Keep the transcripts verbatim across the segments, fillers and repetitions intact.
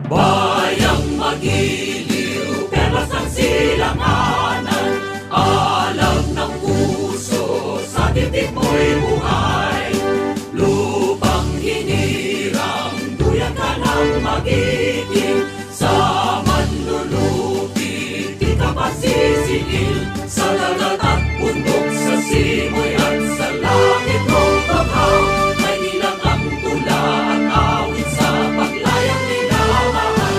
Bayang magiliw, perlas ang silanganan, alam ng puso, sa dibdib mo'y buhay. Lupang hinirang, duyan ka ng magiting, sa manlulupi, di ka pasisingil, sa dagat at bundok, sa simoy at sa langit mong banghaw. May ilang ang tula at awit sa paglayang minamahal.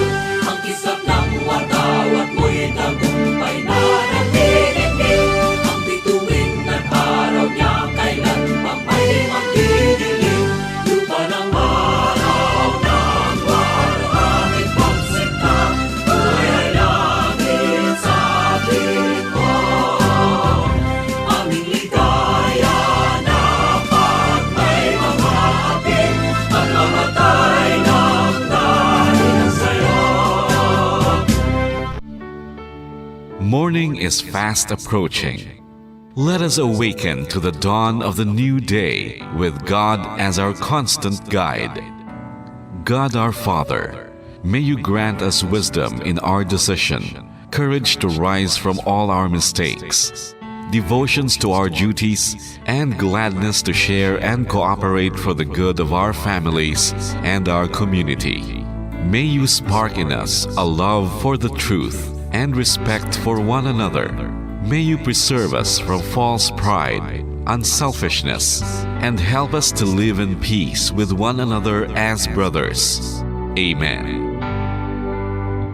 Ang kisap ng watawat mo'y tagumpay na nagdidikit. Ang bituin at araw niya kailan pang may magdidilim. Lupa ng maraw ng maraw, aming pagsinta, buhay langit sa atin po. Aming ligaya na pag may mga atin, at mamatay ng dahil sa'yo. Morning is fast approaching. Let us awaken to the dawn of the new day with God as our constant guide. God our Father, may you grant us wisdom in our decision, courage to rise from all our mistakes, devotions to our duties, and gladness to share and cooperate for the good of our families and our community. May you spark in us a love for the truth and respect for one another. May you preserve us from false pride, unselfishness, and help us to live in peace with one another as brothers. Amen.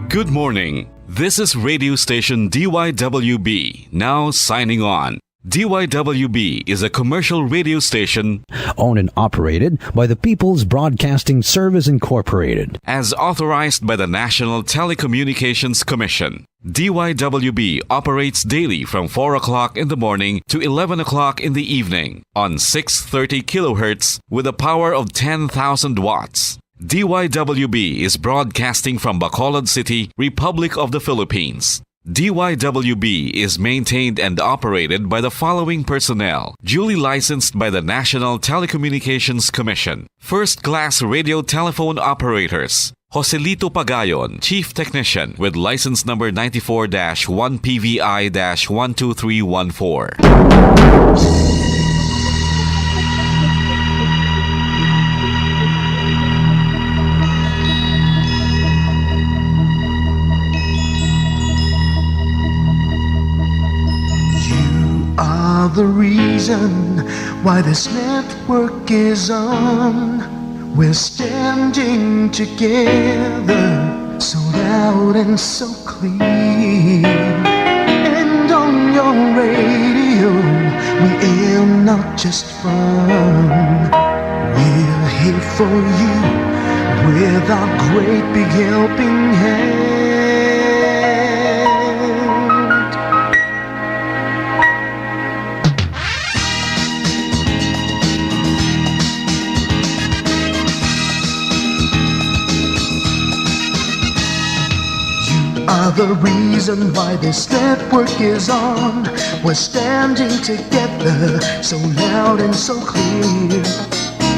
Good morning. This is radio station D Y W B, now signing on. D Y W B is a commercial radio station owned and operated by the People's Broadcasting Service Incorporated. As authorized by the National Telecommunications Commission, D Y W B operates daily from four o'clock in the morning to eleven o'clock in the evening on six thirty kilohertz with a power of ten thousand watts. D Y W B is broadcasting from Bacolod City, Republic of the Philippines. D Y W B is maintained and operated by the following personnel, duly licensed by the National Telecommunications Commission. First class radio telephone operators, Joselito Pagayon, Chief Technician, with license number ninety-four dash one P V I dash one two three one four. You are the reason why this network is on. We're standing together, so loud and so clear. And on your radio, we air not just fun. We're here for you with our great big helping hand. You are the reason why this network is on. We're standing together, so loud and so clear.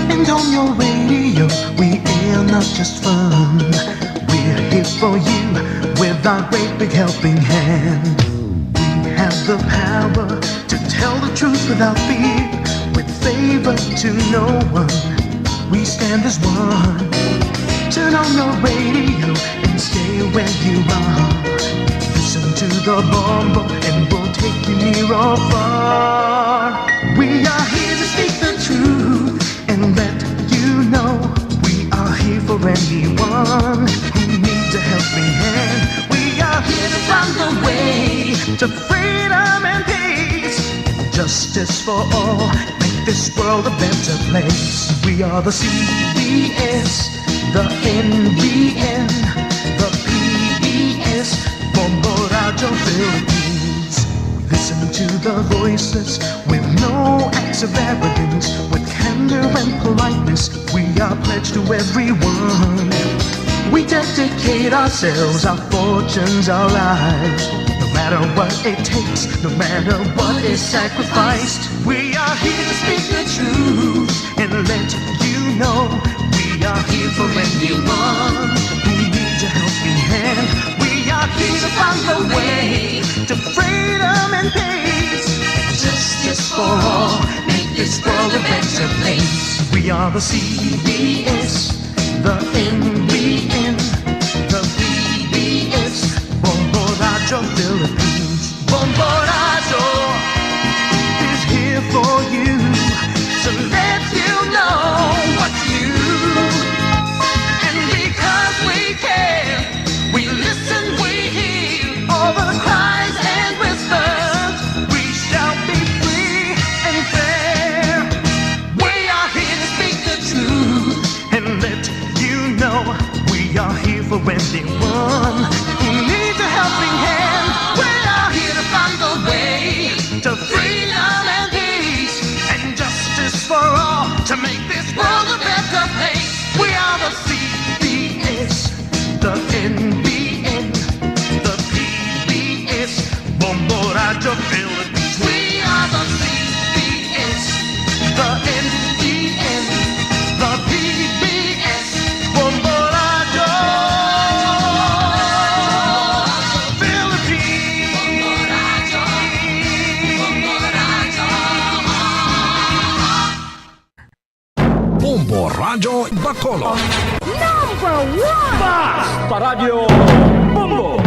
And on your radio, we air not just fun. We're here for you with our great big helping hand. We have the power to tell the truth without fear, with favor to no one. We stand as one. Turn on your radio and stay where you are. Listen to the bombo and we'll take you near or far. We are here to speak the truth and let you know we are here for anyone who needs a helping hand. We are here to find the way to freedom and peace, justice for all, make this world a better place. We are the C B S, the N B N, the P B S, Bombo Radio Philippines. We listen to the voices with no acts of arrogance, with candor and politeness. We are pledged to everyone. We dedicate ourselves, our fortunes, our lives. No matter what it takes, no matter what is sacrificed, we are here to speak the truth and let you know we are here for anyone who needs a Make this world a better place. We are the C B S, the N B N, the P B S, Bombo Radyo Philippines. Bombo Radyo is here for you to let you know what's new. And because we care, we listen, we hear all the cries and whispers. We shall be free and fair. We are here to speak the truth and let you know we are here for anyone who needs a helping hand. We are here to find the way to freedom and peace and justice for all to make this world a better place. We are the C B S, the N B N, the P B S, Bombo Radyo Philippines. We are the C B S, the N B N, the P B S, Bombo Radyo Philippines. Bombo Radyo Bacolod. Number one! Mas Paradyo Bombo!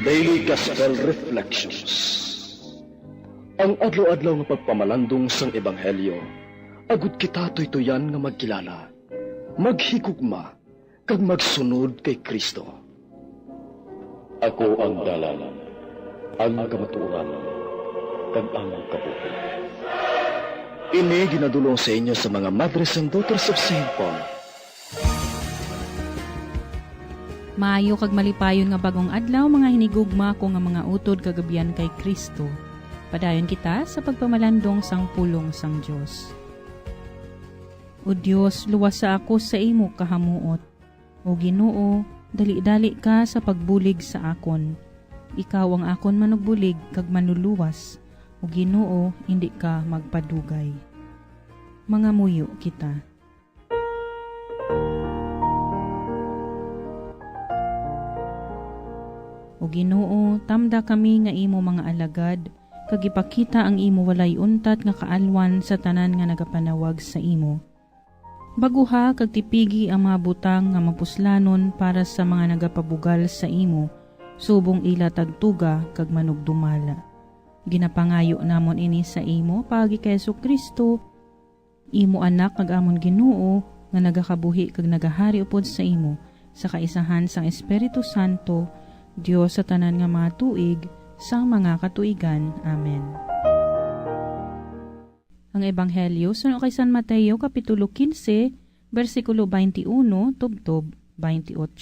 Daily Gospel Reflections. Ang adlaw-adlaw nga pagpamalandong sang Ebanghelyo, agud kita tuytuyan nga magkilala, maghigugma, kag magsunod kay Cristo. Ako ang dalan, ang kamatuoran, kag ang kabuhi. Ini ginadul-ong sa inyo sa mga Madres and Daughters of Saint Paul. Maayo kag malipayon nga bag-ong adlaw, mga hinigugma ko nga mga utod kag abyan kay Cristo. Padayon kita sa pagpamalandong sang pulong sang Dios. O Dios, luwasa ako sa imo kahamuot. O Ginoo, dali-dali ka sa pagbulig sa akon. Ikaw ang akon manugbulig kag manluluwas. O Ginoo, indi ka magpadugay. Mangamuyo kita. O Ginoo, tamda kami nga imo mga alagad, kag ipakita ang imo walay untat nga kaalwan sa tanan nga nagapanawag sa imo. Baguha kag tipigi ang mga butang nga mapuslanon para sa mga nagapabugal sa imo, subong ila tagtuga kag manugdumala. Ginapangayo namon ini sa imo paagi kay Jesu-Cristo, imo Anak, kag amon Ginoo, nga nagakabuhi kag nagahari upod sa imo, sa kaisahan sang Espiritu Santo, Dios sa tanan nga mga tuig, sang mga katuigan. Amen. Ang Ebanghelyo suno kay San Mateo, Kapitulo quince, bersikulo twenty-one tubtob twenty-eight.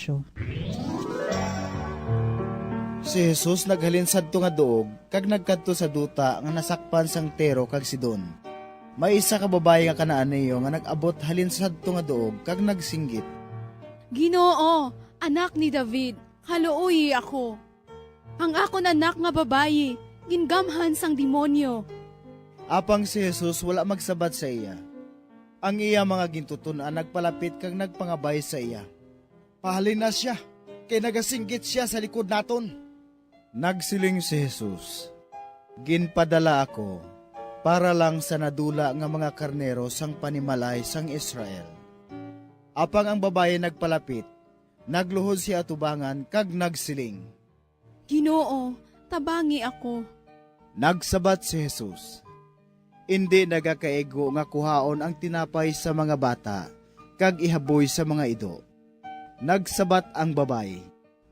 Si Jesus naghalin sadto nga duog kag nagkadto sa duta nga nasakpan sang Tiro kag Sidon. May isa ka babayi nga Canaaneo nga nag-abot halin sa sadto nga duog kag nagsinggit, "Ginoo, Anak ni David, kaluoyi ako. Ang akon anak nga babayi gingamhan sang demonyo." Apang si Jesus wala magsabat sa iya. Ang iya mga gintuton-an nagpalapit kag nagpangabay sa iya, "Pahalin na sia, kay nagasinggit sia sa likod naton." Nagsiling si Jesus, "Ginpadala ako para lang sa nadula nga mga karnero sang panimalay sang Israel." Apang ang babayi nagpalapit, nagluhod sia atubangan kag nagsiling, "Ginoo, tabangi ako." Nagsabat si Jesus, "Indi nagakaigo nga kuhaon ang tinapay sa mga bata kag ihaboy sa mga ido." Nagsabat ang babayi,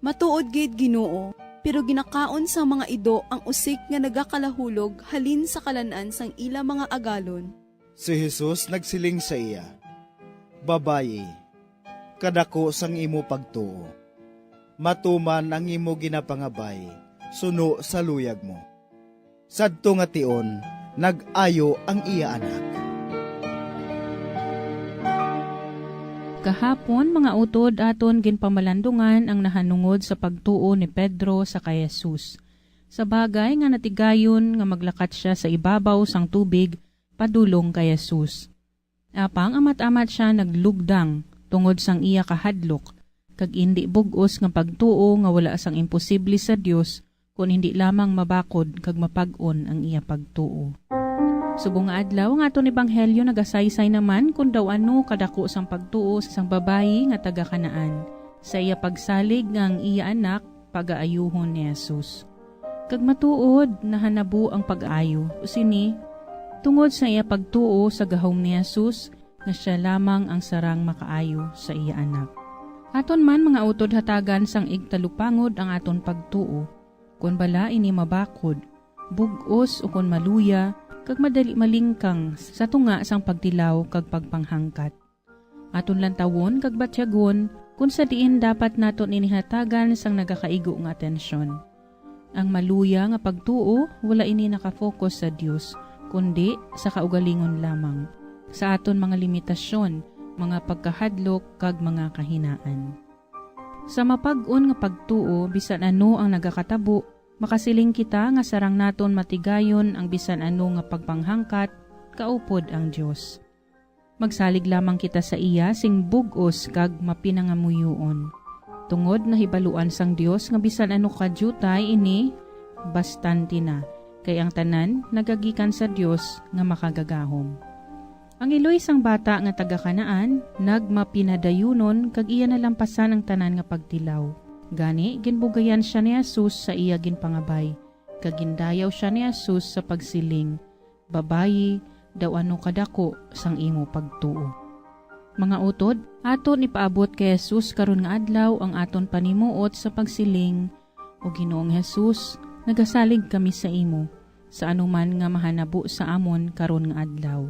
"Matuod gid, Ginoo, pero ginakaon sang mga ido ang usik nga nagakalahulog halin sa kalan-an sang ila mga agalon." Si Jesus nagsiling sa iya, "Babayi, kadako sang imo pagtuo. Matuman ang imo ginapangabay suno sa luyag mo." Sadto nga tion, nag-ayo ang iya anak. Kahapon, mga utod, aton ginpamalandungan ang nahanungod sa pagtuo ni Pedro sa kay Jesus. Sa bagay nga natigayon nga maglakat sia sa ibabaw sang tubig padulong kay Jesus. Apang amat-amat sia naglugdang tungod sang iya kahadlok, kag indi bug-os nga pagtuo nga wala sang imposible sa Dios, kon hindi lamang mabakod kag mapag-on ang iya pagtuo. Subong nga adlaw, ang aton ebanghelyo nagasaysay naman kon daw ano kadako sang pagtuo sang babayi nga taga Canaan sa iya pagsalig nga ang iya anak pagaayuhon ni Jesus. Kag matuod, nahanabo ang pag-ayo sini tungod sa iya pagtuo sa gahom ni Jesus nga sia lamang ang sarang makaayo sa iya anak. Aton man, mga utod, hatagan sang igtalupangod ang aton pagtuo, kon bala ini mabakod, bug-os, ukon maluya, kag madali malingkang sa tunga sang pagtilaw kag pagpanghangkat. Aton lantawon kag batyagon kon sa diin dapat naton ini hatagan sang nagakaigo nga atensyon. Ang maluya nga pagtuo, wala ini nakafocus sa Dios, kundi sa kaugalingon lamang, sa aton mga limitasyon, mga pagkahadlok, kag mga kahinaan. Sa mapag-on nga pagtuo, bisan ano ang nagakatabo, makasiling kita nga sarang naton matigayon ang bisan ano nga pagpanghangkat kaupod ang Dios. Magsalig lamang kita sa iya sing bug-os kag mapinangamuyoon, tungod nahibaluan sang Dios nga bisan ano ka diutay ini, bastante na, kay ang tanan nagagikan sa Dios nga makagagahom. Ang iloy sang bata nga taga-Canaan nagmapinadayunon kag iya nalampasan ang tanan nga pagtilaw. Gani, ginbugayan sia ni Jesus sa iya ginpangabay, kag gindayaw sia ni Jesus sa pagsiling, "Babayi, daw ano kadako sang imo pagtuo." Mga utod, aton ipaabot kay Jesus karon nga adlaw ang aton panimuot sa pagsiling, "O Ginoong Jesus, nagasalig kami sa imo sa anuman nga mahanabo sa amon karon nga adlaw.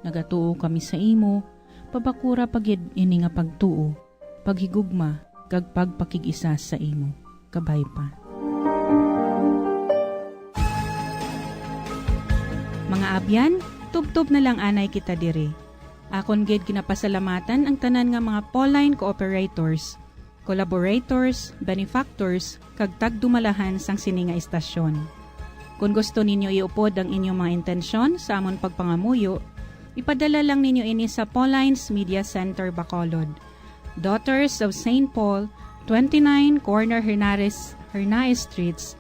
Nagatuo kami sa imo, pabakura pa gid ini nga pagtuo, paghigugma, kag pagpakig-isa sa imo." Kabay pa. Mga abyan, tubtob na lang anay kita diri. Akon gid ginapasalamatan ang tanan nga mga Pauline cooperators, collaborators, benefactors, kag tagdumalahan sang sini nga istasyon. Kon gusto ninyo iupod ang inyong mga intensyon sa amon pagpangamuyo, ipadala lang ninyo ini sa Pauline's Media Center, Bacolod, Daughters of Saint Paul, twenty-nine Corner Hernares, Hernaez Streets,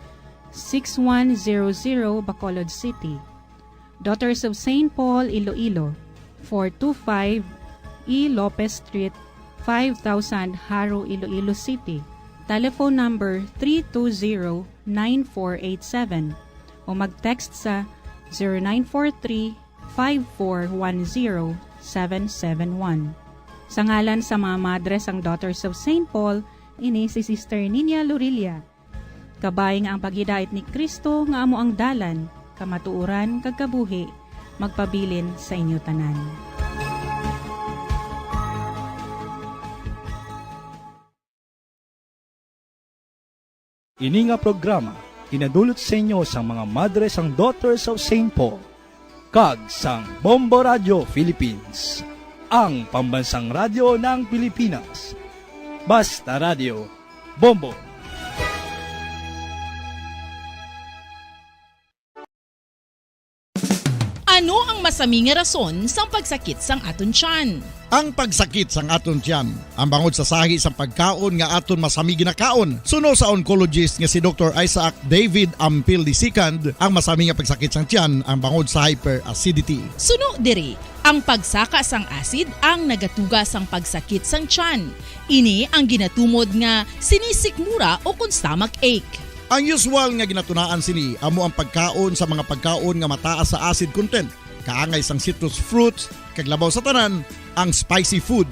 six one zero zero, Bacolod City. Daughters of Saint Paul, Iloilo, four two five E Lopez Street, five thousand, Jaro, Iloilo City. Telephone number three two zero, nine four eight seven o mag-text sa zero nine four three, five four one zero, seven seven one. Sa ngalan sa mga madre sang Daughters of Saint Paul, ini si Sister Nina Lorilla. Kabay nga ang paghidait ni Cristo nga amo ang dalan, kamatuoran, kag kabuhi, magpabilin sa inyo tanan. Ini nga programa ginadulot sa inyo sang mga madre sang Daughters of Saint Paul kag sang Bombo Radio Philippines, ang pambansang radyo ng Pilipinas. Basta Radio, Bombo. Ano ang masami nga rason sang pagsakit sang aton tiyan? Ang pagsakit sang aton tiyan, ang bangod sa sahi sang pagkaon nga aton masami ginakaon. Suno sa oncologist nga si Doktor Isaac David Ampil the second, ang masami nga pagsakit sang tiyan ang bangod sa hyperacidity. Suno diri, ang pagsaka sang acid ang nagatuga sang pagsakit sang tiyan. Ini ang ginatumod nga sinisikmura o kon stomach ache. Ang usual nga ginatunaan sini amo ang pagkaon sa mga pagkaon nga mataas sa acid content, kaangay sang citrus fruits, kag labaw sa tanan, ang spicy food.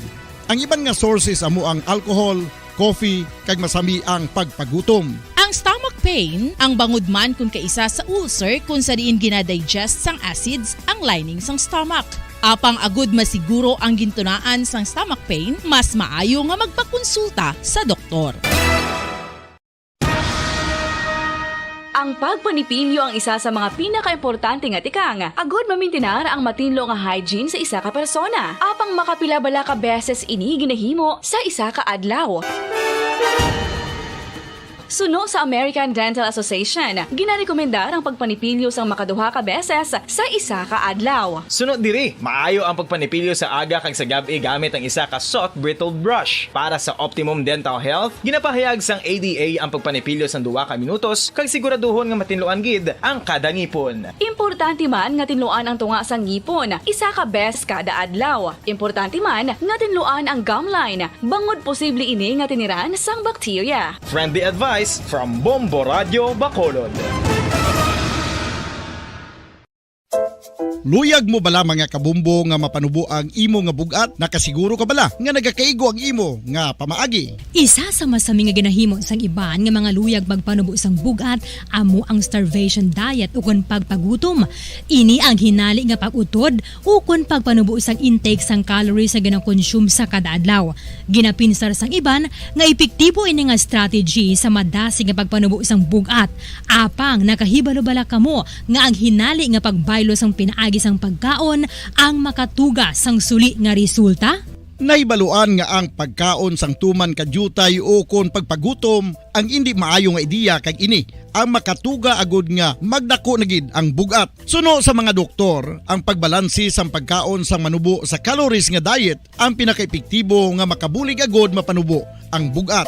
Ang iban nga sources amo ang alcohol, coffee, kag masami ang pagpagutom. Ang stomach pain, ang bangod man kon kaisa sa ulcer kon sa diin ginadigest sang acids ang lining sang stomach. Apang agud masiguro ang gintunaan sang stomach pain, mas maayo nga magpakonsulta sa doktor. Ang pagpanipilyo ang isa sa mga pinakaimportante nga tikang agud mamintinar ang matinlo nga hygiene sa isa ka persona. Apang makapila bala ka beses ini ginahimo sa isa ka adlaw? Suno sa American Dental Association, ginarekomendar ang pagpanipilyo sang makaduha ka beses sa isa ka adlaw. Suno diri, maayo ang pagpanipilyo sa aga kag sa gab-i gamit ang isa ka soft bristle brush. Para sa optimum dental health, ginapahayag sang A D A ang pagpanipilyo sang duha ka minutos kag siguraduhon nga matinluan gid ang kada ngipon. Importante man nga tinluan ang tunga sang ngipon isa ka beses kada adlaw. Importante man nga tinluan ang gum line, bangod posible ini nga tiniran sang bakterya. Friendly advice from Bombo Radyo Bacolod. Luyag mo bala, mga kabombo, nga mapanubo ang imo nga bug-at? Nakasiguro ka bala nga nagakaigo ang imo nga pamaagi? Isa sa masami nga ginahimo sang iban nga mga luyag magpanubo sang bug-at amo ang starvation diet ukon pagpagutom. Ini ang hinali nga pag-utod ukon pagpanubo sang intake sang calories nga ginakonsume sa kada adlaw. Ginapinsar sang iban nga epektibo ini nga strategy sa madasig nga pagpanubo sang bug-at. Apang nakahibalo bala kamo nga ang hinali nga pagbaylo sang pinaagi sang pagkaon ang makatuga sang suli nga resulta? Nahibaluan nga ang pagkaon sang tuman ka diutay ukon pagpagutom ang indi maayo nga ideya, kag ini ang makatuga agud nga magdako na gid ang bug-at. Suno sa mga doktor, ang pagbalanse sang pagkaon sang manubo sa calories nga diet ang pinakaepektibo nga makabulig agud mapanubo ang bug-at.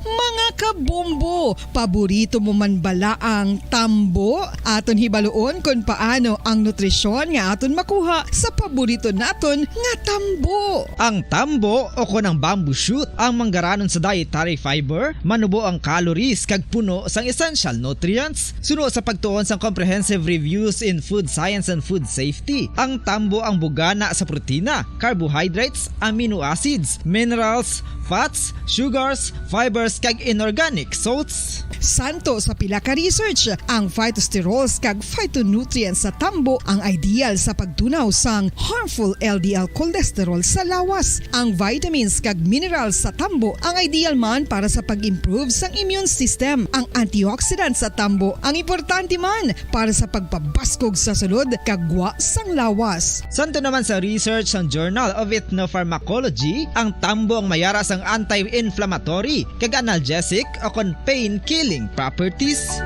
Mga kabombo, paborito mo man bala ang tambo? Aton hibaluon kon paano ang nutrisyon nga aton makuha sa paborito naton nga tambo. Ang tambo, o kon ang bamboo shoot, ang manggaranon sa dietary fiber, manubo ang calories kag puno sang essential nutrients. Suno sa pagtuon sang Comprehensive Reviews in Food Science and Food Safety, ang tambo ang bugana sa protina, carbohydrates, amino acids, minerals, fats, sugars, fibers, kag inorganic salts. Santo sa pila ka research, ang phytosterols kag phytonutrients sa tambo ang ideal sa pagtunaw sang harmful L D L cholesterol sa lawas. Ang vitamins kag minerals sa tambo ang ideal man para sa pag-improve sang immune system. Ang antioxidants sa tambo ang importante man para sa pagpabaskog sa sulod kag gwa sang lawas. Santo naman sa research sang Journal of Ethnopharmacology, ang tambo ang mayara sang anti-inflammatory kag analgesic o kon pain-killing properties.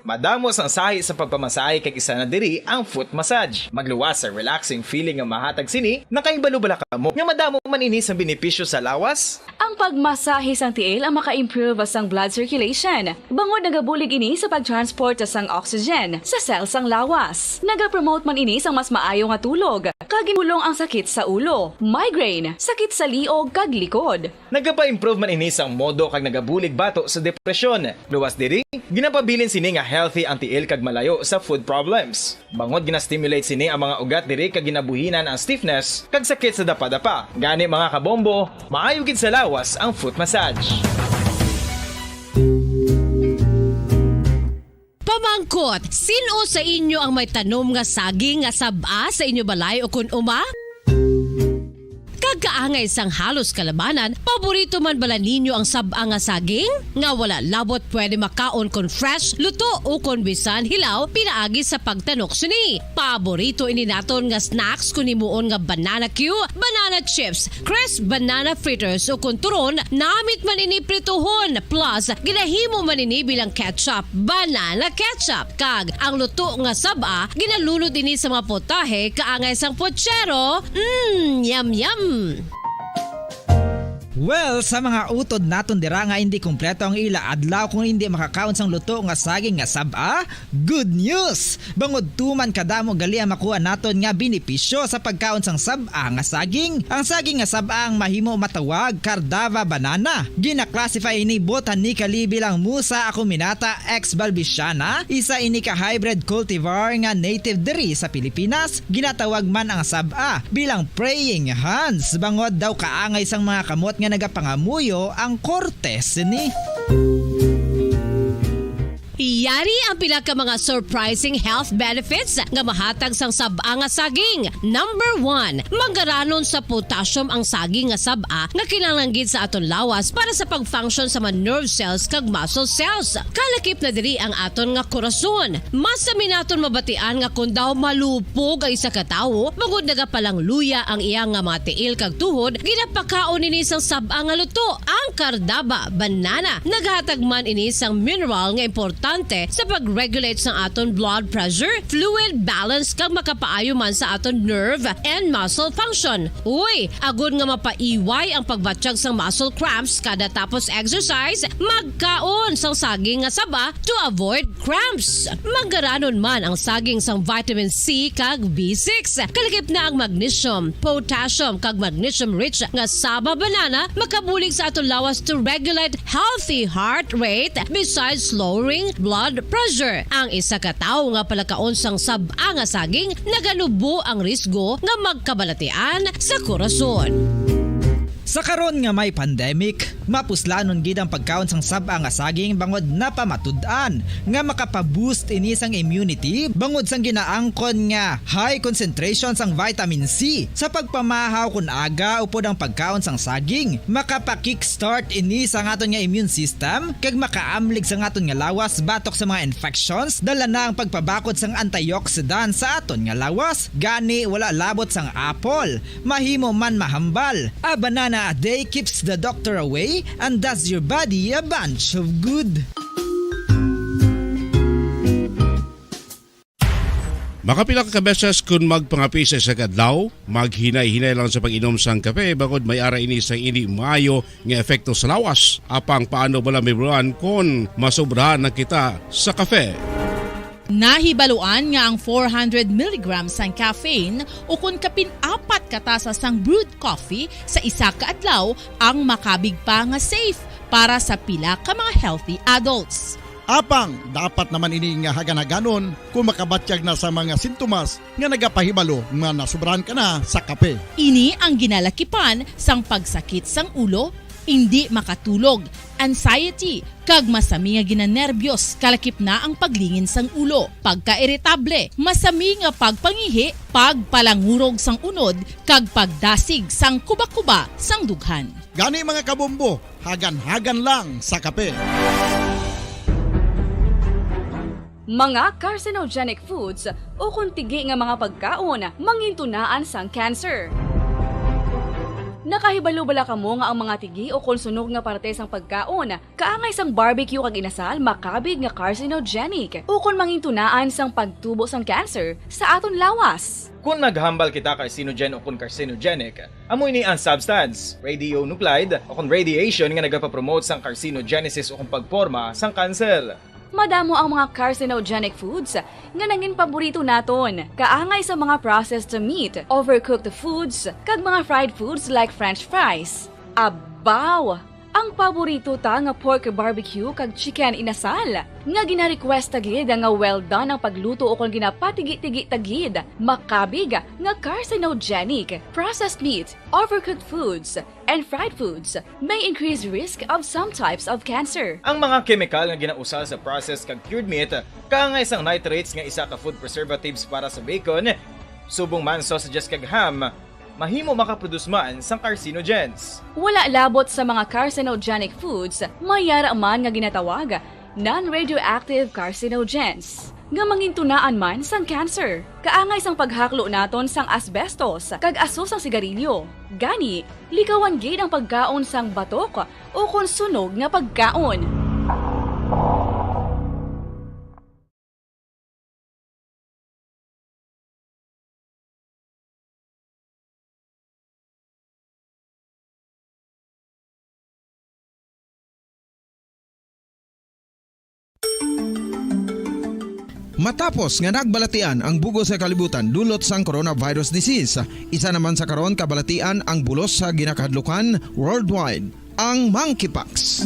Madamo sang sahi sa pagpamasahe, kag isa na diri ang foot massage. Magluwas sa relaxing feeling nga mahatag sini. Nakahibalo bala kamo nga madamo man ini sang benepisyo sa lawas? Ang pagmasahe sang tiil ang maka-improve sang blood circulation, bangod nagabulig ini sa pag-transport sang oxygen sa cell sang lawas. Nagapromote man ini sang mas maayo nga tulog, kag ginulong ang sakit sa ulo, migraine, sakit sa liog, kag likod. Nagapa-improve man ini sang modo kag nagabulig bato sa depresyon. Luwas diri, ginapabilin sini nga healthy ang tiil kag malayo sa foot problems. Bangod gina-stimulate sini ang mga ugat diri kag ginabuhinan ang stiffness kag sakit sa dapadapa. Gani, mga kabombo, maayo gid sa lawas ang foot massage. Pamangkot, sin-o sa inyo ang may tanom nga saging nga sab-a sa inyo balay o kon uma? Kag kaangay sang halos kalabanan, paborito man bala ninyo ang sab-a nga saging? Nga wala labot pwede makaon kon fresh, luto, o kon bisan hilaw pinaagi sa pagtanok sini. Paborito ini naton nga snacks kon himuon nga banana cue, banana chips, crisp banana fritters, o kon turon, namit man ini prituhon, plus ginahimo man ini bilang ketchup, banana ketchup. Kag ang luto nga sab-a, ginalunod ini sa mga putahe kaangay sang puchero. Mm, yum, yum! Well, sa mga utod naton dira nga indi kompleto ang ila adlaw kung indi makakaon sang luto nga saging nga sab-a, good news! Bangod tuman kadamo gali ang makuha naton nga benepisyo sa pagkaon sang sab-a nga saging. Ang saging nga sab-a ang mahimo matawag Cardava banana. Gina-classify ini botanically bilang Musa acuminata ex balbisiana, isa ini ka hybrid cultivar nga native diri sa Pilipinas. Ginatawag man ang sab-a bilang praying hands, bangod daw kaangay sang mga kamot nga nagapangamuyo ang korte sini. Yari ang pila ka mga surprising health benefits nga mahatag sang sab-a nga saging. Number one, manggaranon sa potassium ang saging nga sab-a nga kinahanglan gid sa aton lawas para sa pag-function sa mga nerve cells kag muscle cells. Kalakip na diri ang aton nga korason. Masami naton mabatian nga kon daw malupog ang isa ka tawo, bangod nagapalangluya ang iya nga mga tiil kag tuhod, ginapakaon ini sang sab-a nga luto. Ang kardaba, banana, naghatag man ini sang mineral nga importante sa pag-regulate sang aton blood pressure, fluid balance, kag makapaayo man sa aton nerve and muscle function. Uy, agod nga mapaiway ang pagbatyag sang muscle cramps kada tapos exercise, magkaon sang saging nga saba to avoid cramps. Manggaranon man ang saging sang vitamin C kag B six. Kalakip na ang magnesium, potassium, kag magnesium-rich nga saba banana makabulig sa aton lawas to regulate healthy heart rate besides lowering blood pressure. Ang isa ka tawo nga palakaon sang sab-a nga saging naganubo ang risgo nga magkabalatian sa korason. Sa karon nga may pandemic, mapuslanon gid ang pagkaon sang sab-a nga saging bangod napamatud-an nga makapa-boost ini sang immunity bangod sang ginaangkon nga high concentration sang vitamin C. Sa pagpamahaw kon aga upod ang pagkaon sang saging, makapa-kickstart ini sang aton nga immune system kag makaamlig sang aton nga lawas batok sa mga infections. Dala na ang pagpabakod sang antioxidant sa aton nga lawas, gani wala labot sang apple. Mahimo man mahambal. A banana a day keeps the doctor away and does your body a bunch of good. Makapila ka beses kon magpangape sa isa ka adlaw, maghinay-hinay lang sa pag-inom sang kape, bangod may ara ini sa indi maayo nga epekto sa lawas. Apang paano bala, May Bulan, kon masobrahan na kita sa kape? Nahibaluan nga ang four hundred milligrams sang caffeine ukon kapin apat ka tasa sang brewed coffee sa isa ka adlaw ang makabig pa nga safe para sa pila ka mga healthy adults. Apang dapat naman ini nga hagan-haganon kung makabatyag na sa mga sintomas nga nagapahibalo nga nasobrahan ka na sa kape. Ini ang ginalakipan sang pagsakit sang ulo, indi makatulog, anxiety, kag masami nga ginanerbyos, kalakip na ang paglingin sang ulo, pagkairitable, masami nga pagpangihi, pagpalangurog sang unod, kag pagdasig sang kubakuba sang dughan. Gani, mga kabombo, hagan-hagan lang sa kape. Mga carcinogenic foods ukon tigi nga mga pagkaon mangintunaan sang cancer. Nakahibalo bala kamo nga ang mga tigi ukon sunog nga parte sang pagkaon kaangay sang barbecue kag inasal makabig nga carcinogenic ukon mangintunaan sang pagtubo sang cancer sa aton lawas? Kon naghambal kita carcinogen ukon carcinogenic, amo ini ang substance, radionuclide, ukon radiation nga nagapapromote sang carcinogenesis ukon pagporma sang kanser. Madamo ang mga carcinogenic foods nga nangin paborito naton, kaangay sa mga processed meat, overcooked foods, kag mga fried foods like French fries. Abaw! Ang paborito ta nga pork barbecue kag chicken inasal, nga gina-request ta gid nga well done ang pagluto ukon ginapatigi-tigi ta gid, makabig nga carcinogenic. Processed meat, overcooked foods, and fried foods may increase risk of some types of cancer. Ang mga kemikal nga ginausal sa processed kag cured meat, kaangay sang nitrates nga isa ka food preservatives para sa bacon, subong man sausages kag ham, mahimo makaproduce man sang carcinogens. Wala labot sa mga carcinogenic foods, may ara man nga ginatawag non-radioactive carcinogens, nga mangintunaan man sang cancer. Kaangay sang paghaklo naton sang asbestos kag aso sang sigarilyo. Gani, likawan gid ang pagkaon sang batok ukon sunog nga pagkaon. Matapos nga nagbalatian ang bug-os nga kalibutan dulot sang coronavirus disease, isa naman sa karon kabalatian ang bulos sa ginakahadlukan worldwide, ang monkeypox.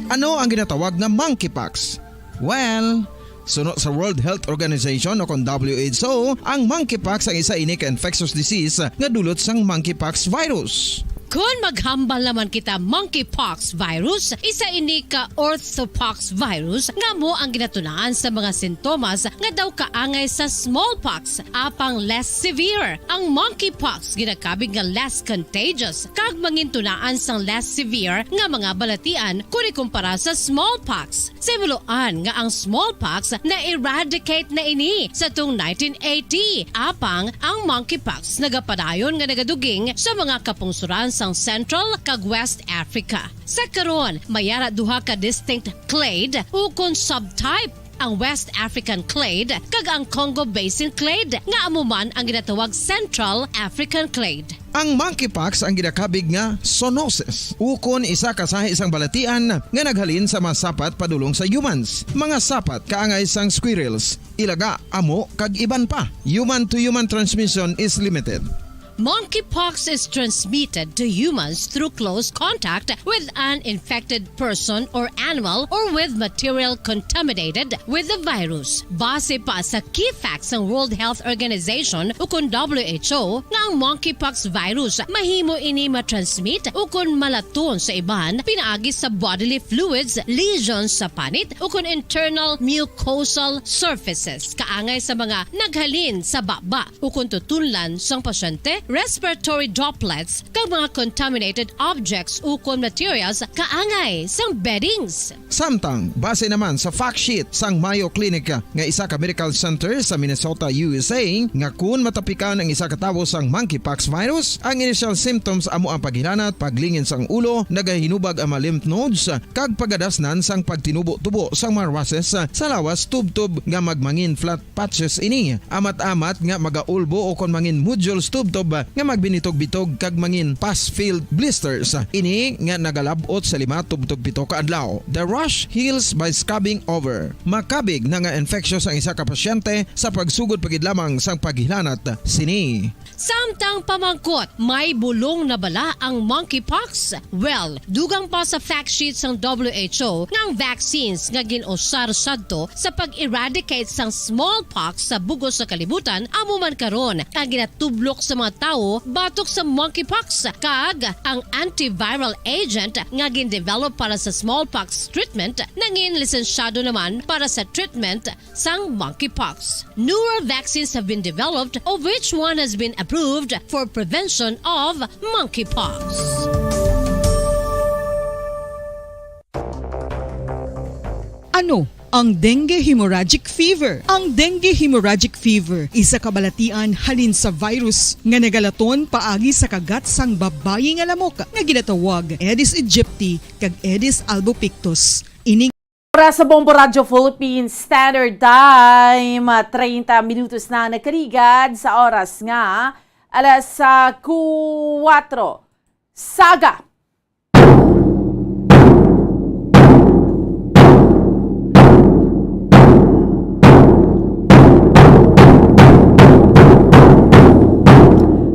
Ano ang ginatawag nga monkeypox? Well, suno sa World Health Organization o kon W H O, ang monkeypox ang isa ini ka infectious disease nga dulot sang monkeypox virus. Kon maghambal naman kita monkeypox virus, isa ini ka orthopox virus nga amo ang ginatunaan sa mga sintomas nga daw kaangay sa smallpox, apang less severe. Ang monkeypox ginakabig nga less contagious kag mangintunaan sang less severe nga mga balatian kon ikumpara sa smallpox. Simuloan nga ang smallpox na-eradicate na ini sa tung nineteen eighty, apang ang monkeypox nagapadayon nga nagaduging sa mga kapungsuran sang Central kag West Africa. Sa karon, may ara duha ka distinct clade ukon subtype, ang West African clade kag ang Congo Basin clade, nga amo man ang ginatawag Central African clade. Ang monkeypox ang ginakabig nga zoonosis, ukon isa ka sahi sang balatian nga naghalin sa mga sapat padulong sa humans, mga sapat kaangay sang squirrels, ilaga, amo, kag iban pa. Human-to-human transmission is limited. Monkeypox is transmitted to humans through close contact with an infected person or animal or with material contaminated with the virus. Base pa sa key facts sang World Health Organization ukon W H O, nga ang monkeypox virus mahimo ini matransmit ukon malaton sa iban pinaagi sa bodily fluids, lesions sa panit, ukon internal mucosal surfaces, kaangay sa mga naghalin sa baba ukon tutunlan sang pasyente, respiratory droplets, kag mga contaminated objects ukon materials kaangay sang beddings. Samtang, base naman sa fact sheet sang Mayo Clinic nga isa ka medical center sa Minnesota, U S A, nga kun matapikan ang isa ka tawo sang monkeypox virus, ang initial symptoms amo ang paghilanat, paglingin sang ulo, nagahinubag ang mga lymph nodes, kag pagadasnan sang pagtinubo-tubo sang mga rashes sa lawas tubtob nga magmangin flat patches ini, amat-amat nga magaulbo ukon mangin nodules tubtob nga magbinitog-bitog kag mangin pus-filled blisters. Ini nga nagalab-ot sa lima tubtob pito ka adlaw. The rash heals by scabbing over. Makabig na nga infectious ang isa ka pasyente sa pagsugod pa gid lamang sang paghilanat sini. Samtang pamangkot, may bulong na bala ang monkeypox? Well, dugang pa sa fact sheet sang W H O nga ang vaccines nga gin-usar sadto sa pag-eradicate sang smallpox sa bug-os sa kalibutan amo man karon ang ginatublok sa mga tawo batok sa monkeypox, kag ang antiviral agent nga gin-develop para sa smallpox treatment nangin lisensyado naman para sa treatment sang monkeypox. Newer vaccines have been developed, of which one has been approved for prevention of monkeypox. Ano ang dengue hemorrhagic fever? Ang dengue hemorrhagic fever isa ka balatian halin sa virus nga nagalaton paagi sa kagat sang babayi nga lamok nga ginatawag Aedes aegypti kag Aedes albopictus. Ini Oras sa Bombo Radyo Philippines Standard Time, treinta minutos na nakaligad sa oras nga alas, ah, kuwatro. Saga!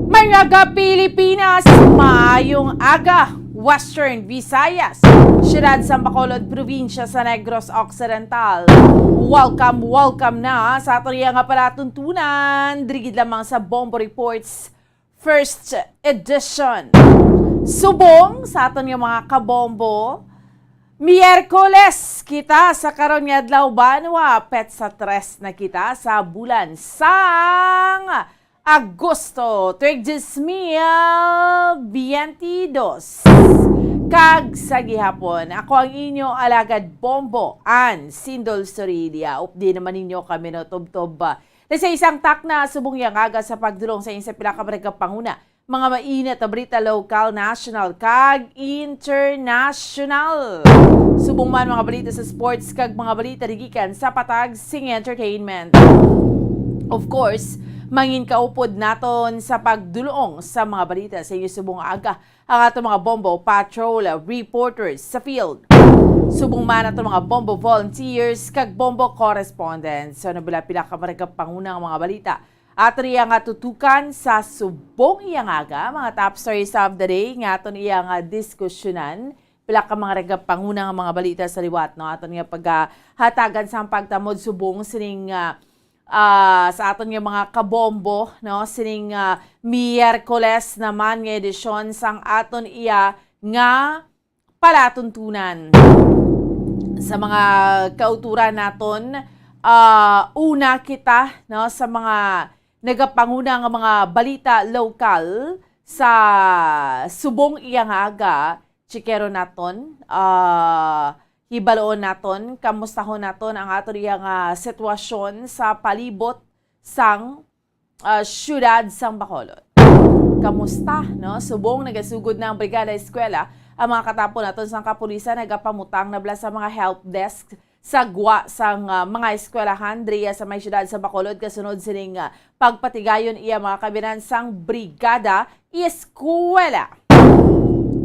Mga Pilipinas, maayong aga. Western Visayas, siyudad sang Bacolod, probinsya sa Negros Occidental. Welcome, welcome na sa aton iya nga palatuntunan, diri gid lamang sa Bombo Reports First Edition. Subong sa aton nga mga kabombo, Miyerkules kita sa karon nga adlaw, banwa, petsa tres na kita sa bulan sang Agosto, twenty twenty-two. Kag sa gihapon, ako ang inyo alagad Bombo, Ann Sindol Sorilia. Updi naman ninyo kami, no, tubtob, ah, na sa isang takna subong yang aga sa pagdulong sa inyo sa pila ka mga panguna, mga mainit na balita, lokal, national, kag international. Subong man mga balita sa sports kag mga balita gikan sa patag sing entertainment. Of course, mangin kaupod naton sa pagdulong sa mga balita sa inyo subong aga ang ato mga Bombo Patrol reporters sa field. Subong man ato mga Bombo volunteers kag Bombo correspondents. So, nabila pila ka mga pangunang mga balita ato niya nga tutukan sa subong iya nga aga, mga top stories of the day nga aton iya nga diskusyonan. Pila ka mga nagapanguna nga mga balita sa liwat, no? Aton nga paghatagan sa pagtamod subong sining, ah, ah, sa aton nga mga kabombo, no? Sining, ah, Miyerkules naman nga edisyon sang aton iya nga palatuntunan. Sa mga kauturan naton, ah, una kita, no, sa mga nagapanguna nga mga balita lokal sa subong iya nga aga, chikeron naton, ah, hibaloon naton, kamustahon naton ang aton iya nga sitwasyon sa palibot sang, ah, siyudad sang Bacolod. Kamusta, no? Subong nagasugod na ang Brigada Eskwela, ang mga katapo naton sang kapulisan nagapamutang na bala sa mga help desk sa gwa sang, ah, mga eskwelahan diriya sa may siyudad sa Bacolod kasunod sining, ah, pagpatigayon iya mga kabinan sang Brigada Eskwela.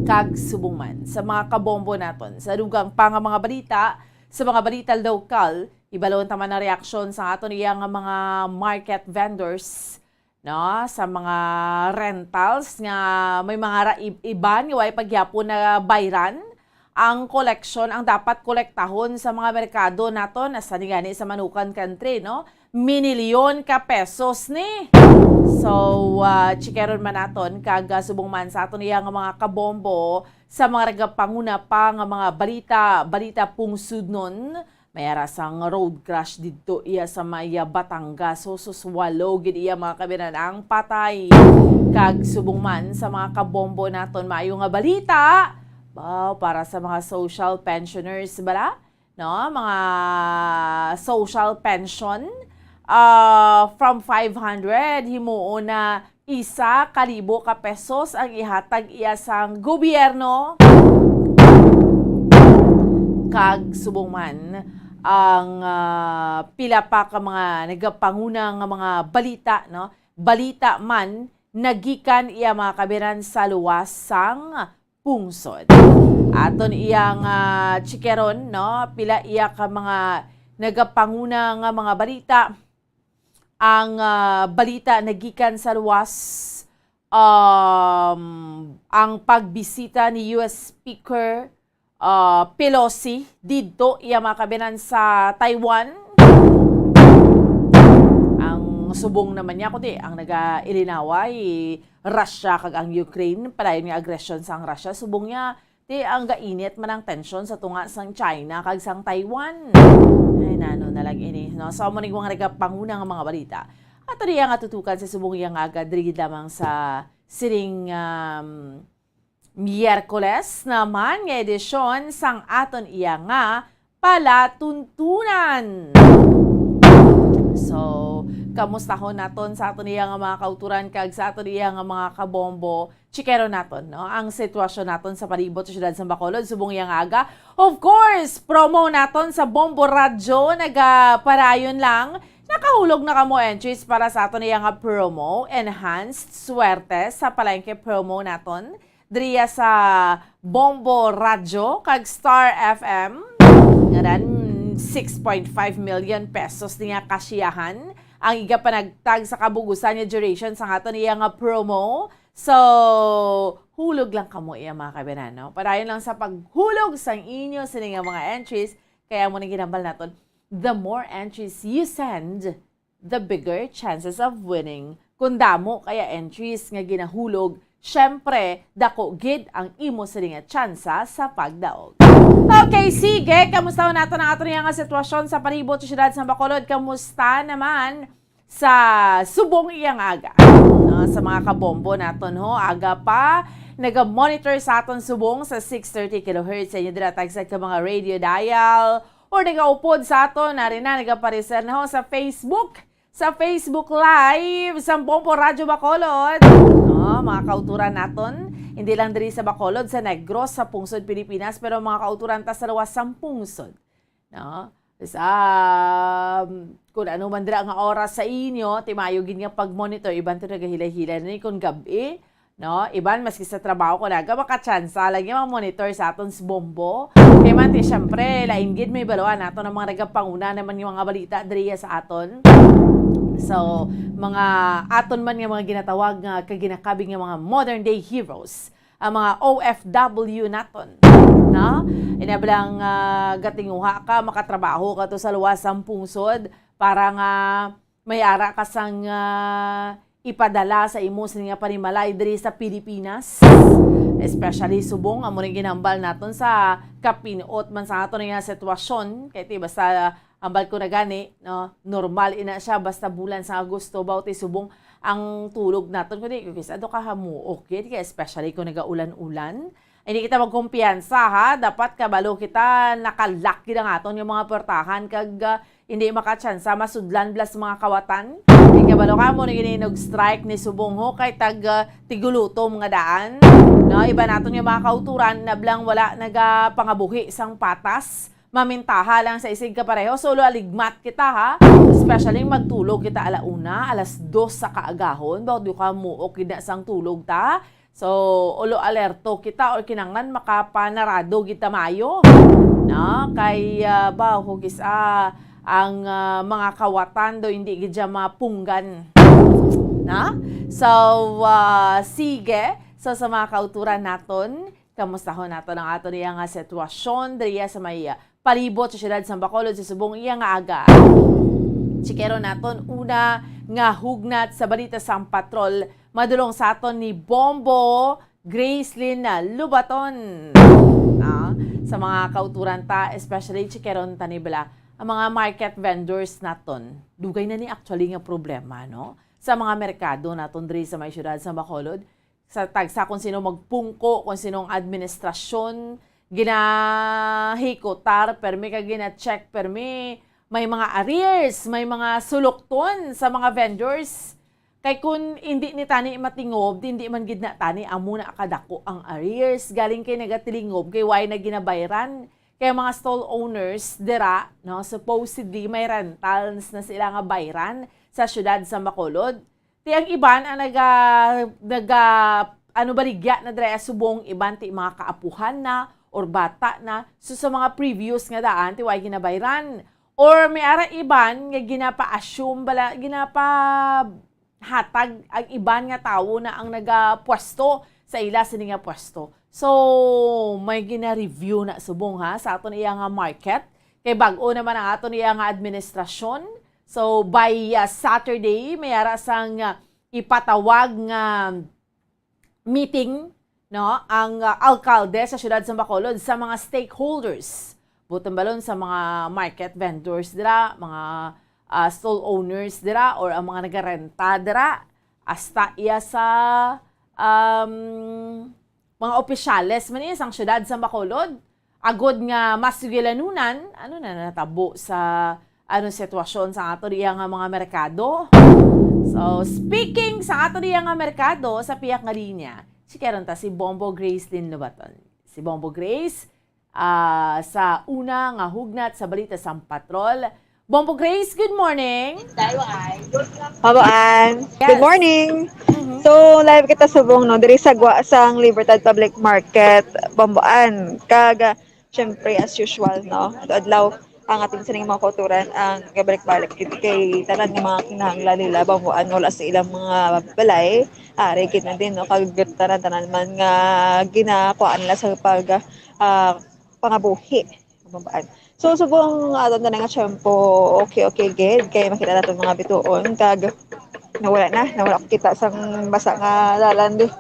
Kag subong man sa mga kabombo naton sa dugang pa nga mga balita, sa mga balita lokal, ibalon ta man ang reaksyon sa aton iya nga mga market vendors, no, sa mga rentals nga may mga ra-, ib-, iban nga way pagyapon na bayran ang koleksyon ang dapat kolektahon sa mga merkado naton, sa ni gani sa Manukan Country, no? Minilyon ka pesos ni. So, ah, chikeron man naton kag, ah, subong man sa aton iya nga mga kabombo sa mga nagapanguna pa nga mga balita, balita pungsudnon, may ara sang road crash didto iya sa may, ah, Batangas. Husus, walo gid iya mga kabinan ang patay. Kag subong man sa mga kabombo naton, maayo nga balita, baw, para sa mga social pensioners bala, no? Mga social pension, ah, from five hundred, himuon na isa ka libo ka pesos ang ihatag iya sang gobyerno. Kag subong man ang, ah, pila pa ka mga nagapanguna nga mga balita, no? Balita man nagikan iya mga kabiran sa luwas sang pungsod. Aton iyang, ah, chikeron, no? Pila iya ka mga nagapanguna nga mga balita. Ang, ah, balita nagikan sa luwas, um, ang pagbisita ni U S Speaker, ah, Pelosi didto iya mga kabinan sa Taiwan. Ang subong naman niya, kundi ang nagailinaway, Russia kag ang Ukraine, padayon nga agresyon sang Russia. Subong niya, ti ang gainit man ang tensyon sa tunga sang China kag sang Taiwan. Ay, nano na lang ini, no? So, amo ni mga nagapanguna nga mga balita. Ato diya nga tutukan sa subong iya nga aga, diri gid lamang sa sining, um, Miyerkules naman nga edisyon sang aton iya nga palatuntunan. So, kamustahon naton sa aton iya nga mga kauturan kag sa aton iya nga mga kabombo. Chikero naton, no, ang sitwasyon naton sa palibot sa siyudad sa Bacolod subong iya nga aga. Of course, promo naton sa Bombo Radyo, nagaparayon lang. Nakahulog na kamo entries para sa aton iya nga promo, Enhanced Swerte sa Palengke promo naton. Diriya sa Bombo Radyo kag Star F M. Ngaran, six point five million pesos niya kasiyahan ang igapanagtag sa kabugusan nga duration sa aton iya nga promo. So, hulog lang kamo iya mga kabinan, no? Padayon lang sa paghulog sang inyo sini nga mga entries, kaya mo nang ginambal naton, the more entries you send, the bigger chances of winning. Kung damo kaya entries nga ginahulog, syempre, dako gid ang imo sini nga tsansa sa pagdaog. Okay, sige. Kamusta nato ang ato nga sitwasyon sa palibot sa siyudad sa Bacolod? Kamusta naman sa subong iyang aga? No, sa mga kabombo naton, ho, aga pa, naga-monitor sa aton subong sa six thirty kilohertz sa inyo dira tagsa ka mga radio dial, or nagaupod sa aton, nari na, nagapareser na ho sa Facebook, sa Facebook Live, sa Bombo Radyo Bacolod. No, mga kauturan naton, hindi lang diri sa Bacolod, sa Negros, sa pungsod Pilipinas, pero mga kauturan ta sa luwas sang pungsod. No? Sa, um, kung ano man dira nga oras sa inyo, ti maayo gid nga pag-monitor, iban to nagahilay-hilay na ni kung gab-i, no? Iban, maski sa trabaho ko naga, makatsansa lang yung mga monitor sa aton sa Bombo. Kaya man, ti, syempre, lain gid may baluan nato ng mga nagapanguna naman yung mga balita diriya sa aton. So, mga aton man nga mga ginatawag nga kaginakabing nga mga modern day heroes, ang mga O F W naton, no? Inabalang, ah, gatinguha ka, makatrabaho ka to sa luwas sang pungsod para nga May ara ka sang, ah, ipadala sa imo sini nga panimalay diri sa Pilipinas? Especially subong amo ning ginhambal naton sa kapin-ot man sa aton nga sitwasyon. Kay ti basta hambal ko na gani, no, normal ina siya basta bulan sa Agosto, baw ti subong ang tulog naton, kundi kis-a daw ka hamuok gid, kay especially kung nagaulan-ulan. Hindi kita magkumpiyansa, ha? Dapat kabalo kita, naka-lock gid ang aton nga mga portahan kag, ah, hindi makatsansa masudlan bala sa mga kawatan. Kay kabalo ka mo ni gini nag-strike ni subong ho kay tag, ah, tigulutom nga daan. No, iba naton nga mga kauturan na bala wala nagapangabuhi sang patas. Mamintaha lang sa isig kapareho. So, ulo aligmat kita, ha? Especially magtulog kita ala una, alas dos sa kaagahon. Baw di ka muok gid na sang tulog ta. So, ulo alerto kita or kinanglan makapanarado gid ta maayo. No? Kay, ah, baw, kung kis-a ang, ah, mga kawatan do hindi gid siya mapunggan. Na? So, ah, sige. So, sa mga kauturan naton, kamustahon naton ang aton iya nga sitwasyon diriya sa may, ah, palibot sa siyudad sa Bacolod sa subong iya nga aga. Chikeron naton una nga hugnat sa balita sang patrol, madulong sa aton ni Bombo Gracelyn Lubaton. Ah, sa mga kauturan ta, especially chikeron ta ni bala ang mga market vendors naton. Dugay na ni actually nga problema, no? Sa mga merkado naton diri sa may siyudad sa Bacolod, sa tagsa kung sino magpungko, kung sino ang administrasyon, ginahikutar permi kag gina-check permi, may mga arrears, may mga sulokton sa mga vendors. Kay kun hindi ni tani matingob, hindi man gid na tani amo na kadako ang arrears. Galing kay nagatilingob kay why na ginabayran. Kay ang mga stall owners dira, no, supposedly may rentals na sila nga bayran sa siyudad sa Bacolod. Ti ang iban ang naga-, naga-, ano, baligya na dira subong, iban ti mga kaapuhan na or bata na. So, sa mga previous nga daan, ti way ginabayran. Or may ara iban nga ginapa-assume bala, ginapa-, hatag ang iban nga tawo na ang nagapwesto sa ila sini nga pwesto. So, may gina-review na subong, ha, sa aton iya nga market. Kay bag-o naman ang aton iya nga administrasyon. So, by, ah, Saturday, may ara sang, ah, ipatawag nga meeting, no, ang, ah, alkalde sa siyudad sa Bacolod sa mga stakeholders. Buot silingon sa mga market vendors dira, mga, ah, stall owners dira, or ang mga nagarenta dira, hasta iya sa, um, mga opisyales man iya sang siyudad sa Bacolod. Agod nga mas sugilanon, ano na natabo sa, ano, sitwasyon sa aton iya nga mga merkado. So, speaking sa aton iya nga merkado, sa piyak nga linya, chikeron ta si Bombo Gracelyn Lubaton. Si Bombo Grace, ah, sa una nga hugnat sa balita sang patrol. Bombo Grace, good morning. Mabuan. Yes. Good morning. Mhm. So, live kita subong, no, diri sa gwa sang Libertad Public Market, Bomboan. Kag, ah, syempre, as usual, no, adlaw ang ating sining mga kauturan ang gabalik-balik gid kay tanan nga mga kinahanglan nila, Bomboan, wala sa ilang mga balay. Ari gid na din, no, kag tanan-tanan man nga ginakuha nila sa pag, ah, pangabuhi. Bomboan. So, subong aton na nga tiyempo, okay, okay gid. Kay makita naton mga bituon, kag nawala na, nawala ko kita sang basa nga dalan di.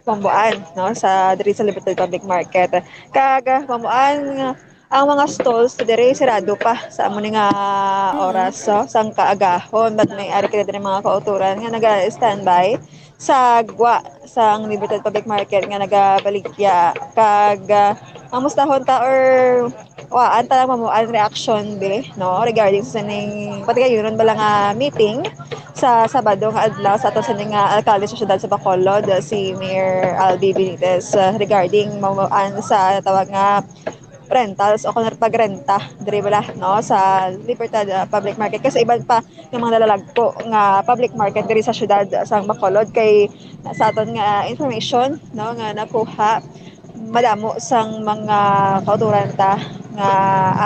Bomboan, no, sa diri sa Libertad Public Market. Kag, Bomboan, ang mga stalls diri sirado pa sa amo ni nga oras, so, sang kaagahon, but may ari kita diri mga kauturan nga naga-standby sa gwa sang Libertad Public Market nga nagabaligya. Kag, ah, ang mustahon ta or wa, ang tanan mamuan reaction be, no, regarding sa sining patigayunon bala nga meeting sa Sabado nga adlaw sa aton sining nga alkalde sa siyudad sa Bacolod, si Mayor Albi Benitez, ah, regarding mamuan sa tawag nga rentals o kung pagrenta diri bala, no, sa Libertad, ah, Public Market. Kasi iban pa nga mga nalalagpo nga public market diri sa siyudad sang Bacolod, kay sa aton nga information, no, nga nakuha, madamo sang mga kauturan ta nga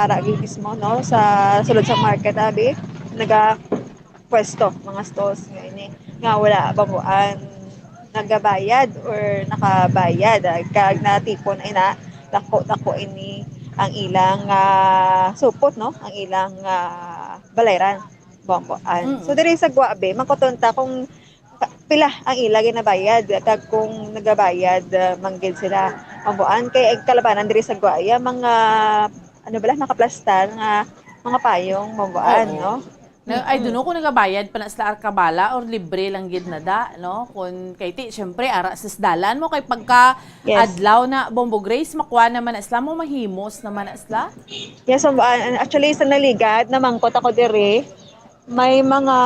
ara gid mismo, no, sa sulod sa market, abi, nagapwesto, mga stalls nga ini, nga wala, Bomboan, nagabayad or nakabayad, ah, kag natipon ina, dako-dako ini ang ilang, ah, supot, no, ang ilang, ah, balayran. Buang-buan. Mm. So, diri sa Guabe, makuton ta kung ka-, pila ang ila ginabayad, kag kung nagabayad, ah, man gid sila buang-buan. Kay ang kalabanan diri sa Guaya, mga, ano bala, nakaplastar nga mga payong buang-buan, Oo. no? Na, I don't Mm-mm. know kung nagabayad pa na sila arkabala or libre lang gid na da, no? Kung kay ti, syempre, ara sa dalan mo, kay pagka Yes. adlaw na, Bombo Grace, makuha naman na sila, mo mahimos naman na sila. Yes, um, uh, actually, sa naligad, namangkot ako diri, may mga,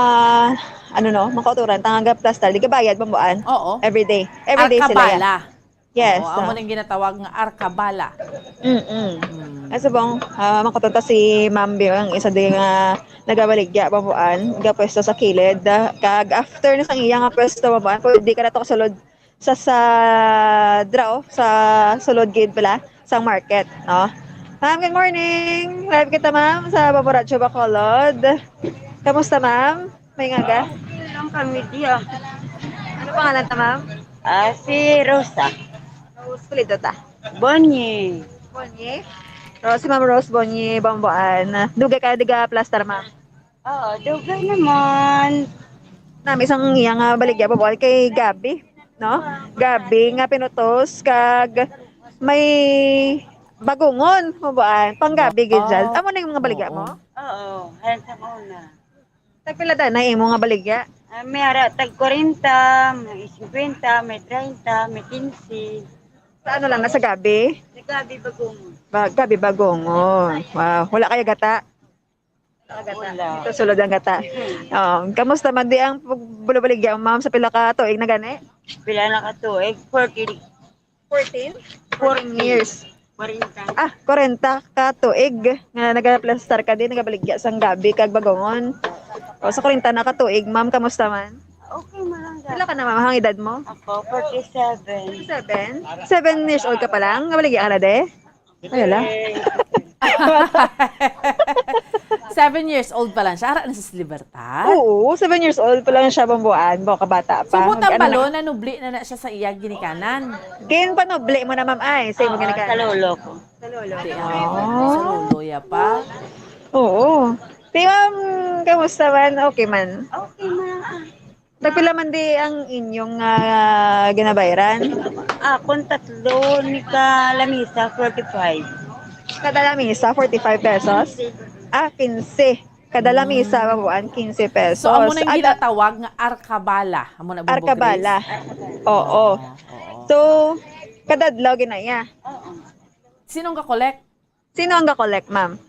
ano no, mga kauturan, tanga plastar, di ka bayad, buang-buan. Oo. Every day. Every day sila yan. Arkabala. Yes, Oo, amo ah. nang ginatawag nga arkabala. Mm-mm. Mm. Ay, subong, ah, makuton ta si Ma'am Bio, ang isa din nga nagabaligya, buang-buan, nga pwesto sa kilid. Ah, kag after na sang iya nga pwesto, buang-buan, pwede ka na to kasulod sa, sa, dra, oh, sa sulod gid pala, sa market, no? Ma'am, good morning. Live kita, ma'am, sa Baboracho, Bacolod. Kamusta, ma'am? May ngaga? Okay lang kami diya. Ano pangalan ta, ma'am? Ah, si Rosa. Rose, kulido ta. Bonnie. Bonnie? Rose, si Ma'am Rose Bonnie Bambuan. Dugay ka diga plastar, ma'am? Oo, dugay naman. Nami sang iya nga baligya, buang-buan kay Gabi, no? Gabi nga pinutos kag may bagungon, buang-buan. Pang Gabi gid dyan. Wow. Amo na yung mga baligya mo? Oo. Oo, handsome una. Tagpila da na imo nga baligya? Ah, may ara tag kwarenta, may singkwenta, may treinta, may kinse. Sa ano lang, nasa Gabi? Sa Gabi Bagungon. Ba, Gabi Bagungon. Wow, wala kayo gata? Wala. Ito sulod ang gata. Um, kamusta man di ang pag-, bulabaligya, ma'am, sa pila ka tuig na gani? Pila na ka tuig? Forty. Fourteen? Fourteen years. Kwarenta. Ah, kwarenta ka tuig nga nagaplastar ka din, nagabaligya sang Gabi kag Bagungon. O, sa kwarenta na ka tuig, ma'am, kamusta man? Okay man lang. Pila ka na, ma'am, ang edad mo? Ako, forty-seven. Forty-seven? Seven years old ka pa lang? Nabaligya ka na, de? Ay, wala. Seven years old pa lang siya. Ara na sa Libertad? Oo, seven years old pa lang siya, buang-buan. Baka bata pa. So, butang Mag-, ano na? Balo, nanubli na na siya sa iya ginikanan. Ginpanubli mo na, ma'am, ay, sa imo Oo, ginikanan. Sa lolo ko. Sa lolo. Di, Oh. Sa lolo, ya pa. Oo. Di, ma'am, kamusta man? Okay man? Okay man, ah. Tagpila man di ang inyong, ah, ginabayaran? Akon tatlo ni ka lamisa, forty-five. Kada lamisa, forty-five pesos? Ah, kinse. Kada lamisa, Mm. buang-buan, kinse pesos. So, amo na yung Aga- ginatawag nga arkabala. Amo na, Bumbo Arkabala. Grace. Oo. Oo, oo. So, kada adlaw ginaya. Oo. Sinong ga-collect? Sino ang ga-collect, ma'am?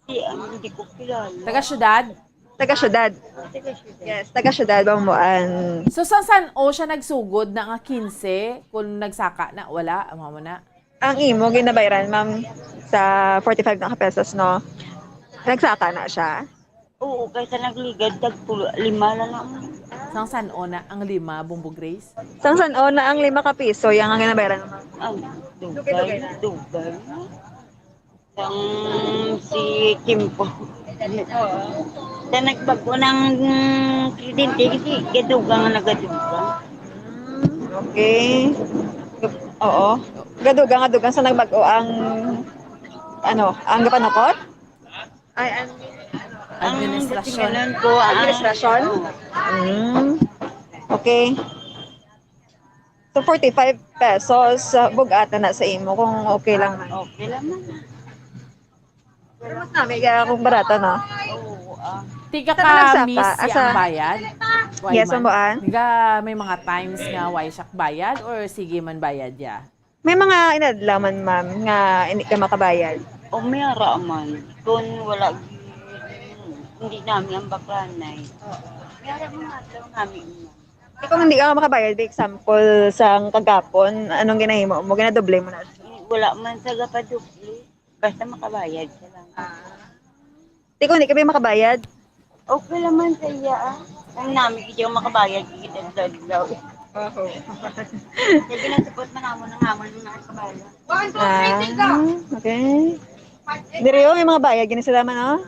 Si, um, hindi ko kilala. Taga syudad? Taga syudad. Taga syudad. Yes, taga syudad, Bambuan. So, sa san-o siya nagsugod na nga kinse? Kung nagsaka na, wala? Amo mo na? Ang imo ginabayran, ma'am, sa forty-five na ka pesos, no? Nagsaka na siya? Oo, kaysa nagligad, tagpulo, lima lang ang Sang san-o na ang lima, Bumbo Grace? Sang san-o na ang lima ka piso, yang ang ginabayran, ma'am? Ang Dugay, dugay. Dugay na. Dugay. Sang si Kimpo. Oo. Sa nagbag-o ng, mm, presidente, kasi gadugang ang nagadugang. Mm, okay. Oo. Gadugang, gadugang sa nagbag-o ang, ano, ang gapanukot? Ay, ang, ano, ang Administrasyon. Datinganan ko, ang Administrasyon? Oo. Mm. Okay. So, forty-five pesos, uh, bug-atan na sa imo kung okay lang man. Okay lang man. Pero mas nami kaya kung barato, no? Oo, ah. Tiga Sa ka nagsaka, miss siya asa? Ang bayad? Why Yes, man? Ang buwan? Tiga may mga times nga why siya bayad or sige man bayad ya? May mga inadlaw man, ma'am, nga hindi ka makabayad. O, may ara man. Kung wala, hindi namin ang baklanay. May ara mga adlaw namin, ma'am. Eh, kung hindi ka makabayad, by example, sang kagapon, anong ginahimo mo? Ginadoble mo na? Wala man sa gapadoble. Basta makabayad siya lang. Ah. Di kung hindi ka ba makabayad? Okay naman sa iya, ah. Ang nami, hindi ako makabayad, kita sa adlaw. Oho. Sige na, support man naman ang naman ng nakabayad. Ah, okay. Diri, oh, may mga bayad, gini sila man, oh.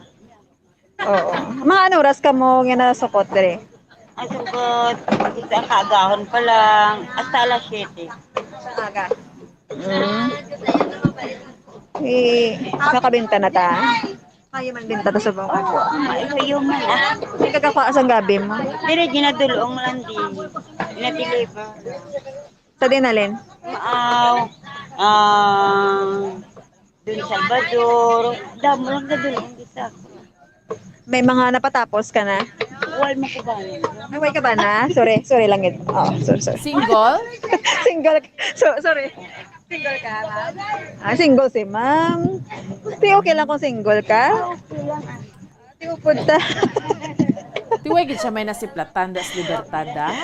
Oo. Mga ano oras ka mo nga nasukot diri? Ang sukot, isa kaagahon pa lang, hasta alas siyete. Sa aga. Mm. Eh, nakabenta na ta? Kaya man binta ta sa bungkag. Oo, maayo man, ah. Di ka kakuha sang gabi mo. Dili, ginadulong lang din. Ginadeliver. Sa dinalin? Maaw. Ah, dun Salvador. Damo lang gadulong dito. May mga napatapos ka na? Wal mo ko ba? May way ka ba na? Sorry, sorry lang gid. Oh, sorry, sorry. Single? Single. So, sorry. Single ka, ma'am? Ah, single si ma'am. Di okay lang kung single ka? Okay lang, ah. Di upod ta. Di way gid siya may nasiplatan, das libertad, ah?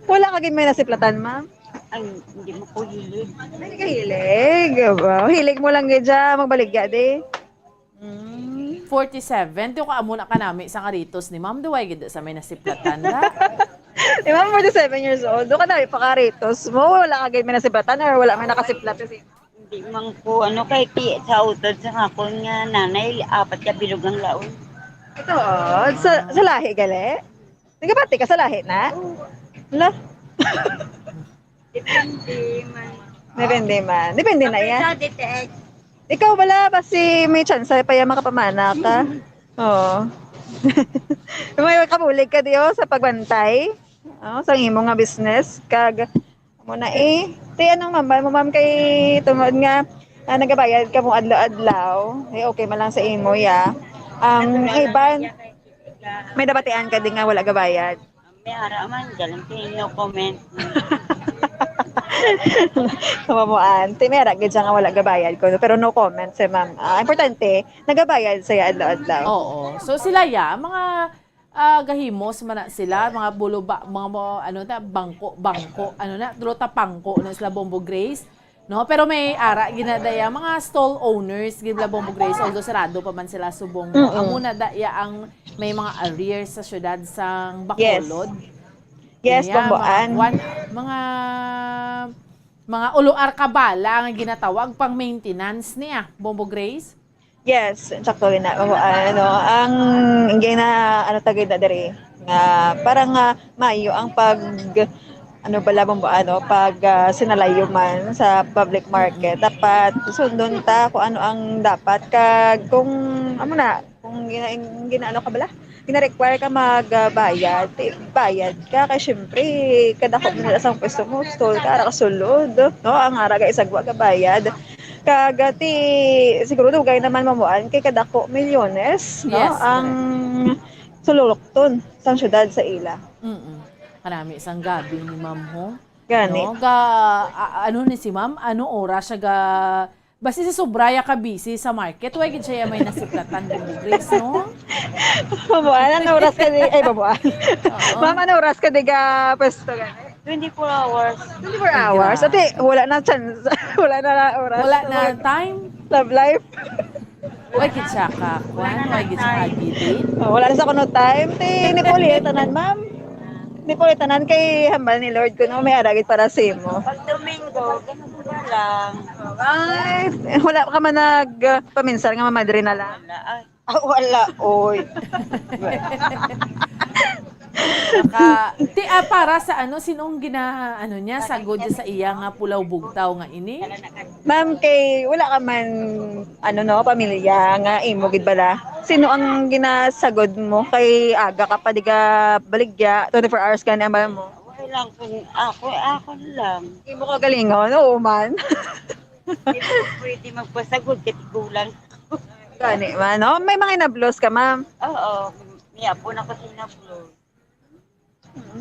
Wala ka gid may nasiplatan, ma'am? Ay, hindi mo ko hilig. Hindi ka hilig? Wow, hilig mo lang gid siya, magbaligya di. Mm. Forty-seven, ti ko amo na kanami sa karitos ni ma'am, di way gid sa may nasiplatan, da? Di ba, forty-seven years old? Doon ka na, ipakaritos mo. Wala ka gid may nasiplatan or wala may nakasiplat kasi. Hindi man ko, ano, kay ti-, sa utod sa akon nga nanay, apat ka bilog ang laon. Ito, oh, sa, sa lahi, gali? Nagapati ka sa lahi na? Oo. Wala. Depende man. Depende man. Depende na yan. Kapit sa detect. Ikaw wala, basi may chance pa yan makapamana ka. Oo. May kabulig ka diyo sa pagbantay. Oh, sa imo nga business. Kag, amo na eh. Ti, anong ma'am, mo ma'am kay tungod nga, ah, nagabayad ka mo adlaw-adlaw. Eh, okay man lang sa imo, ya. Ang iban, may nabatian ka din nga wala gabayad. May ara man, galang kay no comment. Kabamuan. Ti, may ara gid siya nga wala gabayad ko, pero no comment si ma'am. Ah, importante, nagabayad siya adlaw-adlaw. Oo. So, sila, ya, mga, ah, gahimos man na sila, mga buluba, mga mo-, ano na, bangko, bangko, ano na, dulo ta pangko na sila, Bombo Grace. No, pero may ara ginadaya mga stall owners gid la Bombo Grace, although sarado pa man sila subong. Mm-mm. Amo na daya ang may mga arrears sa syudad sang Bacolod. Yes. Yes, Bombo Ann. Mga, mga ulo arkabala nga ginatawag pang maintenance niya, Bombo Grace. Yes, sakto rin na. Oo, ano, ang gina-, ano, tagid na diri, nga parang, ah, maayo ang pag, ano, bala mo ba, ano, pag, ah, sinalayuman sa public market. Dapat sundon ta kung ano ang dapat kag kung, amo na, kung gina-, ginaano ka bala? Gina-require ka magbayad, ti-, bayad ka. Kay syempre, kadako man nila sang pwesto mo, stall ka, ara ka sulod, no? Ang ara ka isagwa ka bayad. Kag, ah, ti, siguro dugay naman mamuan kay kadako milyones, no? Yes, ang correct. Sululukton sang syudad sa ila. Mm-mm. Kanami sang gabi ni ma'am ho. Gani. No? Ga, a-, ano ni si ma'am? Ano oras siya ga Basi si sobra ya ka busy sa market, way gid siya may nasiplatan, Bombo Grace, no? Babuan, ano oras ka di, ay, babuan. Oo. Ma'am, ano oras ka di ga pwesto gani? Twenty-four hours. Twenty-four hours? Grabe. Ate, wala na chance. Wala na oras. Wala na time? Love life. Way gid siya ka, kwan, way gid siya ka gidin. Oh, wala na sa kuno time. Ti, ni Paul, eh, tanan, ma'am. Ni Paul, eh, tanan kay hambal ni Lord kuno may ara gid para sa imo. Pag Domingo, ganun lang. Ay, wala ka man nag, ah, paminsan nga mamadre na lang? Wala, ay. Ah, wala, oy. Naka, ti, ah, para sa ano, sinong gina, ano niya, sagod niya sa iya nga pulaw bugtaw nga ini? Ma'am, kay wala ka man, ano, no, pamilya nga imo gid bala. Sino ang ginasagod mo? Kay aga ka pa di ka baligya, twenty-four hours gani ang bala mo? Okay lang kung ako, ako lang. Imo kagalingon, oo man. Hindi ko pwede magpasagod kasi kulang. Gani man, no? May mga inablos ka, ma'am? Oo, may apo na ko sa inablos.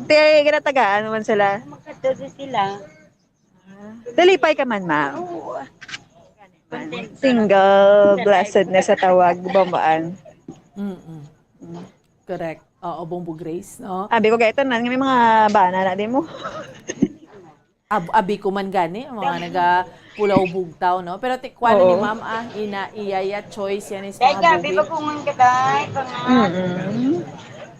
Ti, ginatagaan man sila? Magkatudo sila. Dalipay ka man, ma'am. Oo. Single blessedness sa tawag, Bombo Ann. Mm-mm. Mm. Correct. Oo, Bombo Grace, no? Abi ko, gaya tanan, nga may mga bana na di mo. Ab-, abi ko man gani, mga naga pulaw bugtaw, no? Pero ti, kwan ni Oo. Ma'am, ah, ina, iya, iya, choice yan is Kaya mga gabi bugit. Bagungon ka, day, pangan. Mm-mm.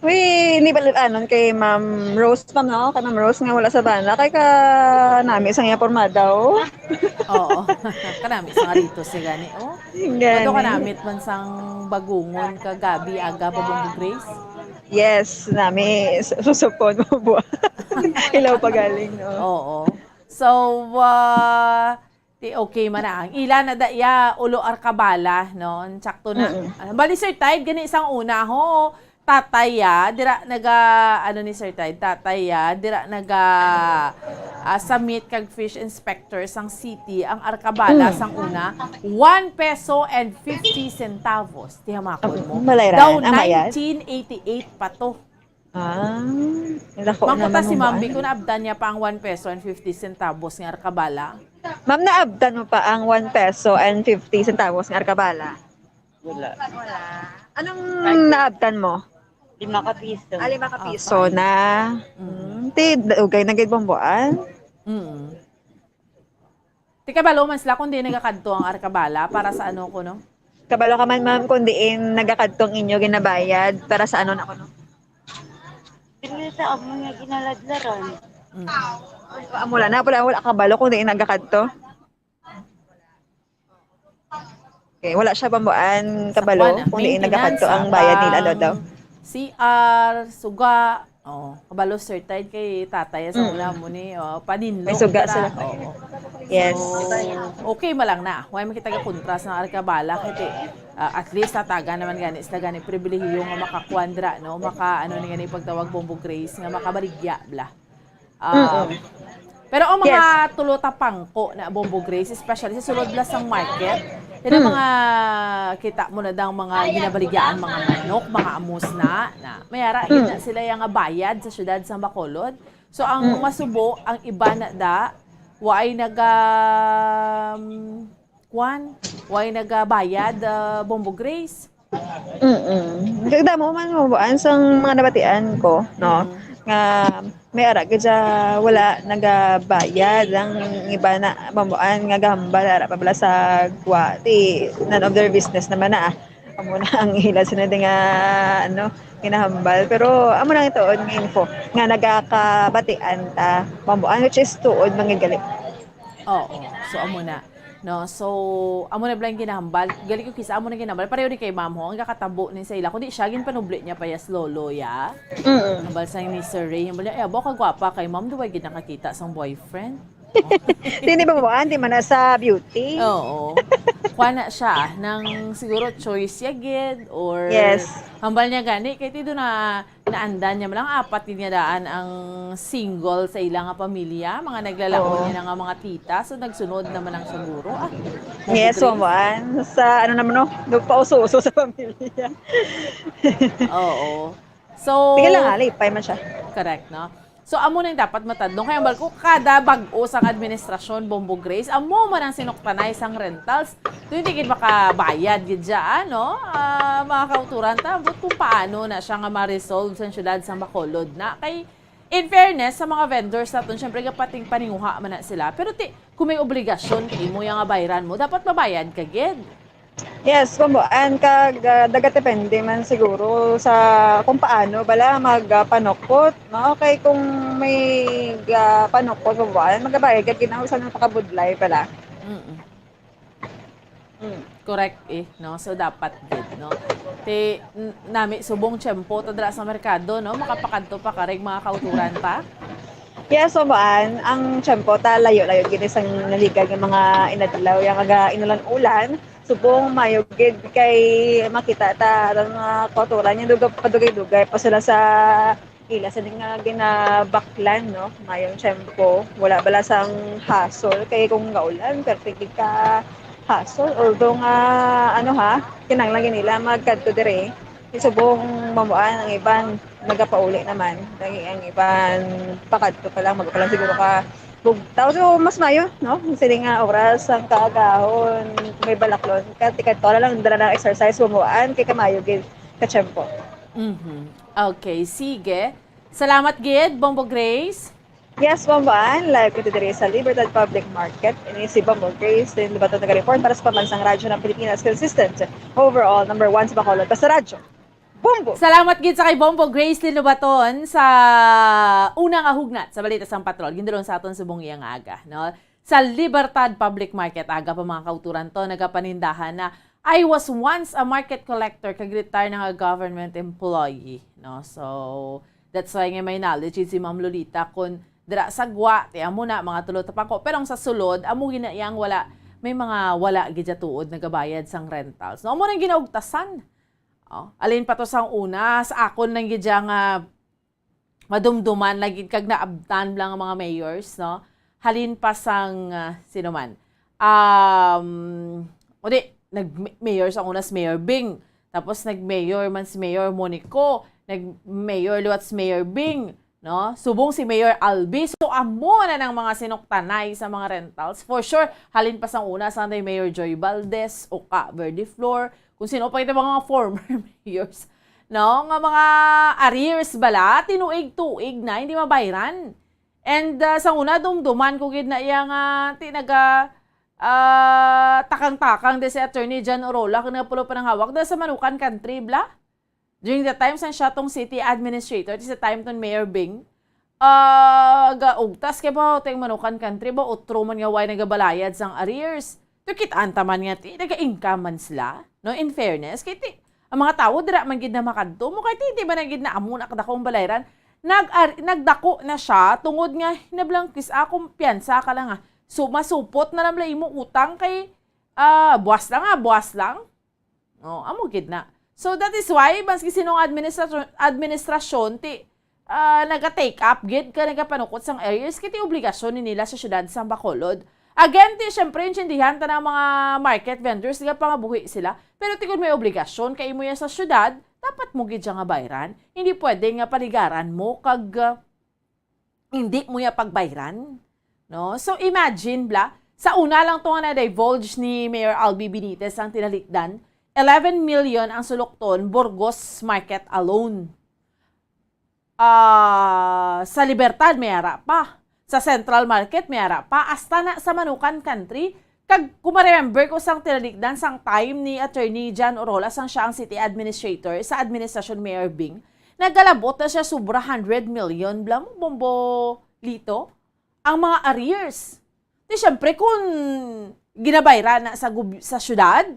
Uy, hindi ba anon kay Ma'am Rose, ma'am, no? Kay Ma'am Rose nga wala sa bana. Kay ka nami sa iya pormada, oh. Oo. Kanami sa nga rito si gani, oh. Gani. Ano kanamit man sang bagungon ka gabi, aga pa, Bombo Grace? Yes, nami, su-, susupon mo buwan. Ilaw pa galing, no? Oo. So, ah, Ti okay man na. Ang ila na da iya, ulo arkabala, no? Sakto na. Mm-mm. Ah, bali, Sir Tide, gani sang una, ho, tatay ya, dira naga, ano ni Sir Tide, tatay ya, dira naga, ah, submit kag fish inspector sang city, ang arkabala Mm. sang una, one peso and fifty centavos. Ti hamakon mo. Malay ra, Daw ang bayad? nineteen eighty-eight pa to. Ah, dako Mangkuta naman si mo, Ma'am B ano? Kung naabtan niya pa ang one peso and fifty centavos nga arkabala. Ma'am, naabtan mo pa ang one peso and fifty centavos nga arkabala? Wala. Wala. Anong Ay, naabtan mo? Lima ka piso. Ah, lima ka Ah, piso fine. na. Mm. Hmm, ti, ugay na gid, Bomboan. Mm. Ti kabalo man sila kung di nagakadto ang arkabala para sa ano ko, no? Kabalo ka man, ma'am, kung diin nagakadto ang inyo ginabayad para sa ano na kuno? Dili sa amo nga ginaladlaran. Mm. Amo lang na, wala, wala kabalo kung diin nagakadto? Okay, wala siya, Bomboan, Sa kabalo kuwan, ah, kung diin nagakadto maintenance, ang ah, bayad nila, pang Lodo? C R, suga. Oh, kabalo, Sir Tide, kay tatay sa Mm. una mo ni, oh, paninlog May suga ra. sila. Oo. Yes. So, okay man lang na. Why man kita gakontra sa arkabala? Kay ti, ah, at least tatagan naman gani sila gani pribilehiyo nga makakuan dira, no? Maka, ano ni gani pagtawag, Bombo Grace, nga makabaligya, bla. Ah, Mm-mm. pero ang mga Yes. tulo ta pangko na Bombo Grace, especially sa sulod lang sang market, yun ang Mm. mga kita mo na daw mga ginabaligyaan, mga manok, mga amos na, na may ara, Mm. na sila yung bayad sa syudad sa Bacolod. So, ang Mm. masubo, ang iba na da, waay naga, um, kwan, waay nagabayad, ah, Bombo Grace. Mm-mm. Damo man, Bomboan, sang mga nabatian ko, no, Mm. nga may ara gid siya wala nagabayad. Ang iba na, Bomboan, nga gahambal, ara pa bala sa gwa, di, none of their business naman na, ah. Amo na ang ila sila di nga, ano, ginahambal. Pero amo na ang tuod nga info nga nagakabatian ta, Bomboan, which is tuod man gid gali. Oo. So, amo na. No? So, amo na bala yung ginahambal. Gali ko kisa, amo na ginahambal. Pareho ni kay Ma'am ho, ang kakatabo ni sa ila. Kundi siya, ginpanubli niya pa yas lolo, ya. Mm-mm. Hambal sa ni Sir Ray. Hambal niya, "Eh, abo ka gwapa kay Ma'am, duway gid nakakita sang boyfriend." Di, di ba mo, ah? Di man na sa beauty. Oo. Kuha na siya, nang siguro choice ya gid, or Yes. hambal niya gani, kay ti do na naandan niya man lang apat gid nga daan ang single sa ila nga pamilya, mga naglalaon Oo. niya na nga mga tita, so nagsunod naman ang siguro. Ah, Yes, Ma'am Grace. Juan. Sa ano naman, no? Nagpauso-uso sa pamilya. Oo. So, Sige lang, ah, lipay man siya. Correct, no? So, amo na yung dapat matadlong. Kaya, hambal ko, kada bag-o sang administrasyon, Bombo Grace, amo man ang sinuktanay sang rentals. Doon, hindi gid makabayad gid siya, no? Ah, mga kauturan, ta, but kung paano na siya nga ma-resolve sa siyudad sa Bacolod na. Kay, in fairness, sa mga vendors naton, syempre, kapating paninguha man na sila. Pero ti, kung may obligasyon kay imo yung nga bayran mo, dapat mabayad ka gid. Yes, Bombo. And kag, ah, dagatepende man siguro sa kung paano bala magpanukot, no? Kay kung may, ah, panukot, Bombo, magabayad ka ginaw sa nang pakabudlay bala. Mm. Mm. Correct eh, no? So, dapat gid, no? Ti, n-, nami subong tiyempo ta dira sa merkado, no? Makapakadto pa karig mga kauturan ta? Yes, Bombo Ann, ang tiyempo ta layo-layo gid sang naligan nga mga inadlaw, yang aga inulan-ulan. Subong mayo gid kay makita ta ang mga kauturan nga dugay, padugay-dugay pa sila sa ila sini nga ginabaklan, no? Mayong tiyempo, wala bala sang hassle kay kung gaulan, perfect gid ka hassle. Although nga, ano ha, kinahanglan gid nila magkadto diri. Subong mamuan ang iban, nagapauli naman. Lagi ang iban, pakadto pa lang, mag-upa lang siguro ka bugtaw. So, mas mayo, no? Sini nga oras ang kaagahon, may balaklon. Kati kadto lang, dala na exercise, mamuan, kay kamayo gid ka tiyempo. Mhm. Okay, sige. Salamat gid, Bombo Grace. Yes, Bombo Ann, live ko diri sa Libertad Public Market. Ini si Bombo Grace, din Lubaton, nag-report para sa Pambansang Radyo ng Pilipinas, consistent, overall, number one sa Bacolod. Basta Radyo, Bombo! Salamat gid sa kay Bombo Grace Linubaton sa una nga hugnat sa balita sang patrol. Gindulong sa aton subong iyang aga, no? Sa Libertad Public Market, aga pa, mga kauturan, to, nagapanindahan na, "I was once a market collector, kag retire na nga government employee," no? So, that's why nga may knowledge si Ma'am Lolita kung dira sa gwa, ti amo na, mga tulo tapangko. Pero ang sa sulod, amo gina yang wala, may mga wala gid siya tuod nagabayad sang rentals. No, amo nang ginaugtasan. Oh, alin pa to sang una, sa akon lang gid siya nga madumduman lagi kag naabtan lang ang mga mayors, no? Halin pa sang, ah, sino man. Um, o di, nag-mayor sa una si Mayor Bing. Tapos nag-mayor man si Mayor Monico. Nag-mayor liwat si Mayor Bing, no? Subong si Mayor Albi. So, amo na ng mga sinuktanay sa mga rentals. For sure, halin pa sang una, sa Mayor Joy Valdez, Oka Verdeflor, kung sino pa yung mga former mayors, no? Nga mga arrears bala, tinuig-tuig na, hindi mabayran. And, ah, sa una, dumduman ko gid na iya nga, ti naga, ah, takang-takang di si Attorney John Orola, kung nagapulo pa ng hawak, dahil sa Manukan Country, bla? During the time, sang siya tong city administrator, ti sa time tong Mayor Bing, ah, gaugtas kay ba, teng Manukan Country ba, utro man nga way nagabalayad sang arrears. Ti kitaan ta man nga, ti, naga-income man sila, no? In fairness, kay ti, ang mga tawo dira man gid na makadto mo, kay ti, di ba na gid na amo na kadakong balayran? Nag-, nagdako na siya, tungod nga, hinablangkis akong piyansa ka lang, ah. So, masupot na lang bala imo utang kay, ah, buwas lang, ah, buwas lang. Oh, amo gid na. So, that is why, maski sinong administrasyon, administrasyon, ti, ah, naga-take up gid ka nagapanukot sang arrears, kay ti obligasyon ni nila sa syudad sang Bacolod. Again, ti, syempre, intindihan ta na mga market vendors, nga pangabuhi sila. Pero ti kung may obligasyon kay imo yan sa syudad, dapat mo gid siya nga bayran. Hindi pwede nga paligaran mo kag, ah, hindi mo ya pagbayran, no? So, imagine, bla, sa una lang to nga na-divulge ni Mayor Albi Benitez ang tinalikdan, eleven million ang sulukton, Burgos Market alone. Ah, sa Libertad, may ara pa. Sa Central Market, may ara pa. Hasta na sa Manukan Country, kag kung ma-remember ko sang tinalikdan sang time ni Attorney John Orola, sang siya ang city administrator sa administrasyon Mayor Bing, nagalabot na siya sobra hundred million, bla mo, Bombo Lito, ang mga arrears. Di syempre, kung ginabayran na sa gub-, sa syudad,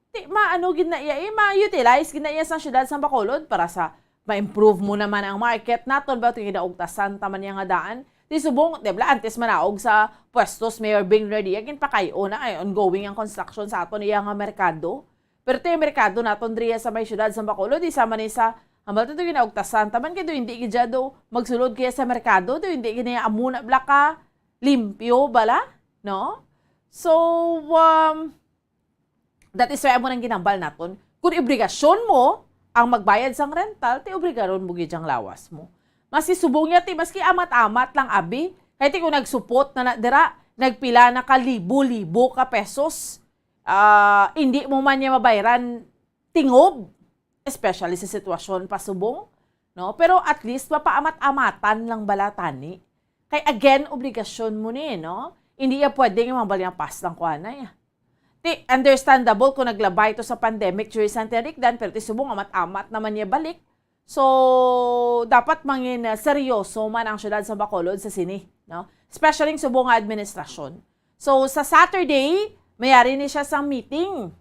di maano gid na iya, eh, ma-utilize gid na iya sa syudad sa Bacolod para sa ma-improve mo naman ang market naton, ba, ito ginaugtasan ta man niya nga daan. Di subong, di bala, antes manaog sa pwesto si Mayor Bing Revilla, ginpakayo na, ay, ongoing ang construction sa aton iya nga merkado. Pero ti merkado naton diriya sa may syudad sa Bacolod, di sama ni sa, hambal to, ginaugtasan ta man kay do hindi gid siya do magsulod kaya sa merkado, do hindi gid niya amo na bala ka limpyo bala, no? So, um, that is why amo nang ginambal naton. Kung obligasyon mo ang magbayad sang rental, ti obligaron mo gid ang lawas mo. Maski subong niya, ti, maski amat-amat lang, abi, kay ti kung nagsupot na, na dira, nagpila na ka libo-libo ka pesos, ah, hindi mo man niya mabayran tingob, especially sa sitwasyon pa subong, no? Pero at least, mapaamat-amatan lang bala tani. Kay again, obligasyon mo ni, no? Hindi ya pwede nga mabali nga pass lang kuha na ya. Ti, understandable kung naglabay to sa pandemic during sa tiyalikdan, pero ti subong amat-amat naman niya balik. So, dapat mangin, uh, seryoso man ang syudad sa Bacolod sa sini, no? Especially ang subong nga administrasyon. So, sa Saturday, mayari ni siya sa meeting.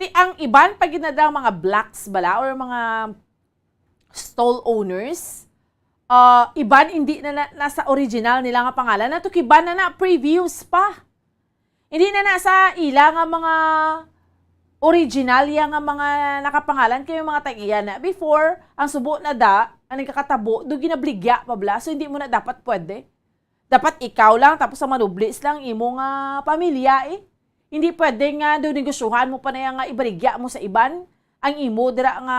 Ti ang iban pa gid na daw mga blacks bala or mga stall owners, ah, iban hindi na, na, nasa original nila nga pangalan, natukiban na na, previous pa. Hindi na na sa ila nga mga original ya nga mga nakapangalan kay mga tag-iya na. Before, ang subo na da, ang nagkakatabo, do ginabligya pa bala. So, hindi mo na dapat pwede. Dapat ikaw lang, tapos ang manublis lang imo nga pamilya, eh. Hindi pwede nga do negosyohan mo pa na ya nga ibaligya mo sa iban ang imo dira nga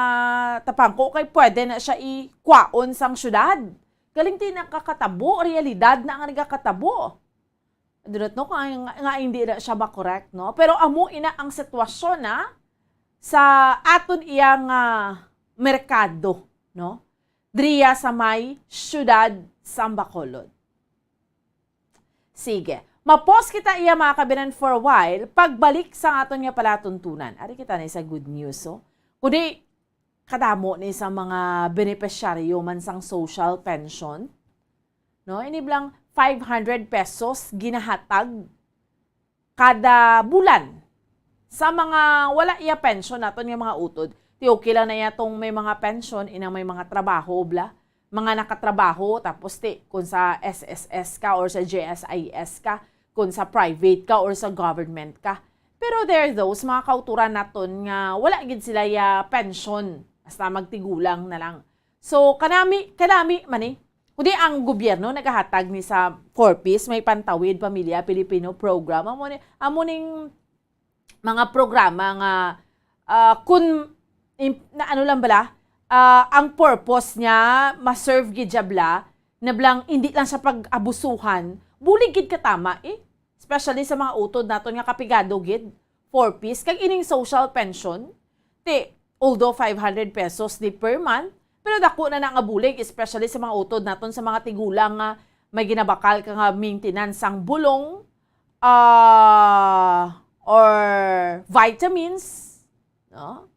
tapangko, kay pwede na siya ikwaon sang syudad. Galing ti nakakatabo, realidad na nga nagakatabo. I do not know kung nga, nga hindi na siya ma-correct, no? Pero amo ina ang sitwasyon na sa aton iya nga merkado, no? Diriya sa may siyudad sa Bacolod. Sige. Ma-pause kita iya, mga kabinan, for a while. Pagbalik sa aton nga palatuntunan. Ari kita na sa good news, oh. Kundi, kadamo ni sa mga benepisyaryo man sang social pension. No, ini blang five hundred pesos ginahatag kada bulan sa mga wala iya pension naton nga mga utod. Ti okay lang na iya tong may mga pension, inang may mga trabaho, bla. mga nakatrabaho, tapos ti, kung sa S S S ka or sa J S I S ka, kung sa private ka or sa government ka. Pero there are those mga kauturan naton nga wala gid sila ya pensyon, basta magtigulang na lang. So, kanami, kanami man eh. Kundi ang gobyerno nagahatag ni sa Four Ps, may Pantawid Pamilya Pilipino Program. Amo ni, amo ning mga programa nga, ah, kun, im-, na ano lang bala, ah, ang purpose niya, ma-serve gid siya bala, na blang hindi lang siya pag-abusuhan, bulig gid katama eh. Especially sa mga utod naton nga kapigado gid, Four Ps, kag ining social pension, ti, although five hundred pesos ni per month, pero dako na na nga bulig, especially sa mga utod naton sa mga tigulang nga may ginabakal ka nga maintenance sang bulong, ah, or vitamins, no?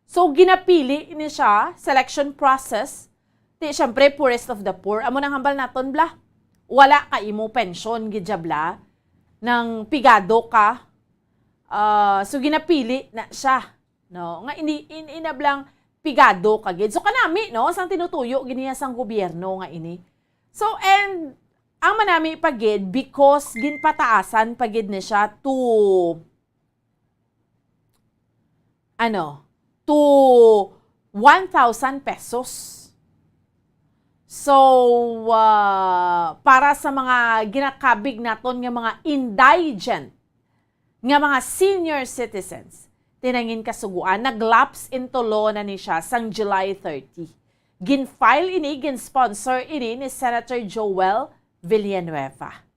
So, ginapili ni siya, selection process, ti, syempre, poorest of the poor. Amo nang hambal naton, bla. Wala ka imo pensyon, gid siya, bla. Nang pigado ka. Ah, so, ginapili na siya. No? Nga ini, in, inablang pigado ka, gid. So, kanami, no? Sang tinutuyo, gid niya sang gobyerno nga ini. So, and, ang manami pa, gid, because ginpataasan pa, gid, ni siya to ano, to one thousand pesos. So, ah, para sa mga ginakabig naton nga mga indigent, nga mga senior citizens, tinangin kasuguan, nag-lapse into law na ni siya sang July thirty. Gin-file ini, gin-sponsor ini ni Senator Joel Villanueva.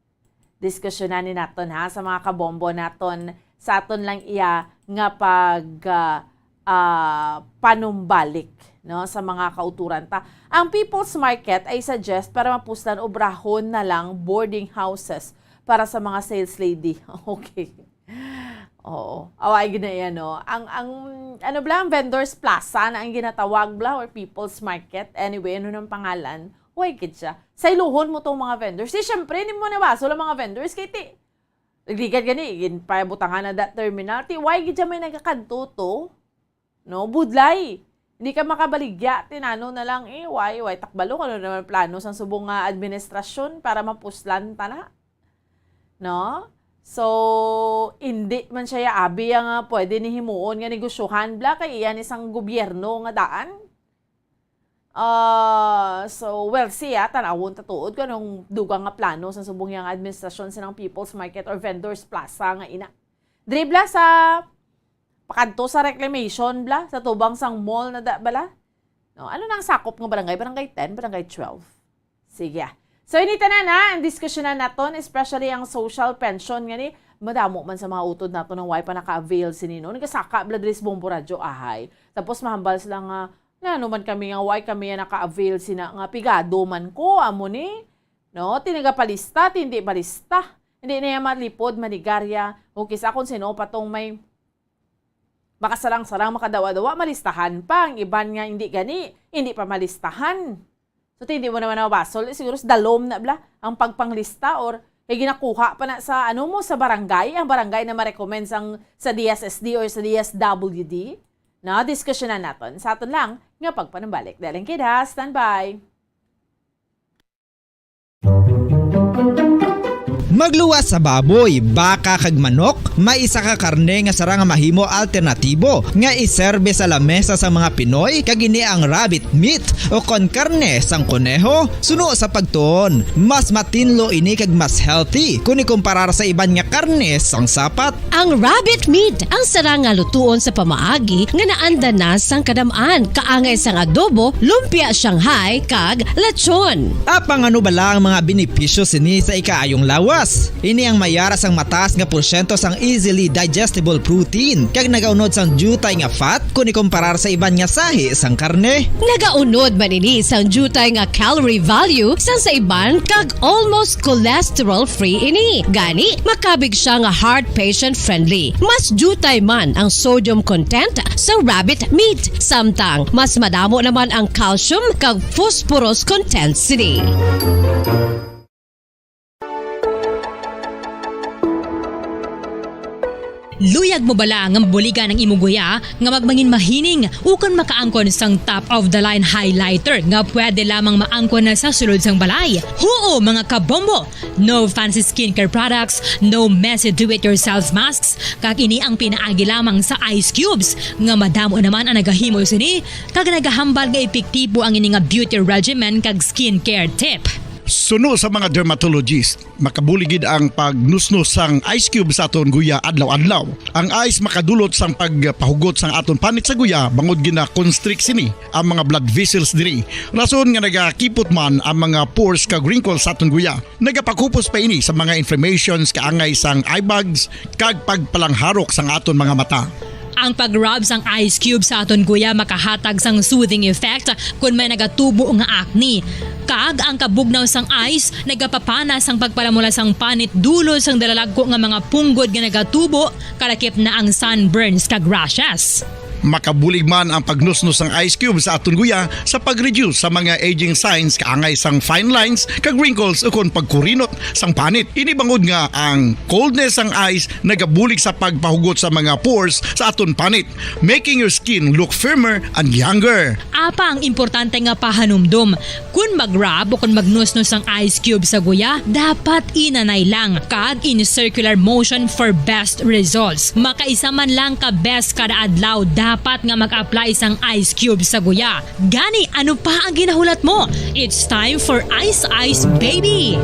Diskusyonan ni naton, ha, sa mga kabombo naton, sa aton lang iya nga pag, ah, ah, panumbalik, no, sa mga kauturan ta. Ang People's Market ay suggest para mapuslan obrahon na lang boarding houses para sa mga sales lady. Okay. Oo. Awa, ay gina yan, no? Ang, ang, ano bala, ang vendors plaza na ang ginatawag bala, or people's market. Anyway, ano nang pangalan? Way gid siya. Sayluhon mo tong mga vendors. Di, syempre, hindi mo nabasol ang mga vendors. Kay ti, ligad gani, ginpabutangan na that terminal. Ti, way gid siya may nagakadto to? No, budlay. Hindi ka makabaligya, tinano na lang, eh, way, way, takbalo, ano naman plano sang subong nga administrasyon para mapuslan ta na? No? So, hindi man siya ya abi ang, ah, pwede ni himuon nga negosyohan, bla, kay iya ni sang gobyerno nga daan. Ah, so, we'll see, ah, tanawon ta tuod kung anong dugang nga plano sa subong yang administrasyon sining People's Market or Vendors Plaza nga ina. Diri, bla, sa pakadto sa reclamation, bla, sa tubang sang mall na da, bala? No, ano na ang sakop nga barangay? Barangay ten, barangay twelve? Sige, ah. So, ini tanan, ha, ang diskusyonan naton, especially ang social pension nga ni, madamo man sa mga utod naton ang way pa naka-avail sini, no? Nagasaka bala diri sa Bombo Radyo, ahay. Tapos mahambal sila nga, na ano man kami nga, way kami nga naka-avail sina nga pigado man ko, amo ni, no? Ti nagapalista, ti hindi palista. Hindi na yan malipod, manigarya. O kisa kung sino pa tong may makasarang-sarang, makadawa-dawa, malistahan pa. Ang iban nga hindi gani, hindi pa malistahan. So, ti, hindi mo naman nabasol. Eh, siguro sa dalom na bla ang pagpanglista or kay ginakuha pa na sa, ano mo, sa barangay, ang barangay na ma-recommend sang, sa D S S D or sa D S W D. Na, diskusyonan naton sa aton lang nga pagpanumbalik. Daling kida, standby. Magluwas sa baboy, baka kag manok, may isa ka karne nga sarang nga mahimo alternatibo nga iserbe sa lamesa sa mga Pinoy, kag ini ang rabbit meat o kon karne sang koneho. Suno sa pagtuon, mas matinlo ini kag mas healthy kun ikumparar sa iban nga karne sang sapat. Ang rabbit meat ang sarang nga lutuon sa pamaagi nga naanda na sang kadam-an, kaangay sang adobo, lumpia Shanghai, kag lechon. Apang ano bala ang mga benepisyo sini sa ikaayong lawas? Ini ang may ara sang mataas nga porsyento sang easily digestible protein, kag nagaunod sang diutay nga fat kun ikumparar sa iban nga sahi sang karne. Nagaunod man ini sang diutay nga calorie value sang sa iban, kag almost cholesterol-free ini. Gani, makabig siya nga heart patient-friendly. Mas diutay man ang sodium content sa rabbit meat, samtang mas madamo naman ang calcium kag phosphorus content sini. Luyag mo bala nga mabuligan ang imo guya nga magmangin mahining ukon makaangkon sang top of the line highlighter nga pwede lamang maangkon na sa sulod sang balay? Huo, mga kabombo! No fancy skincare products, no messy do-it-yourself masks, kag ini ang pinaagi lamang sa ice cubes nga madamo naman ang nagahimo sini kag nagahambal nga epektibo ang ini nga beauty regimen kag skincare tip. Suno sa mga dermatologist, makabulig gid ang pagnusnos sang ice cube sa aton guya adlaw-adlaw. Ang ice makadulot sang pagpahugot sang aton panit sa guya bangod gina-constrict sini ang mga blood vessels diri. Rason nga nagakipot man ang mga pores kag wrinkles sa aton guya. Nagapakupos pa ini sa mga inflammations kaangay sang eye bags kag pagpalangharok sang aton mga mata. Ang pag-rub sang ice cube sa aton guya makahatag sang soothing effect kon may nagatubo nga acne. Kag ang kabugnaw sang ice nagapapana sang pagpalamula sang panit dulot sang dalalagko nga mga punggod nga nagatubo, kalakip na ang sunburns kag rashes. Makabulig man ang pagnusnos sang ice cube sa aton guya sa pag-reduce sa mga aging signs kaangay sang fine lines kag wrinkles ukon pagkurinot sang panit. Ini bangod nga ang coldness sang ice nagabulig sa pagpahugot sa mga pores sa aton panit, making your skin look firmer and younger. Apang importante nga pahanumdom, kon mag-rub o kon magnusnos ang ice cube sa guya, dapat inanay lang kag in circular motion for best results. Makaisa man lang ka beses kada adlaw dapat nga mag-apply sang ice cube sa guya. Gani, ano pa ang ginahulat mo? It's time for Ice Ice Baby!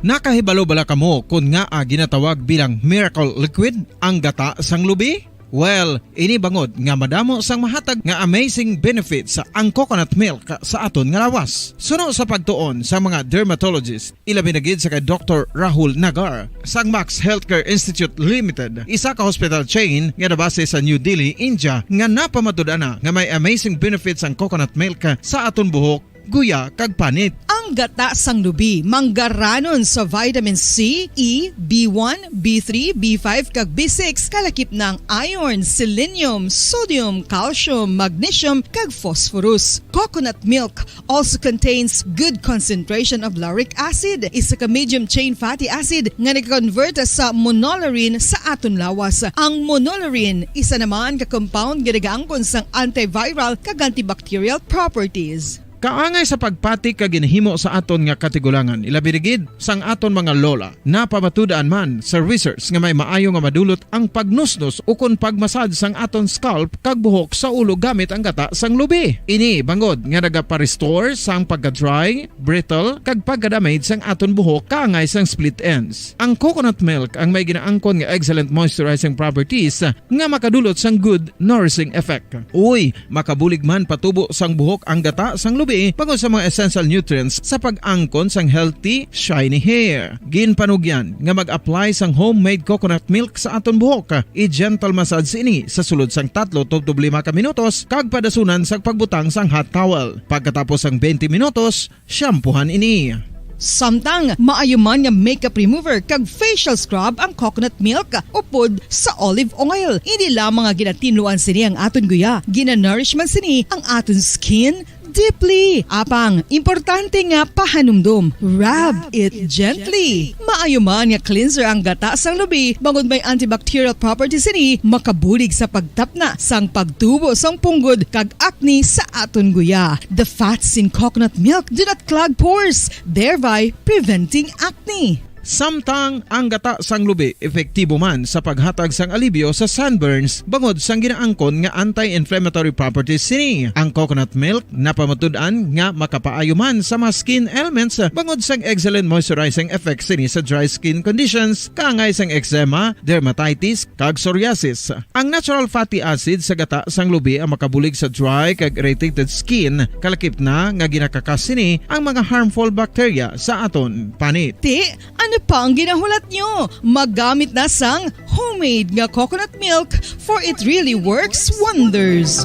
Nakahibalo bala kamo kon ngaa ginatawag bilang miracle liquid ang gata sang lubi? Well, ini bangod nga madamo sang mahatag nga amazing benefits ang coconut milk sa aton nga lawas. Suno sa pagtuon sa mga dermatologist, ilabi na gid sa kay Doktor Rahul Nagar sang Max Healthcare Institute Limited, isa ka hospital chain nga nabase sa New Delhi, India, nga napamatud-an na nga may amazing benefits ang coconut milk sa aton buhok, guya, kag panit. Ang gata sang lubi manggaranon sa vitamin C, E, B one, B three, B five, kag B six, kalakip na ang iron, selenium, sodium, calcium, magnesium, kag phosphorus. Coconut milk also contains good concentration of lauric acid, isa ka medium chain fatty acid nga nag-convert sa monolaurin sa aton lawas. Ang monolaurin isa naman ka compound nga nagaangkon sang antiviral kag antibacterial properties. Kaangay sa pagpati kag ginhimo sa aton nga katigulangan, ilabi na gid sang aton mga lola. Napamatud-an man sa research nga may maayo nga madulot ang pagnusnos ukon pagmasad sang aton scalp kag buhok sa ulo gamit ang gata sang lubi. Ini bangod nga nagapa-restore sang pagka-dry, brittle, kag pagka-damage sang aton buhok kaangay sang split ends. Ang coconut milk ang may ginaangkon nga excellent moisturizing properties nga makadulot sang good nourishing effect. Uy, makabulig man patubo sang buhok ang gata sang lubi bangod sa mga essential nutrients sa pag-angkon sang healthy, shiny hair. Ginpanugyan nga mag-apply sang homemade coconut milk sa aton buhok. I-gentle massage ini sa sulod sang tatlo tubtob lima ka minutos kag padasunan sang pagbutang sang hot towel. Pagkatapos sang twenty minutos, shampoohan ini. Samtang maayo man nga makeup remover kag facial scrub ang coconut milk upod sa olive oil. Hindi lamang nga ginatinluan sini ang aton guya, ginanourish man sini ang aton skin deeply. Apang, importante nga pahanumdom, rub it gently. Maayo man nga cleanser ang gata sang lubi bangod may antibacterial properties sini, makabulig sa pagtapna sang pagtubo sang punggod kag acne sa aton guya. The fats in coconut milk do not clog pores, thereby preventing acne. Samtang ang gata sang lubi epektibo man sa paghatag sang alibyo sa sunburns bangod sang ginaangkon nga anti-inflammatory properties sini. Ang coconut milk napamatud-an nga makapaayo man sa mga skin ailments bangod sang excellent moisturizing effects sini sa dry skin conditions kaangay sang eczema, dermatitis, kag psoriasis. Ang natural fatty acid sa gata sang lubi ang makabulig sa dry kag irritated skin, kalakip na nga ginakakas sini ang mga harmful bacteria sa aton panit. Ti, ano pa ang ginahulat nyo? Maggamit na sang homemade nga coconut milk, for it really works wonders.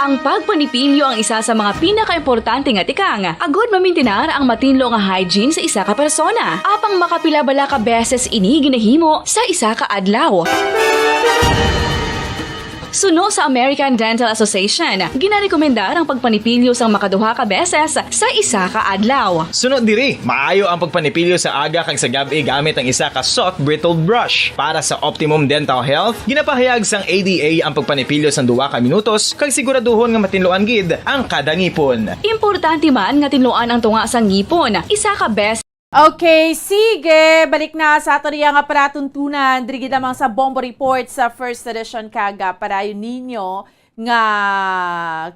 Ang pagpanipilyo ang isa sa mga pinakaimportante nga tikang agud mamintinar ang matinlo nga hygiene sa isa ka persona. Apang makapila bala ka beses ini ginahimo sa isa ka adlaw? Suno sa American Dental Association, ginarekomendar ang pagpanipilyo sang makaduha ka beses sa isa ka adlaw. Suno diri, maayo ang pagpanipilyo sa aga kag sa gab-i gamit ang isa ka soft bristled brush. Para sa optimum dental health, ginapahayag sang A D A ang pagpanipilyo sang duha ka minutos kag siguraduhon nga matinluan gid ang kada ngipon. Importante man nga tinluan ang tunga sa ngipon isa ka beses. Okay, sige. Balik na sa ato niya nga palatuntunan. Diri gid lamang sa Bombo Report sa first edition kag padayon ninyo nga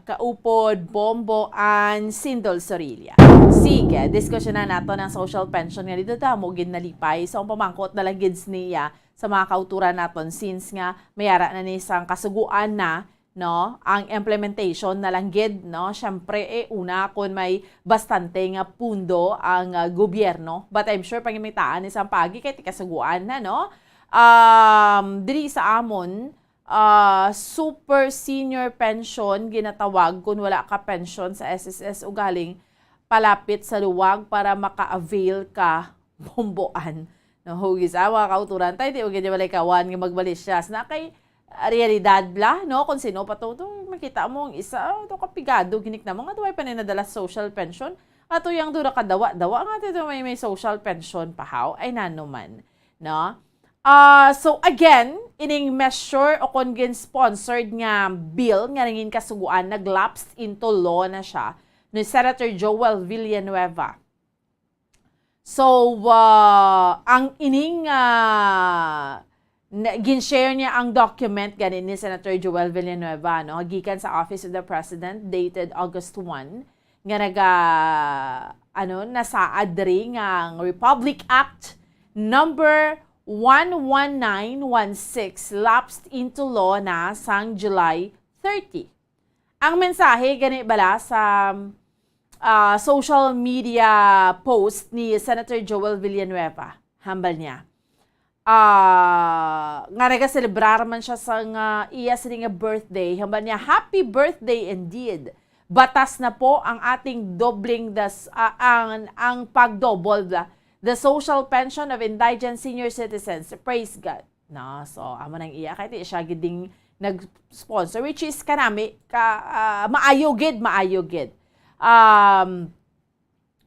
kaupod Bombo and Sindol Sorilla. Sige, diskusyonan nato ang social pension nga dito damo gid nalipay. So, ang pamangkot na lang gid niya sa mga kauturan naton since nga mayara na ni sang kasuguan na no, ang implementation na lang gid, no? Syempre, eh, una, kung may bastante nga pundo ang uh, gobyerno. But I'm sure pangimitaan ni sang pagi kay tikasuguan na, no? Um, diri sa amon, uh, super senior pension ginatawag kung wala ka pension sa S S S ugaling palapit sa luwag para maka-avail ka bomboan. No, hugi sa mga kauturan tayo, di mo gid balay kawan nga magbalisyas na kay ah, realidad bla, no? Kung sino pa to, to makita mo ang isa, oh, to kapigado, ginik na mga duway pa na nadala social pension. Ato yung dura ka dawa-dawa nga to may, may social pension pa, how? Ay nano man, no? Ah, so again, ining measure o kon gin-sponsored nga bill nga nangin kasuguan, nag-lapsed into law na siya ni Senator Joel Villanueva. So, uh, ang ining uh, gin-share niya ang document gani ni Senator Joel Villanueva, no, gikan sa Office of the President dated August one nga naga ano nasaad diri nga ang Republic Act number one one nine one six lapsed into law na sang July thirty. Ang mensahe gani bala sa uh, social media post ni Senator Joel Villanueva. Hambal niya. Uh, nga nagaselebrar man siya sa nga iya sini nga birthday. Hambal niya, "Happy birthday indeed. Batas na po ang ating dobling das, uh, ang, ang pagdobol the social pension of indigent senior citizens. Praise God." No, so amo nang iya kay di siya gid ding nag-sponsor, which is kanami ka uh, maayo gid, maayo gid. Um,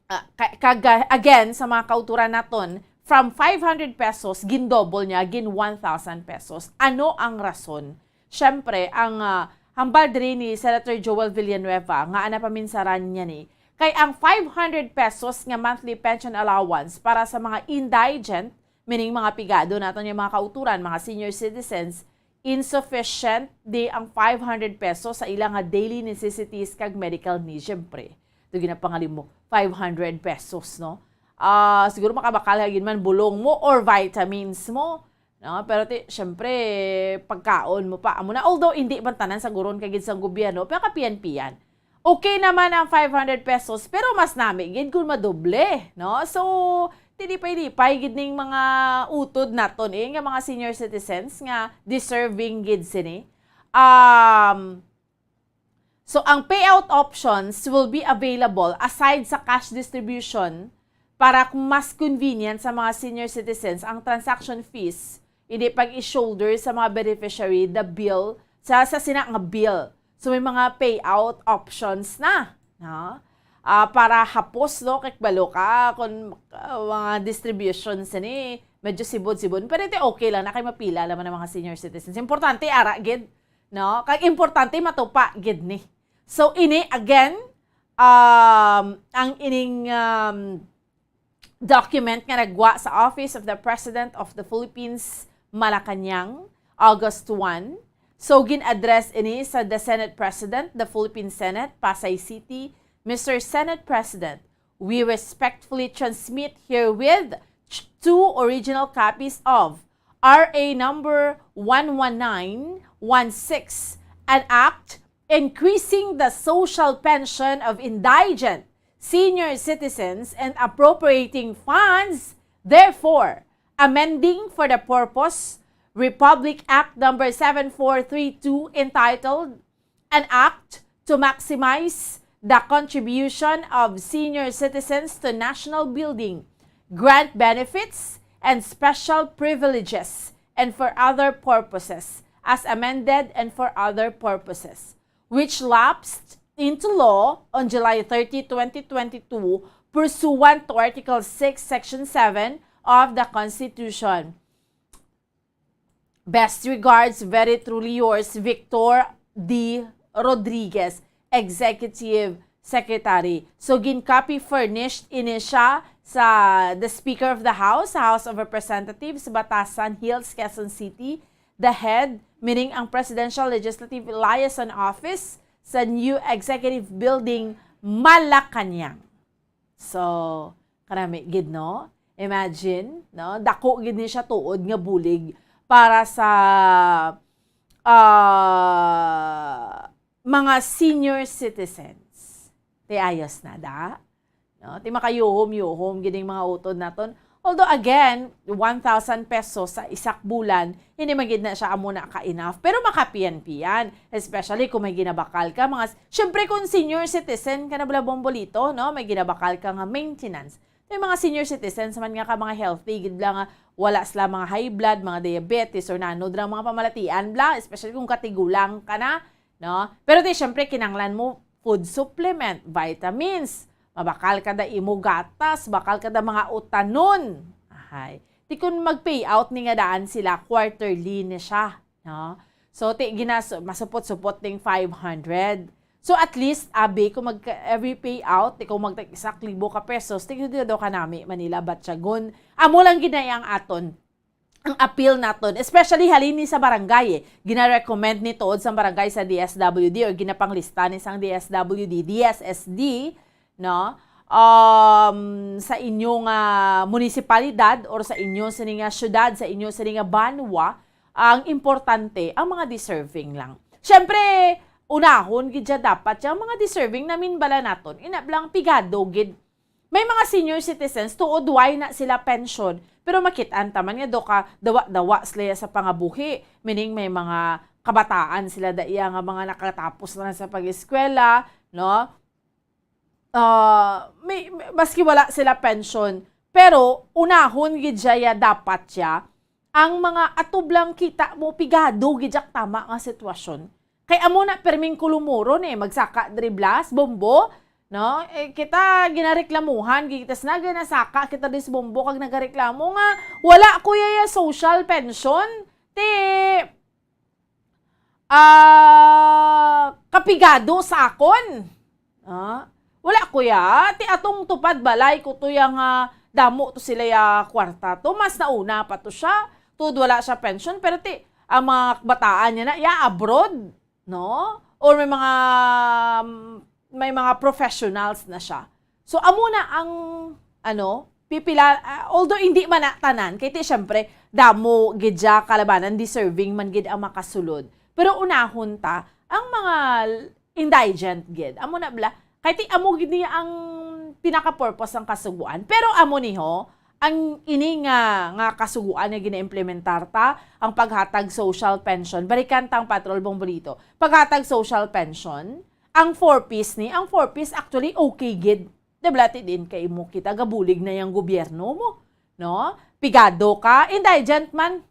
uh, kag again sa mga kauturan naton, from five hundred pesos gin-double niya gin one thousand pesos. Ano ang rason? Syempre ang uh, hambal diri ni Senator Joel Villanueva nga ana paminsaran niya ni kay ang five hundred pesos nga monthly pension allowance para sa mga indigent meaning mga pigado naton yung mga kauturan, mga senior citizens, insufficient di ang five hundred pesos sa ilang nga daily necessities kag medical needs. Siyempre, ito ginapangalim mo, five hundred pesos, no? Ah, siguro makabakal gid man bulong mo or vitamins mo, no? Pero ti, syempre, pagkaon mo pa. Amo na, although hindi man tanan sa guron kagid sang gobyerno, pero kapiyan-piyan. Okay naman ang five hundred pesos, pero mas nami gid kung madoble, no? So, tilipay-lipay gid ning mga utod naton eh, nga mga senior citizens nga deserving gid sini. Um, so, ang payout options will be available aside sa cash distribution para mas convenient sa mga senior citizens ang transaction fees, hindi pag-i-shoulder sa mga beneficiary the bill sa sa sina nga bill. So may mga payout options na, no? Uh, para hapos no kay balo ka kung uh, mga distribution sini medyo sibod-sibod pero ito okay lang na kay mapila naman ang mga senior citizens importante ara gid no kay importante matupa gid ni so ini again um ang ining um, document nga nagwa sa Office of the President of the Philippines, Malacañang, August one. So, gin-address ini sa the Senate President, the Philippine Senate, Pasay City, Mister Senate President, we respectfully transmit herewith two original copies of R A number one one nine one six, an act increasing the social pension of indigent senior citizens and appropriating funds, therefore, amending for the purpose Republic Act number seven four three two entitled An Act to Maximize the Contribution of Senior Citizens to National Building, Grant Benefits, and Special Privileges, and for other purposes, as amended and for other purposes, which lapsed into law on July thirty, twenty twenty-two, pursuant to Article six, Section seven of the Constitution. Best regards, very truly yours, Victor D. Rodriguez, Executive Secretary. So, gin-copy furnished ini siya sa the Speaker of the House, sa House of Representatives, Batasan Hills, Quezon City, the head, meaning ang Presidential Legislative Liaison Office, sa new Executive Building, Malacañang. So, karami gid, no? Imagine, no? Dako gid ni siya tuod nga bulig para sa, ah, mga senior citizens. Ti ayos na da. No? Ti makayuhom-yuhom gid ang mga utod naton. Although again, one thousand pesos sa isa ka bulan, hindi man gid na siya amo na ka enough. Pero makapiyan-piyan, especially kung may ginabakal ka, mga, syempre kung senior citizen ka na bala, Bombolito, no? May ginabakal ka nga maintenance. May mga senior citizens man nga ka, mga healthy gid lang, nga wala sila mga high blood, mga diabetes, or nanod lang mga pamalatian bla, especially kung katigulang ka na, no? Pero ti, syempre, kinanglan mo food supplement, vitamins, mabakal ka da imo gatas, bakal ka da mga utanon. Ahay. Ti kun mag-payout ni nga daan sila, quarterly ni siya, no? So, ti, ginas-, masupot-supot ding five hundred. So, at least, abi, kung mag, every payout, ti kung magtag isa ka libo ka pesos, ti, ti, daw kanami man nila batyagon. Amo lang gid na ang aton, ang appeal naton, especially halin ni sa barangay, eh. Gina-recommend ni tuod sang barangay sa D S W D or ginapanglista ni sang D S W D, D S S D, no? Um, sa inyo nga munisipalidad or sa inyo sini nga syudad, sa inyo sini nga banwa, ang importante, ang mga deserving lang. Siyempre, unahon gid siya dapat siya, ang mga deserving namin bala naton. Ina blang pigado gid. May mga senior citizens, tuod way na sila pension, pero makit-an ta man nga do ka dawa-dawa sila sa pangabuhi. Meaning, may mga kabataan sila da iya nga mga nakatapos na sa pag-eskwela, no? Ah, may, may, maski wala sila pension, pero unahon gid siya, ya dapat siya, ang mga atublang kita mo, pigado gid siya tama nga sitwasyon. Kay amo na perming kulumuron eh, magsaka diri blas, bombo, no? Eh, kita ginareklamuhan, gid kita sinaga nasaka kita dis bombo kag nagareklamo nga wala ko ya social pension. Ti, ah, kapigado sa akon. Ah, wala ko ya. Ti atong tupad balay ko to ya nga damo to sila ya kwarta to. Mas nauna pa to siya. Tuod wala siya pension, pero ti ang mga kabataan niya na ya abroad, no? Or may mga, mm, may mga professionals na siya. So, amo na ang, ano, pipila, ah, although hindi man na tanan, kay ti, syempre, damo gid siya kalabanan, deserving man gid ang makasulod. Pero unahon ta, ang mga indigent gid, amo na bala, kay ti, amo gid niya ang pinaka-purpose ng kasuguan. Pero amo ni ho, ang ini nga, nga kasuguan nga ginaimplementar ta, ang paghatag social pension, balikan ta ang patrol, Bombolito, paghatag social pension, ang four Ps ni, ang four Ps actually okay gid. Di ba, ti din kay mo kita, gabulig na yang gobyerno mo, no? Pigado ka, indigent man.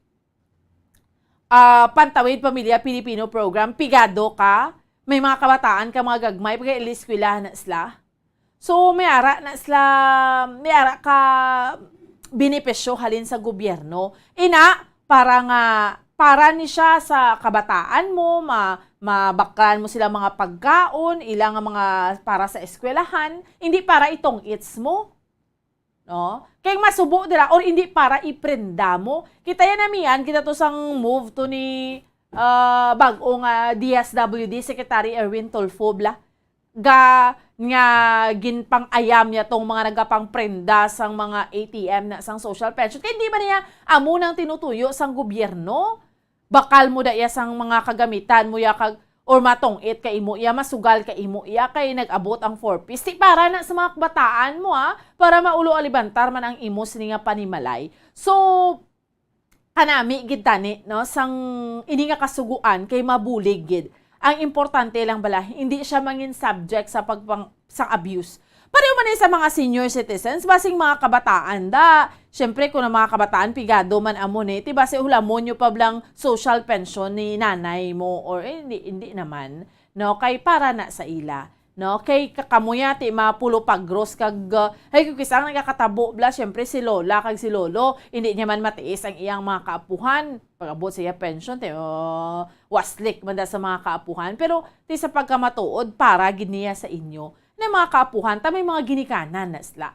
Ah, Pantawid Pamilya Pilipino Program, pigado ka. May mga kabataan ka, mga gagmay, pag-eskwela na sila. So, may ara na sila, may ara ka benepisyo halin sa gobyerno. Ina, para nga, para ni siya sa kabataan mo, ma-, mabaklan mo sila mga pagkaon, ila nga mga para sa eskwelahan, hindi para itong its mo. No? Kay masubo dira, or hindi para iprenda mo. Kita yan namian, kita to sang move to ni, ah, bag-o nga D S W D Secretary Erwin Tulfo, bla. Ga, nga ginpang-ayam niya tong mga nagapangprenda sang mga A T M na sang social pension. Kay hindi man niya amo nang tinutuyo sang gobyerno. Bakal mo da iya sang mga kagamitan mo ya kag, or matong-it ka imo iya, masugal ka imo iya, kay nag-abot ang four Ps. Ti para na sa mga kabataan mo, ha, para maulo alibantar man ang imo sini nga panimalay. So, kanami gid tani, no, sang ini nga kasuguan kay mabulig gid Ang importante lang bala, hindi siya mangin subject sa pagpang-, sa abuse. Pareho man ni sa mga senior citizens, basing mga kabataan da. Siyempre, kung ang mga kabataan, pigado man amo ni, ti basi hulamon nyo pa blang social pension ni nanay mo, or, eh, hindi, hindi naman. No? Kay para na sa ila. No? Kay kakamuyati, mapulo pagros kag, uh, ay, kung kisa ang nagakatabo bla, siyempre si lola kag si lolo, hindi niya man matiis ang iyang mga kaapuhan. Pag-abot sa iya pension, ti, uh, waslik man da sa mga kaapuhan. Pero ti sa pagkamatuod, para gid niya sa inyo na mga kaapuhan, ta may mga ginikanan na sila.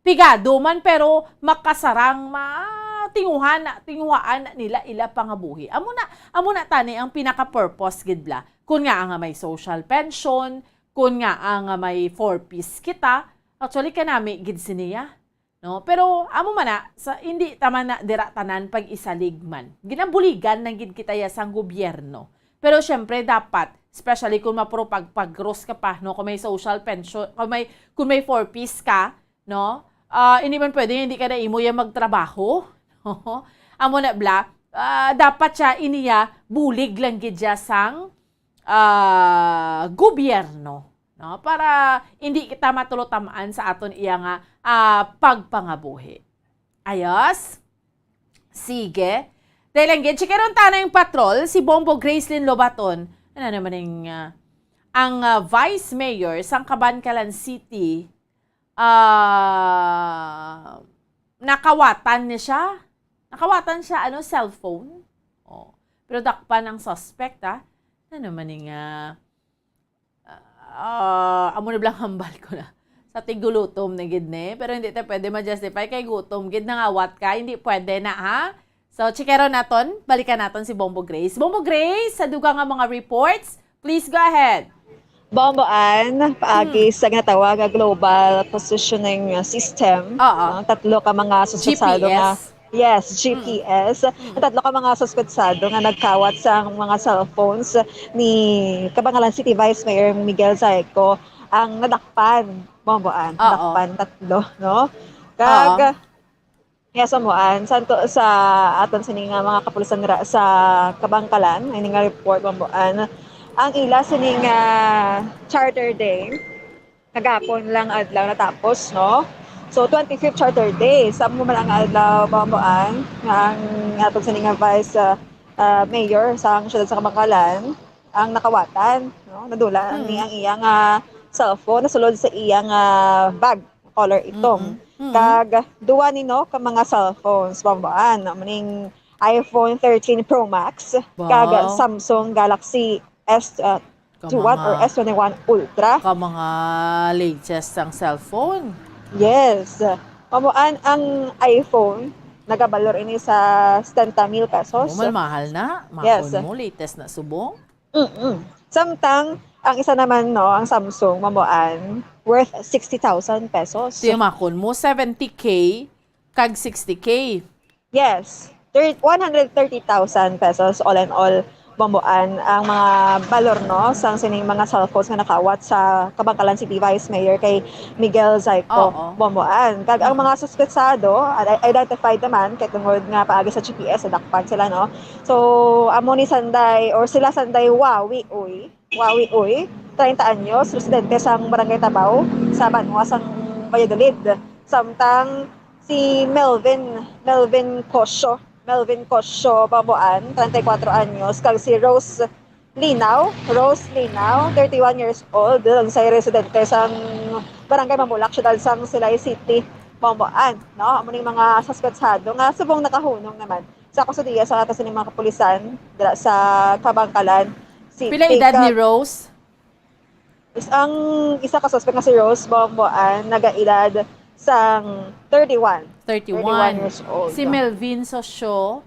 Pigado man, pero makasarang, ma-, tinguhan na, tinguhaan na nila ila pangabuhi. Amo na, amo na tani ang pinaka-purpose gid bla. Kun nga nga may social pension, kun nga nga may four Ps kita, actually, kanami gid siniya. No? Pero amo man na, sa, hindi ta man na dira tanan pag-isalig man. Ginabuligan lang gid kita ya sang gobyerno. Pero syempre, dapat, especially kung mapuro pagpagros ka pa, no? Kung may social pension, kung may, kung may four Ps ka, no? Ah, hindi man pwede, hindi ka na imo ya magtrabaho. Amo na bla, ah, dapat siya iniya bulig lang gid siya sang, ah, gobyerno, no? Para hindi kita matulotamaan sa aton iya nga, ah, pagpangabuhi. Ayos? Sige. Dahil lang gid, chikaron ta na yung patrol, si Bombo Gracelyn Lobaton. Ano naman yung, ah, ang, ah, Vice Mayor sang Kabankalan City, ah, nakawatan niya siya. Nakawatan siya, ano, cellphone. Oh. Pero dakpan ang suspect, ah. Ano naman yung, ah, ah, amo na blang hambal ko na. Sa tigulutom na gid ni. Pero hindi ta pwede ma-justify kay gutom gid, nangawat ka. Hindi pwede na, ha? So, chikero naton. Balikan naton si Bombo Grace. Bombo Grace, sa dugang nga mga reports, please go ahead. Bombo Ann, paagi Hmm. sa ginatawag nga global positioning system, Oo. no? Tatlo ka mga suspetsado nga G P S. Yes, G P S. Mm. Ang tatlo ka mga suspetsado nga nagkawat sa mga cellphones ni Kabangalan City Vice Mayor Miguel Zayco ang nadakpan, Bombo Ann. Oo. Nadakpan, tatlo, no? Kag, Oo. yes, Bombo Ann, sa, sa aton sini nga mga kapulisan ra-, sa Kabankalan, ini nga report, Bombo Ann, ang ila sini nga Charter Day, kagapon lang adlaw natapos, no? So, twenty-fifth Charter Day, sa amo man ang adlaw, Bombo Ann, nga ang atong sini nga Vice, ah, ah, Mayor sa siyudad sa Kabankalan, ang nakawatan, no? Nadula Mm. ni ang iyang, ah, cellphone, nasulod sa iyang, ah, bag, color itom. Mm-mm. Mm-mm. Kag duwa ni, no, ka mga cellphones, Bombo Ann, no? Maning iPhone thirteen Pro Max, Wow. kag Samsung Galaxy S, ah, Ka two one or mga, S twenty-one Ultra. Ka mga latest ang cellphone. Yes. Bombo Ann, ang iPhone, nagabalor ini sa setenta mil pesos. Oh, mahal na. Yes. Makon mo, latest na subong. Mm-mm. Samtang, ang isa naman, no, ang Samsung, Bombo Ann, worth sixty thousand pesos. Tiyamakon mo, seventy K kag sixty K. Yes. Thir-, one hundred thirty thousand pesos all in all, Bombo Ann, ang mga balor, no, sang sining mga cellphones nga nakawat sa Kabankalan City Vice Mayor kay Miguel Zayco, Oo. Bombo Ann. Kag ang Mm. mga suspetsado, ad-, identified naman, kay tungod nga paagi sa G P S, nadakpan sila, no? So, amo ni sanday, or sila sanday Wawi Uy. Wawi Uy, treinta anyos, residente sang Barangay Tabaw, sa banwa sang Valladolid. Samtang si Melvin, Melvin Cosio, Melvin Cosio Bombo Ann, treinta y cuatro anyos, kag si Rose Linaw, Rose Linaw, thirty-one years old, unsay residente sang Barangay Mamulak, siyudad sang Silay City, Bombo Ann, no? Amo ning mga suspetsado nga subong nakahunong naman sa kustodiya sa ato sining mga kapulisan dira sa Kabankalan City. Pila edad ni Rose? Is, ang isa ka suspect nga si Rose Bombo Ann, nagaedad sang thirty-one. Thirty-one. Thirty-one years old. Si Melvin Sosyo,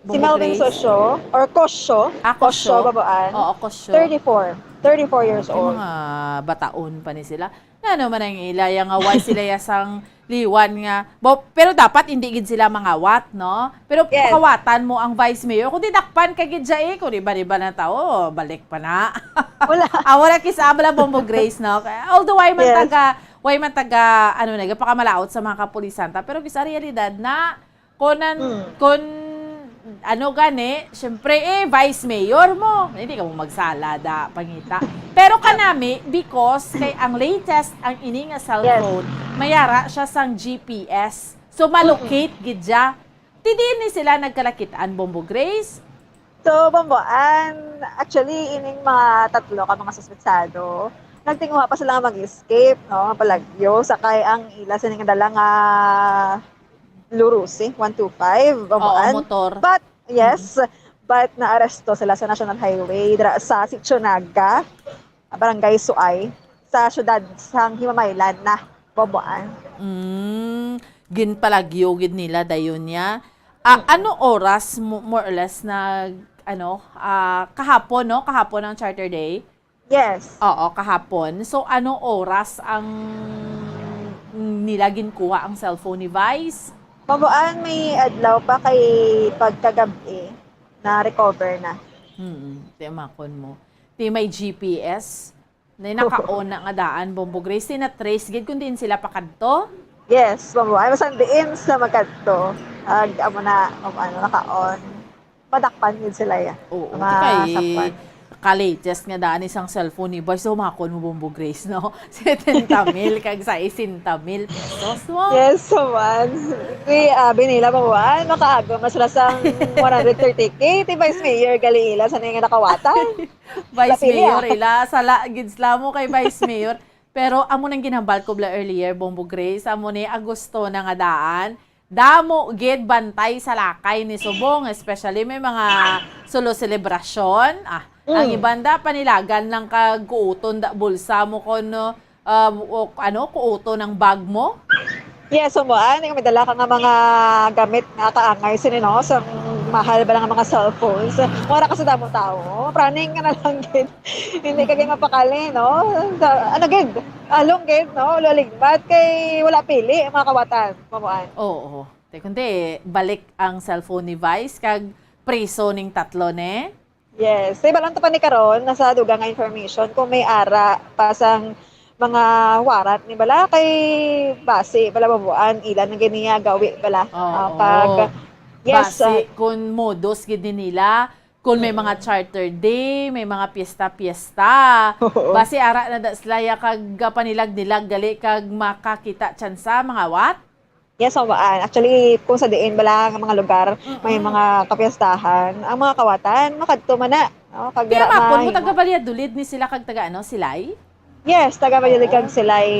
Si Bombo Melvin Grace? Sosyo, or Kosyo. Ah, Kosyo Kosyo. Bombo Ann. Oo, Kosyo. Thirty-four. Thirty-four years Ay, old. Mga bataon pa ni sila. Nga naman ang ilaya nga, why sila yasang liwan nga. Bo-, pero dapat hindi gid sila mangawat, no? Pero Yes. pakawatan mo ang vice mayor. Kung di dakpan ka gid siya eh, kung iba-iba na tao, balik pa na. Wala. Ah, wala kis abla Bombo Grace, no? Although why man Yes. taga, why man taga, ano na, pakamalaot sa mga kapulisan ta, pero kis realidad na, kunan, Mm. kun Ano gani, syempre, eh, vice mayor mo. Hindi ka mo magsala da, pangita. Pero kanami, because kay ang latest ang ini nga cellphone, mayara siya sang G P S. So, malocate gid siya. Ti diin ni sila nagkalakitaan, Bombo Grace? So, Bomboan, actually, ining mga tatlo ka mga suspetsado, nagtinguha pa sila nga mag-escape, no? Palagyo, sakay ang ila sini nga dala nga Lurusi one two five, Bomboan. Oo, motor. But, yes, but naaresto sila sa National Highway, dira sa Sitio Naga, Barangay Suay, sa syudad sang Himamaylan na, Bomboan. Mm, ginpalagyo gid nila dayon niya. Ah, ano oras mo, more or less, na, ano, ah, kahapon, no? Kahapon ang Charter Day? Yes. Oo, kahapon. So, ano oras ang nila ginkuha ang cellphone ni Vice? Mabuan may adlaw pa kay pagkagab-i na recover na. Hmm, timakon mo. Ti may G P S. Na nakaon na nga daan, Bombo Grace. Ti na-trace gid kung diin sila pakadto? Yes, Mabuan. Masan diin sila magkadto. Ag, amo na, um, ano, nakaon. Madakpan gid sila ya. Oo, Mga kay sapwan. Ka-latest nga daan isang cellphone ni Vice, humakon mo, Bombo Grace, no? Setenta mil kag sesenta mil pesos mo. Yes, Mabuan. Kay abi nila, Mabuan, makaagom na sila sang one hundred thirty K. Ti Vice Mayor gali ila sa nga nakawatan. Vice Napili, Mayor, ah. Ila, sala gid sila mo kay Vice Mayor. Pero amo nang ginhambal ko bala earlier, Bombo Grace, amo ni Agosto na nga daan. Damo gid bantay sa lakay ni subong, especially may mga sulo selebrasyon. Ah, ang Mm. iban da panilagan lang kag kuuton da bulsa mo kon, ah, o, ano, kuuton ang bag mo. Yes, so mo, ah, may dala ka nga mga gamit nga kaangay sini, no? Sa mahal ba nga mga cellphones? Wala ka sa damo tao. Praning ka na lang gid. Hindi ka gid mapakali, no? Sa, ano gid? Along gid, no? Laligmat kay wala pili ang mga kawatan, Mabuan. Oo. Te, kundi, balik ang cellphone ni Vice kag priso ning tatlo, ne? Yes. Sa iba lang to pa ni karon, nasa dugang nga information kung may ara pa sang mga warrant ni bala kay basi bala, Mabuan, ilan ang ganiya gawi bala. Oo. Ah, pag, yes, Basi ah, kung modus gid ni nila, kung may mga charter day, may mga piyesta-piyesta. Oo. Basi ara na da sila ya kag panilag-nilag gali kag makakita tsansa, mga what? Yes, Mabuan. Actually, kung sa diin bala nga mga lugar, may Mm-mm. mga kapiestahan, ang mga kawatan, makadto man na. No? Kag Kaya dira makon mo, mahimo. Taga Valladolid ni sila kag taga ano, Silay? Yes, taga Valladolid Oo. kag Silay,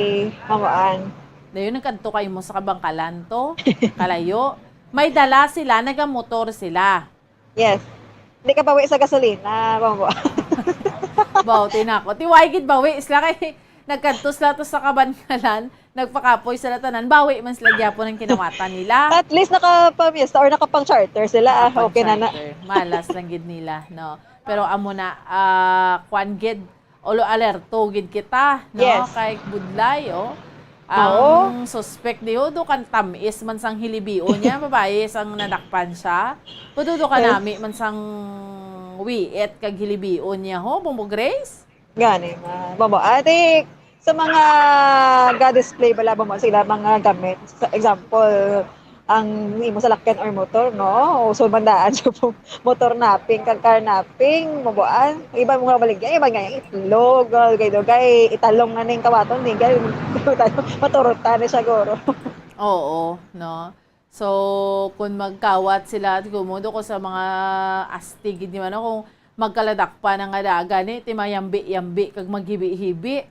Mabuan. Dayon nagkadto kayo mo sa kabangkalan to. Kalayo. May dala sila, nagamotor sila. Yes. Hindi ka bawi sa gasolina, Mabuan. Baw, tinako. Tiway gid bawi sila kay nagkadto sila to sa kabangkalan, nagpakapoy sila tanan, bawi man sila gyapon ang kinawatan nila. At least nakapamiesta or nakapang-charter sila. Ah, okay na na. Charter. Malas lang gid nila, no? Pero amo na, ah, kwan gid, ulo alerto gid kita, no? Yes. Kay budlay, oh. Oo. Ang suspect di do kan tamis man sang hilibion niya, babae sang nadakpan siya. Pudo do kanami man sang wiit kag hilibion niya, ho, Bombo Grace? Gani man. Babo, ate, sa mga ga-display bala ba mo sila mga gamit? Sa example, ang imo salakyan or motor, no? O so, bandaan siya po, motor napping, kag car napping, mabuan. Iba mga baligya, iba nga yung itlog, dugay-dugay, italong na ning kawaton, ni gay, maturutan ni siya, guro. Oo, no? So, kung magkawat sila, kumudo ko sa mga astig, di man, kung magkaladakpan ang alaga ni, ti mayambi-yambi, kag maghibi-hibi.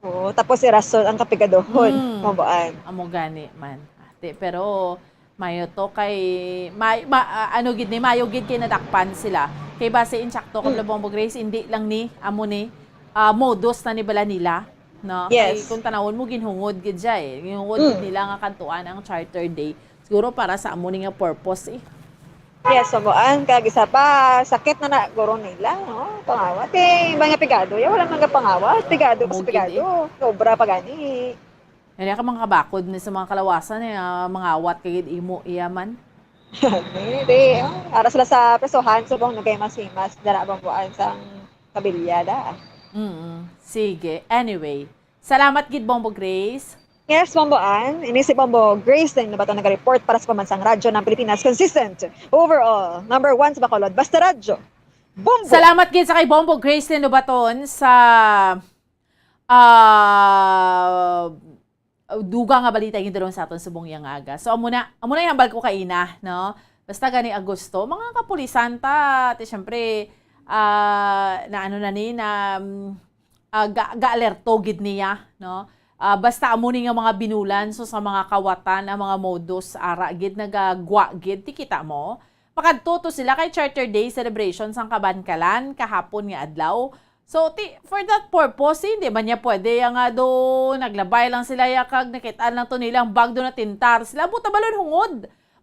Oo, tapos irason ang kapigadohon, Hmm. mabuan. Amo gani man. Ate, pero mayo to kay, may, ma, ah, ano gid ni, mayo gid kay nadakpan sila. Kay base insakto ko, Hmm. Labombo Grace, hindi lang ni, amo ni, ah, modus na ni bala nila. No? Yes. Kay kung tanawon mo, ginhungod gid siya eh. Ginhungod gid Hmm. nila nga kantuan ang Charter Day. Siguro para sa amo ni nga purpose eh. Yes, mabuan. Kag isa pa, sakit na na, guro nila, no? Pangawat. Eh, iba nga pigado. Yan, wala man nga pangawat. Pigado ka sa Bukid pigado. Sobra pa gani. Kaya ka mga kabakod ni sa mga kalawasan eh, ah, mangawat kay gid imo iya man. Di, di, oh. Ara sila sa presohan, subong nagay mas himas, dara bang buan sang kabilyada. Mm. Sige. Anyway, salamat gid, Bombo Grace. Yes, Bombo Ann. Ini si Bombo Grace din na ba ito nag-report para sa Pambansang Radyo ng Pilipinas. Consistent. Overall, number one sa Bacolod. Basta Radyo. Bombo! Salamat gid sa kay Bombo Grace Lobaton sa ah dugang nga balita yung dulong sa aton subong yang aga. So amo na, amo na yung hambal ko kaina, no? Basta gani Agosto, mga kapulisan ta, ti syempre ah na ano na ni na mm, ah, ga, ga-alerto gid niya, no? Ah, basta amo ni nga mga binulan, so sa mga kawatan ang mga modus ara gid nagagwa gid, ti kita mo. Makadto to sila kay Charter Day celebration sang Kabankalan kahapon nga adlaw. So ti, for that purpose, hindi man niya pwede yang nga do naglabay lang sila ya kag nakit-an lang to nilang bag do natintar sila, buta balon hungod.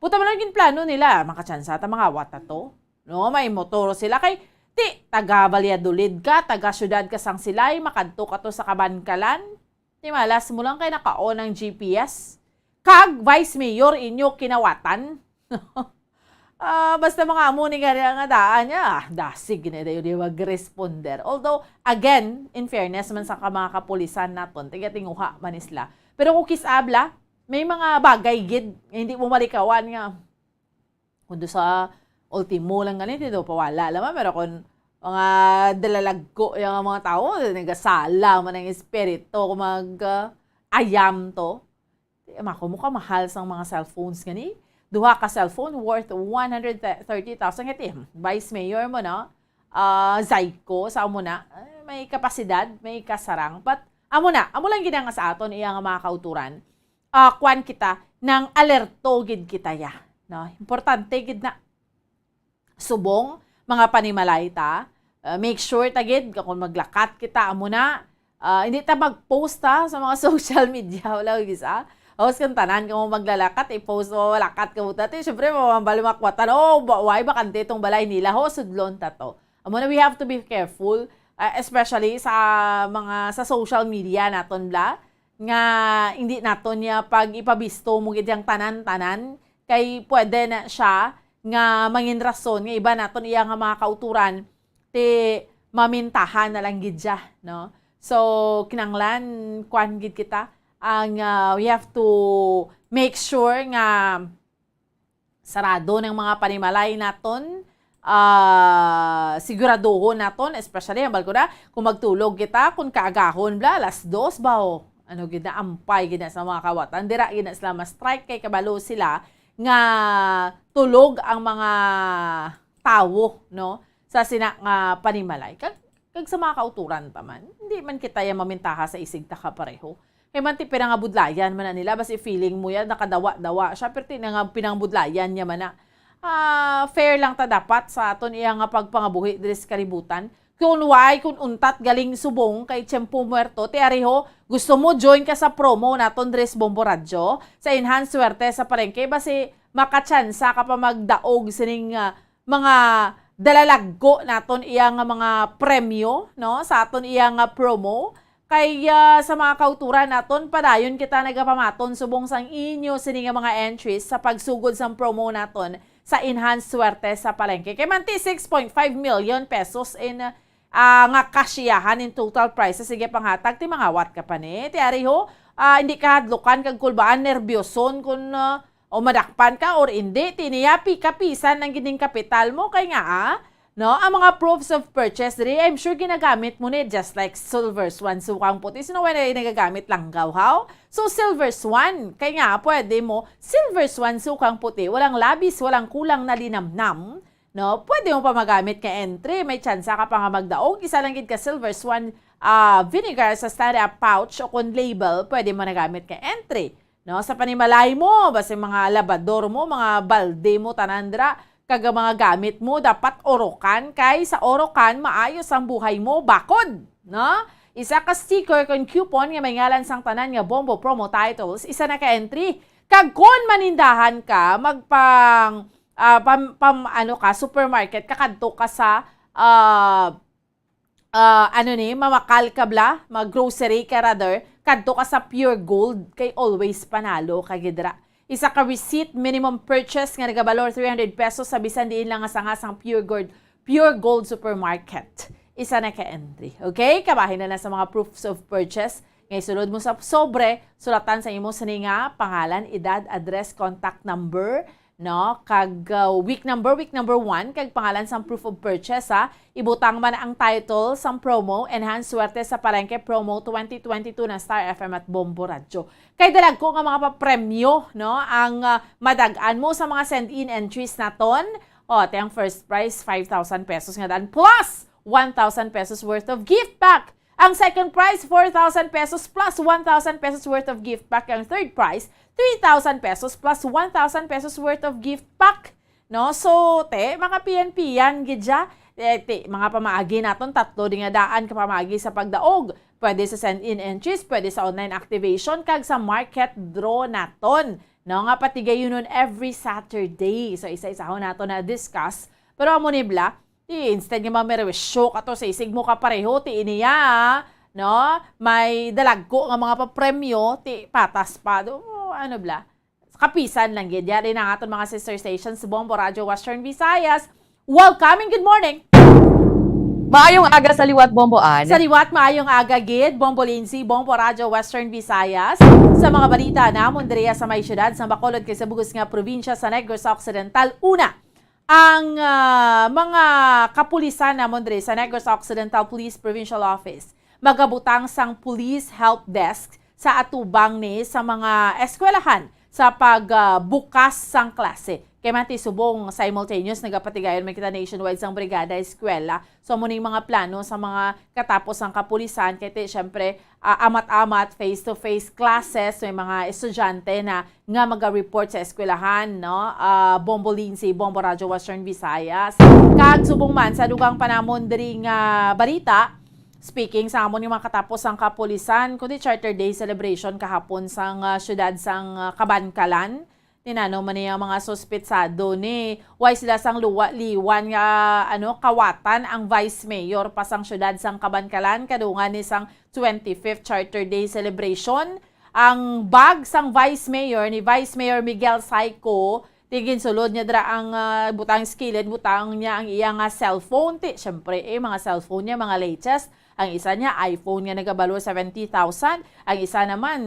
Buta balon ginplano nila, makachansa ta mga wata to. No, may motor sila kay ti taga Valladolid ka, taga syudad ka sang Silay, makadto ka to sa Kabankalan. Ti malas mo lang kay naka-on ang G P S. Kag Vice Mayor inyo kinawatan. Ah, basta mga amo ni nga nga daan niya, ah, dasig na dayon di mag-responder. Although, again, in fairness man sa ka- mga kapulisan naton, tigatinguha man ni sila. Pero kung kisabla, may mga bagay gid nga hindi mo malikawan nga kung do sa ultimo lang ganito, do pawala lamang. Pero kung mga dalalagko yung mga tao, nagasala man ang espiritu kung mag ah, ayam to. Mako mo ka mahal sang mga cellphones gani. Duha ka cellphone worth one hundred thirty thousand. Kaya ti, Vice Mayor mo, no? Ah, Zyco, sa amo na, ah, may kapasidad, may kasarang. But, amo na, amo lang gid nga sa aton, iya nga mga kauturan. Ah, kwan kita, nang alerto gid kita ya. No? Importante gid na subong, mga panimalay ta. Ah, make sure ta gid, kung maglakat kita, amo na, ah, hindi ta mag-post ta sa mga social media, wala gisa. Hos kung tanan kamo maglalakat, i-post mo, malakat ka mo dati. Siyempre, mamambal makwatan, oh, ba, why bakante itong balay nila? Ho, sudlon ta to. Amo na, we have to be careful, ah, especially sa mga sa social media naton bla, nga hindi naton niya pag ipabisto mo gid yang tanan-tanan, kay pwede na siya nga mangin rason nga iba naton iya nga mga kauturan ti mamintahan na lang gid siya, no? So, kinanglan, kwan gid kita, ang ah, we have to make sure nga sarado ng mga panimalay naton, ah, siguraduhon naton, especially, hambal ko na, kung magtulog kita, kung kaagahon bla, alas dos ba, o ano gid na, ampay gid na sa mga kawatan, dira gid na sila ma-strike kay kabalo sila nga tulog ang mga tawo, no, sa sina nga panimalay. Kag, kag sa mga kauturan ta man, hindi man kita ya mamintaha sa isig ta kapareho. Kay man ti pinangabudlayan man na nila, basi feeling mo yan, nakadawa-dawa siya, pero ti nga pinangabudlayan niya man na. Ah, fair lang ta dapat sa aton iya nga pagpangabuhi diri sa kalibutan. Kung why, kung untat galing subong kay Tiempo Muerto, ti ariho, gusto mo join ka sa promo naton diri sa Bombo Radyo, sa Enhance Swerte sa Palengke, basi makachansa ka pa magdaog sining ah, mga dalalagko naton iya nga mga premyo, no, sa aton iya nga promo. Kay ah, sa mga kauturan naton, padayon kita nagapamaton subong sang inyo sini nga mga entries sa pagsugod sang promo naton sa Enhanced Swerte sa Palengke. Kay manti six point five million pesos in ah, nga kasyahan in total prizes, sige panghatag ti mangawat ka pa ni. Ti ari ho, ah, hindi kahadlukan kag kulbaan, nerbyoson kun ah, o madakpan ka or indi, ti niya pi-, kapisan lang gid ning kapital mo kay nga ah, no, ang mga proofs of purchase diri, I'm sure ginagamit mo ni, just like Silver Swan, sukang puti. Sino wala yung nagagamit langgaw, how? So, Silver Swan, kay nga pwede mo, Silver Swan, sukang puti, walang labis, walang kulang na linamnam, no? Pwede mo pa magamit ka entry, may tsansa ka pa nga magdaog, isa lang gid ka Silver Swan ah, vinegar sa stand-up pouch o kon label, pwede mo nagamit ka entry. No, sa panimalay mo, basta mga labador mo, mga balde mo, tanan dira, kag ang mga gamit mo, dapat orokan, kay sa orokan, maayos ang buhay mo, bakod, no? Isa ka sticker kon coupon nga may ngalan sang tanan nga Bombo Promo Titles, isa na ka entry. Kag kon manindahan ka, magpang, ah, pam, pam, ano ka, supermarket, kakadto ka sa, ah, ah, ano ni, mamakal ka bla, mag-grocery ka rather, kadto ka sa Pure Gold, kay always panalo ka gid ra. Isa ka receipt, minimum purchase nga nagabalor three hundred pesos sa bisan diin lang nga sanga sang Pure Gold, Pure Gold Supermarket. Isa na ka entry. Okay? Kabahin na na sa mga proofs of purchase. Isulod mo sa sobre, sulatan sa imo sini nga pangalan, edad, address, contact number, no? Kag, uh, week number, week number one, kag pangalan sang proof of purchase, ha? Ibutang man ang title sang promo, Enhance Swerte sa Palengke Promo twenty twenty-two na Star F M at Bombo Radyo. Kay dalagko nga mga papremyo, no? Ang, uh, madag-an mo sa mga send-in entries naton. O, te, ang first prize, five thousand pesos nga daan, plus one thousand pesos worth of gift pack. Ang second prize, four thousand pesos plus one thousand pesos worth of gift pack. Ang third prize, three thousand pesos plus one thousand pesos worth of gift pack. No? So, te, mga piyan-piyan gid siya. Eh, te, mga pamaagi naton, tatlo di nga daan ka pamaagi sa pagdaog. Pwede sa send-in entries, pwede sa online activation, kag sa market draw naton. No, nga patigayunon every Saturday. So, isa-isahon nato na discuss. Pero amo ni bla, ti instead nga mamerwisyo ka to sa isig mo ka pareho, ti iniya, no? May dalagko nga mga papremyo, ti patas pa. Do, ano bla? Kapisan lang gid. Yari na ang aton mga sister stations, Bombo Radyo Western Visayas. Welcome and good morning! Maayong aga sa liwat, Bombo Ann. Sa liwat, maayong aga gid, Bombo Lindsay, Bombo Radyo Western Visayas. Sa mga balita namon diriya sa may siyudad sa Bacolod kag sa bug-os nga probinsya sa Negros Occidental. Una, ang, ah, mga kapulisan namon diri sa Negros Occidental Police Provincial Office magabutang sang police help desk sa atubang ni sa mga eskwelahan sa pag, ah, bukas sang klase. Kay man ti subong simultaneous nagapatigayon man kita nationwide sang Brigada Eskwela. So, amo ning mga plano sa mga katapos sang kapulisan kay ti, syempre, ah, amat-amat, face-to-face classes, may mga estudyante na nga maga-report sa eskwelahan, no? Ah, Bombo Lindsay, Bombo Radyo Western Visayas. Kag subong man sa dugang pa namon diri nga balita, speaking sa amon nga mga katapos sang kapulisan, kundi Charter Day celebration kahapon sang, ah, siyudad sang, ah, Kabankalan. Tinano man niya ang mga suspetsado ni, way sila sang luwa, liwan nga, ano, kawatan ang vice mayor pa sang siyudad sang Kabankalan, kadungan ni sang twenty-fifth Charter Day celebration. Ang bag sang vice mayor ni Vice Mayor Miguel Saico, ti ginsulod niya dira ang, ah, butang sa kilid, butang niya ang iya nga cellphone. Ti, syempre, eh, mga cellphone niya, mga latest. Ang isa niya, iPhone nga nagabalor seventy thousand. Ang isa naman,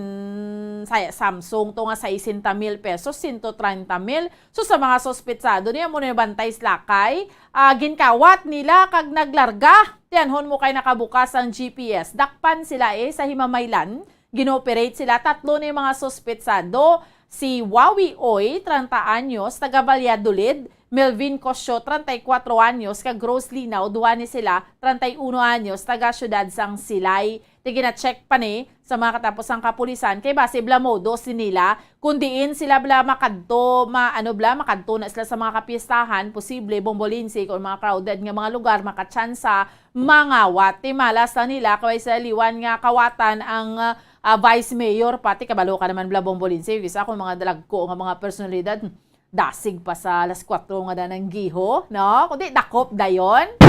sa Samsung to nga sesenta mil pesos, sento treinta mil. So, sa mga suspetsado niya, amo na bantay sa lakay, ah, ginkawat nila kag naglarga. Tiyanhon mo kay nakabukas ang G P S. Dakpan sila, eh, sa Himamaylan. Gin-operate sila. Tatlo na yung mga suspetsado. Si Wawi Oy, treinta anyos, taga Valladolid. Melvin Cosio, treinta y cuatro anyos, kag Rose Linaw, duha ni sila, treinta y uno anyos, taga siyudad sang Silay. Ti gina-check pa ni sa mga katapos sang kapulisan kay basi bala modus ni nila, kung diin sila bala makadto, ma-, ano bala, makadto na sila sa mga kapiestahan, posible, Bombo Lindsay, kung mga crowded nga mga lugar, makatsansa mangawat. Ti malas lang nila kay sa liwan nga kawatan ang, ah, vice mayor, pati kabalo ka naman bala, Bombo Lindsay, kisa kung mga dalagko nga mga personalidad, hmm, dasig pa sa alas kuwatro nga danang giho, no? Kundi dakop dayon.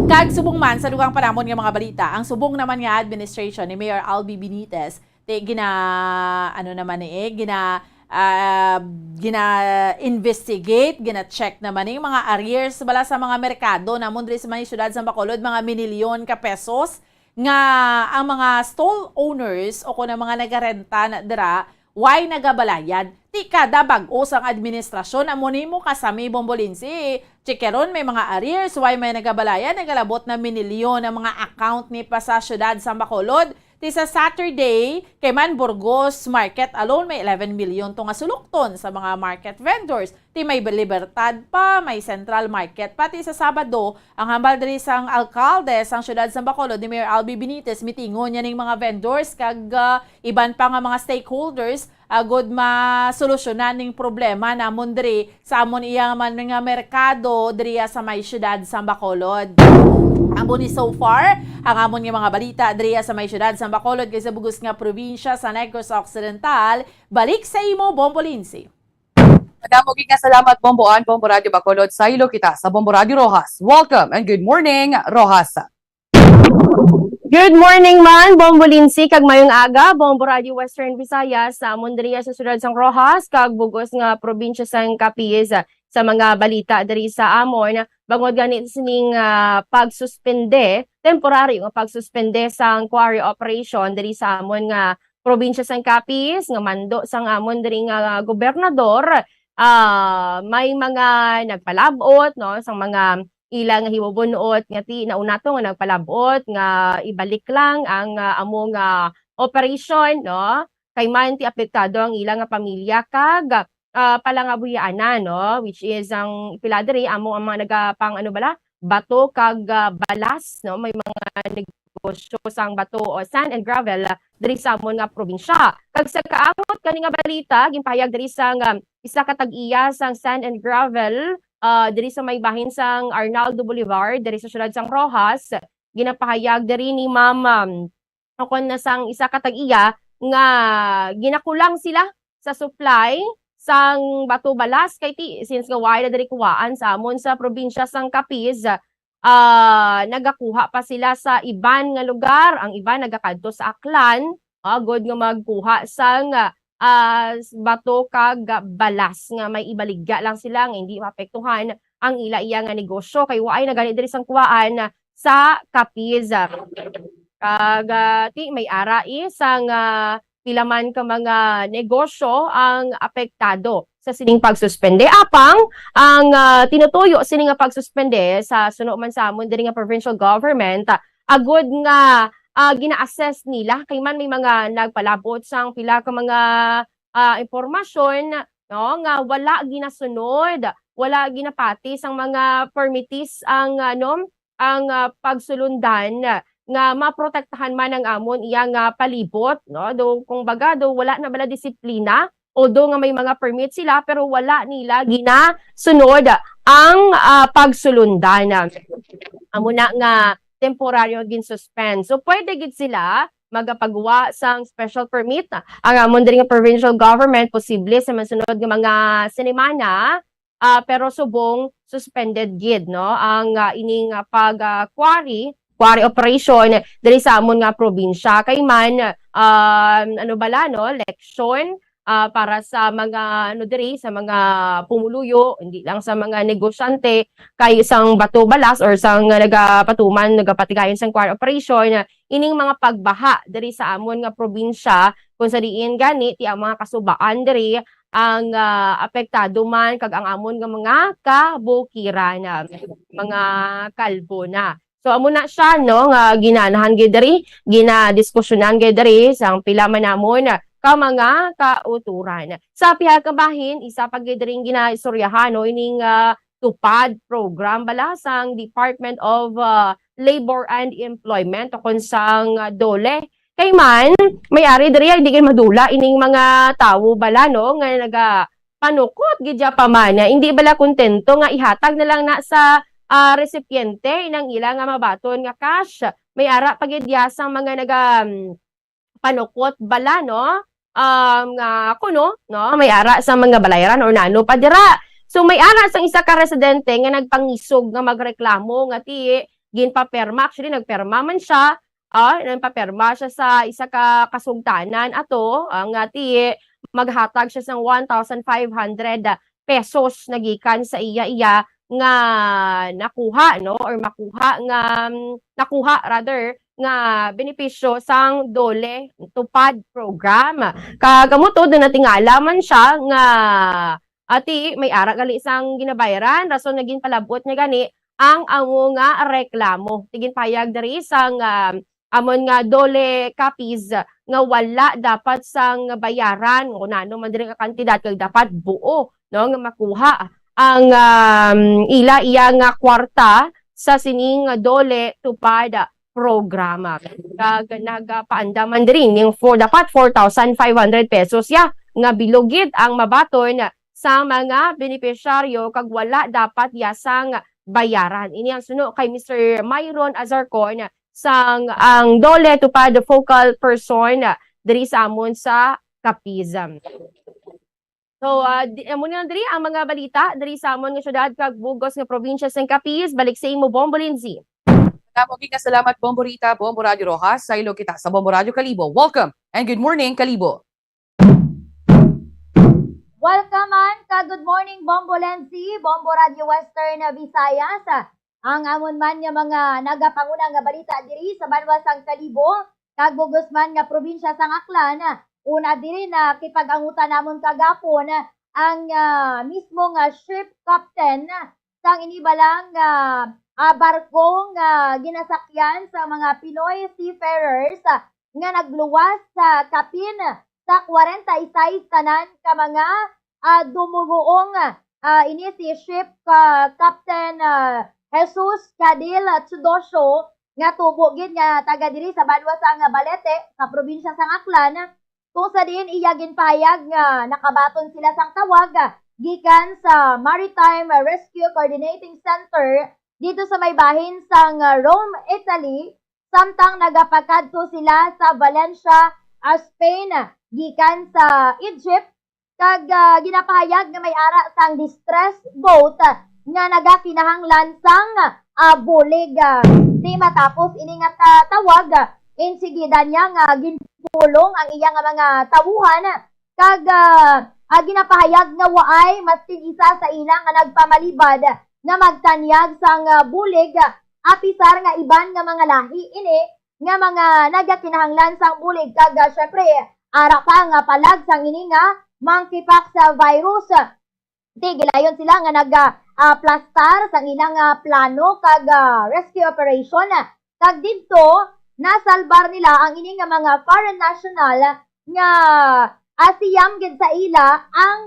Kag subong man sa dugang pa namon nga mga balita, ang subong naman nga administration ni Mayor Albee Benitez, ti gina, ano naman ni, eh, gina, ah, gina-investigate, gina-check naman ni mga arrears bala sa mga merkado namon diri sa mga siyudad sa Bacolod, mga minilyon ka pesos nga ang mga stall owners o kung ang mga nagarenta na dira, way nagabalayad. Ti kada bag-o sang administrasyon, amo ni mo kasami, Bombo Lindsay. Checkeron, may mga arrears, way may nagabalayad, nagalabot na minilyon ang mga account ni pa sa siyudad sa Bacolod. Ti sa Saturday, kay man Burgos Market alone, may eleven million to nga sulukton sa mga market vendors. Ti may Libertad pa, may Central Market. Pati sa Sabado, ang hambal diri sang alkalde sang siyudad sang Bacolod ni Mayor Albee Benitez, mitingon niya ning mga vendors kag, ah, iban pa nga mga stakeholders agod masolusyonan ning problema namon diri sa amon iya man nga merkado diriya sa may siyudad sang Bacolod. Amo ni so far ang amon nga mga balita diriya sa may siyudad sang Bacolod kag sa bug-os nga probinsya sa Negros Occidental. Balik sa imo, Bombo Lindsay. Madamo gid nga salamat, Bombo Ann, Bombo Radyo Bacolod. Saylo kita sa Bombo Radyo Roxas. Welcome and good morning, Roxas. Good morning man, Bombo Lindsay, kag mayong aga, Bombo Radyo Western Visayas, sa amon diriya sa siyudad sang Roxas, kag bug-os nga probinsya sang Capiz. sa mga balita diri sa amon, bangod gani sining, ah, pagsuspende, temporaryo nga pagsuspende sang quarry operation diri sa amon nga probinsya sang Capiz, nga mando sang amon diri nga gobernador, ah, may mga nagpalabot, no, sang mga ila nga hibubun-ot nga ti-, nauna to nga nagpalabot nga ibalik lang ang, ah, amo nga operation, no, kay man ti apektado ang ila nga pamilya kag, ah, palangabuyaanan, no, which is ang pila diri amo ang mga nagapang, ano bala, bato kag, ah, balas, no, may mga negosyo sang bato o sand and gravel, ah, diri sa amon nga probinsya. Kag sa kaangot kani nga balita, ginpahayag diri sang, ah, isa ka tag-iya sang sand and gravel, ah, diri sa may bahin sang Arnaldo Bolivar, diri sa siyudad sang Roxas. Ginapahayag diri ni Ma'am, um, o kon na sang isa ka tag-iya nga ginakulang sila sa supply sang bato balas kay ti-, since nga wala na diri kuhaan sa amon sa probinsya sang Capiz, ah, nagakuha pa sila sa iban nga lugar, ang iban nagakadto sa Aklan, ah, agod nga magkuha sang, ah, s-, bato kag balas nga may ibaligya lang sila nga hindi maapektuhan ang ila iya nga negosyo kay waay na gani diri sang kuhaan sa Capiz. Kag, ah, ti may ara, eh, sang, ah, pila man ka mga negosyo ang apektado sa sining pagsuspende. Apang ang, ah, tinutuyo sini nga pagsuspende sa suno man sa amon diri nga provincial government, ah, agud nga, ah, gina-assess nila kay man may mga nagpalabot sang pila ka mga, ah, impormasyon, no, nga wala ginasunod, wala ginapati sang mga permittees ang, ano, ang, ah, pagsulundan nga maprotektahan man ang amon iya nga palibot, no? Do, kung baga, do wala na bala disiplina, although nga may mga permit sila, pero wala nila ginasunod ang, ah, pagsulundan. Amo na nga temporaryo nga gin-suspend. So, pwede gid sila magapagawa sang special permit ang amon diri nga provincial government, posible sa masunod nga mga sinimana, ah, pero subong suspended gid, no, ang, ah, ining, ah, pag, ah, quarry, quarry operation diri sa amon nga probinsya. Kay man, um, ano bala, no, leksyon, ah, para sa mga, ano, diri, sa mga pumuluyo, hindi lang sa mga negosyante, kay sang bato balas or sang nagapatuman, nagapatigayon sang quarry operation, ining mga pagbaha diri sa amon nga probinsya, kung sa diin gani ti ang mga kasubaan diri ang, ah, apektado man kag ang amon nga mga kabukiran, ah, mga kalbo na. So, amo na siya, no, nga ginanahan gid diri, ginadiskusyonan gid diri sang pila man namon ka mga kauturan. Sa pihak nga bahin, isa pa gid diri ginaistoryahan, no, ining, ah, TUPAD program bala sang Department of, ah, Labor and Employment o kon sang, ah, DOLE. Kay man, may ari diri, hindi kay madula ining mga tawo bala, no, nga nagapanukot gid ya pa man. Hindi bala kontento nga ihatag na lang na sa, ah, resipiente inang ila nga mabaton nga cash. May ara pa gid ya sang mga naga, mm, panukot bala, no? Um, nga kuno, no? May ara sa mga balayran or nano pa dira. So, may ara sang isa ka residente nga nagpangisog nga magreklamo nga ti ginpapirma. Actually, nagpirma man siya. Ah, nagpapirma siya sa isa ka kasugtanan ato, ah, nga ti maghatag siya sang one thousand five hundred pesos na gikan sa iya, iya nga nakuha, no, or makuha nga, mm, nakuha, rather, nga benepisyo sang DOLE TUPAD program. Kag amo to, natingala man siya nga, ati, may ara gali sang ginabayaran, rason nga ginpalabot niya gani ang amo nga reklamo. Ti ginpahayag diri sang, ah, amon nga DOLE Capiz nga wala dapat sang bayaran, kung ano man diri nga kantidad, kag dapat buo, no, nga makuha ang, um, ila iya nga kwarta sa sining DOLE TUPAD programa. Kag nagapaandam man diri ning for, dapat four thousand five hundred pesos ya nga bilog gid ang mabaton sa mga benepisyaryo kag wala dapat ya sang bayaran. Ini ang suno kay Mister Myron Azarcon sang ang DOLE TUPAD focal person diri sa amon sa Capiz. So, ah, di, amo na lang diri ang mga balita diri sa amon nga syudad kag bug-os nga probinsya sang Capiz. Balik sa imo, Bombo Lindsay. Damo gid nga salamat, Bombo Rita, Bombo Radyo Roxas. Sa Ilog kita sa Bombo Radyo Kalibo. Welcome and good morning, Kalibo. Welcome man ka Good Morning Bombo Lenzi, Bombo Radio Western Visayas. Ang amon man nga mga nagapanguna nga balita diri sa banwa sang Kalibo, kag bugos man nga probinsya sang Aklan. Una diri, nakipag-angutan namon kagapon ang, ah, mismo nga ship captain sang ini bala nga, ah, barko nga ginasakyan sa mga Pinoy seafarers, ah, nga nagluwas sa kapin sa kwarenta y seis tanan ka mga, ah, dumugoong. Ah, ini si ship, ah, Captain, ah, Jesus Cadil Chudosio, nga tubo gid nga taga diri sa banwa sang Balete, sa probinsya sang Aklan, kung sa diin iya ginpahayag nga nakabaton sila sang tawag gikan sa Maritime Rescue Coordinating Center dito sa may bahin sang Rome, Italy, samtang nagapakadto sila sa Valencia, ah, Spain, gikan sa Egypt, kag, ah, ginapahayag nga may ara sang distress boat nga nagakinahanglan sang, ah, bulig. Ah, di matapos ini nga ta-, tawag, ah, insigida niya nga ginpulong ang iya nga mga tawuhan, kag, ah, ah, ginapahayag nga waay maskin isa sa ila nga nagpamalibad nga magtanyag sang, ah, bulig, ah, apisar nga iban nga mga lahi ini nga mga nagakinahanglan sang bulig, kag, ah, syempre, ara pa nga palag sang ini nga monkeypox, ah, virus. Ti, gilayon sila nga nag, ah, ah, plastar sang ilang, ah, plano kag, ah, rescue operation. Kag didto, nasalbar nila ang ini nga mga foreign national nga, ah, siyam gid sa ila ang,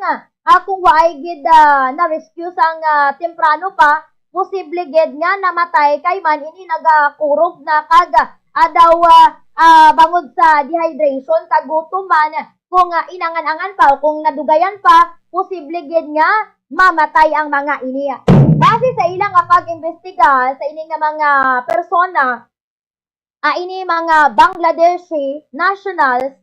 ah, kung waay gid, ah, na-rescue sang, ah, temprano pa, posible gid nga namatay kay man ini nagakurog na kag, ah, daw, ah, ah, bangod sa dehydration kag gutom man. Kung, ah, inangan-angan pa o kung nadugayan pa, posible gid nga mamatay ang mga ini. Base sa ila nga pag-imbestiga sa ini nga mga persona, ah, ini mga Bangladeshi nationals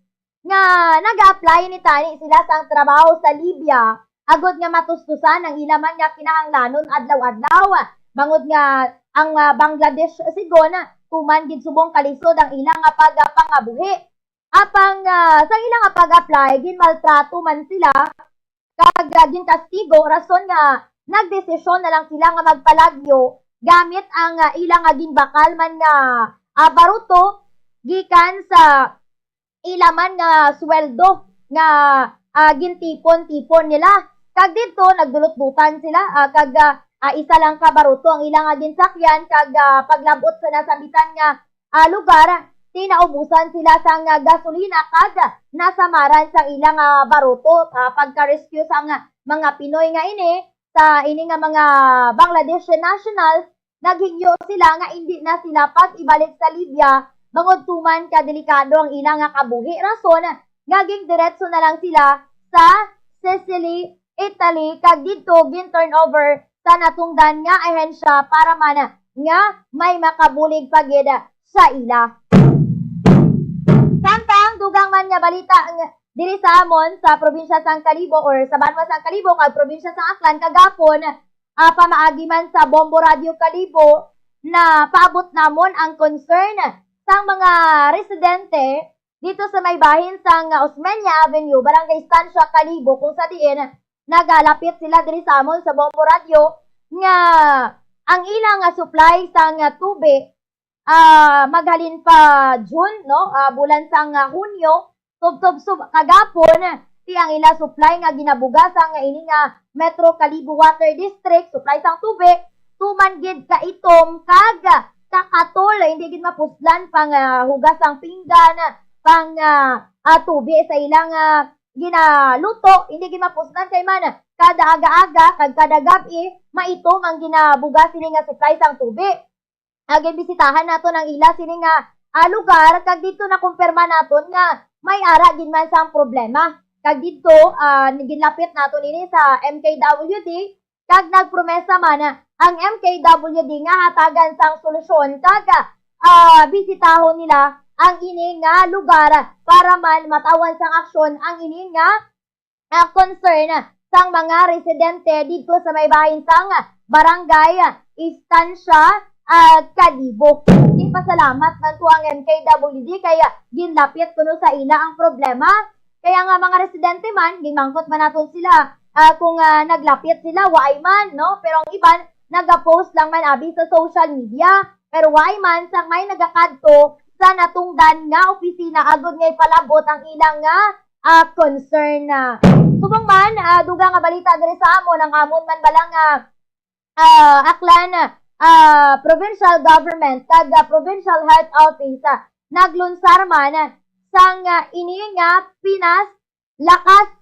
nga nag-a-apply ni tani sila sang trabaho sa Libya, agod nga matustusan ang ila man nga kinahanglanon adlaw-adlaw. Bangod nga ang, ah, Bangladesh, sigon, tuman gid subong kalisod ang ila nga pagpangabuhi. Apang, ah, sa ila nga pag-apply, ginmaltrato man sila, kag, ah, ginkastigo, rason nga nagdesisyon na lang sila nga magpalagyo gamit ang, ah, ila nga ginbakal man nga, ah, baruto gikan sa ila man nga sweldo nga, ah, gintipon-tipon nila. Kag didto, nagdulot-dutan sila, ah, kag, ah, ah, isa lang ka baruto ang ila nga ginsakyan, kag, ah, paglab-ot sa nasambitan nga, ah, lugar, ti naubusan sila sang, ah, gasolina kag nasamaran sang ila nga baruto. Ah, pagka-rescue sang mga Pinoy nga ini, sa ini nga mga Bangladeshi nationals, naghingyo sila nga indi na sila pag-ibalik sa Libya, bangod tuman ka delikado ang ila nga kabuhi, rason nga gindiretso na lang sila sa Sicily, Italy, kag didto gin-turnover sa natungdan nga ahensya para man nga may makabulig pa gid sa ila. Samtang dugang man nga balita nga diri sa amon sa probinsya sang Kalibo or sa banwa sang Kalibo kag probinsya sang Aklan kagapon, ah, pamaagi man sa Bombo Radio Kalibo, napaabot namon ang concern sang mga residente dito sa may bahin sang Osmeña Avenue, Barangay Estancia, Kalibo, kung sa diin nagalapit sila diri sa amon sa Bombo Radio nga ang ila nga supply sang tubig, ah, maghalin pa June, no? Ah, bulan sang, ah, Hunyo, tubtob sub-, kagapon, ti ang ila supply nga ginabugas ang ini nga Metro Kalibo Water District, supply sang tubig, tuman gid kaitom kag kakatol, hindi gid mapuslan pang, ah, hugas sang pinggan, pang, ah, ah, tubig sa ilang, ah, ginaluto, hindi gid mapuslan kay man kada aga-aga kag kada gab-i maitom ang ginabugas ini nga supply sang tubig. Ah, ginbisitahan naton ang ila sini nga, ah, lugar, kag didto nakumpirma naton nga may ara gid man sang problema. Kag didto, ah, ginlapit naton ini sa M K W D, kag nagpromesa man ang M K W D nga hatagan sang solusyon kag, ah, bisitahon nila ang ini nga lugar para man matawan sang aksyon ang ini nga ah, concern sang mga residente didto sa may bahin sang Barangay Estancia, ah, Kalibo. Ginpasalamat man to ang M K W D kay, ah, ginlapit kuno sa ila ang problema. Kaya nga mga residente man, gimangkot man naton sila, ah, kung, ah, naglapit sila, waay man, no? Pero ang iban, nagapost lang man abi sa social media. Pero waay man sang may nagakadto sa natungdan nga opisina agod nga ipalabot ang ilang nga, ah, concern. Subong man, ah, dugang nga balita diri sa amon, ang amon man bala nga, ah, Aklan, ah, Provincial Government kag, ah, Provincial Health Office, ah, naglunsar man sang, ah, ini nga pinas lakas.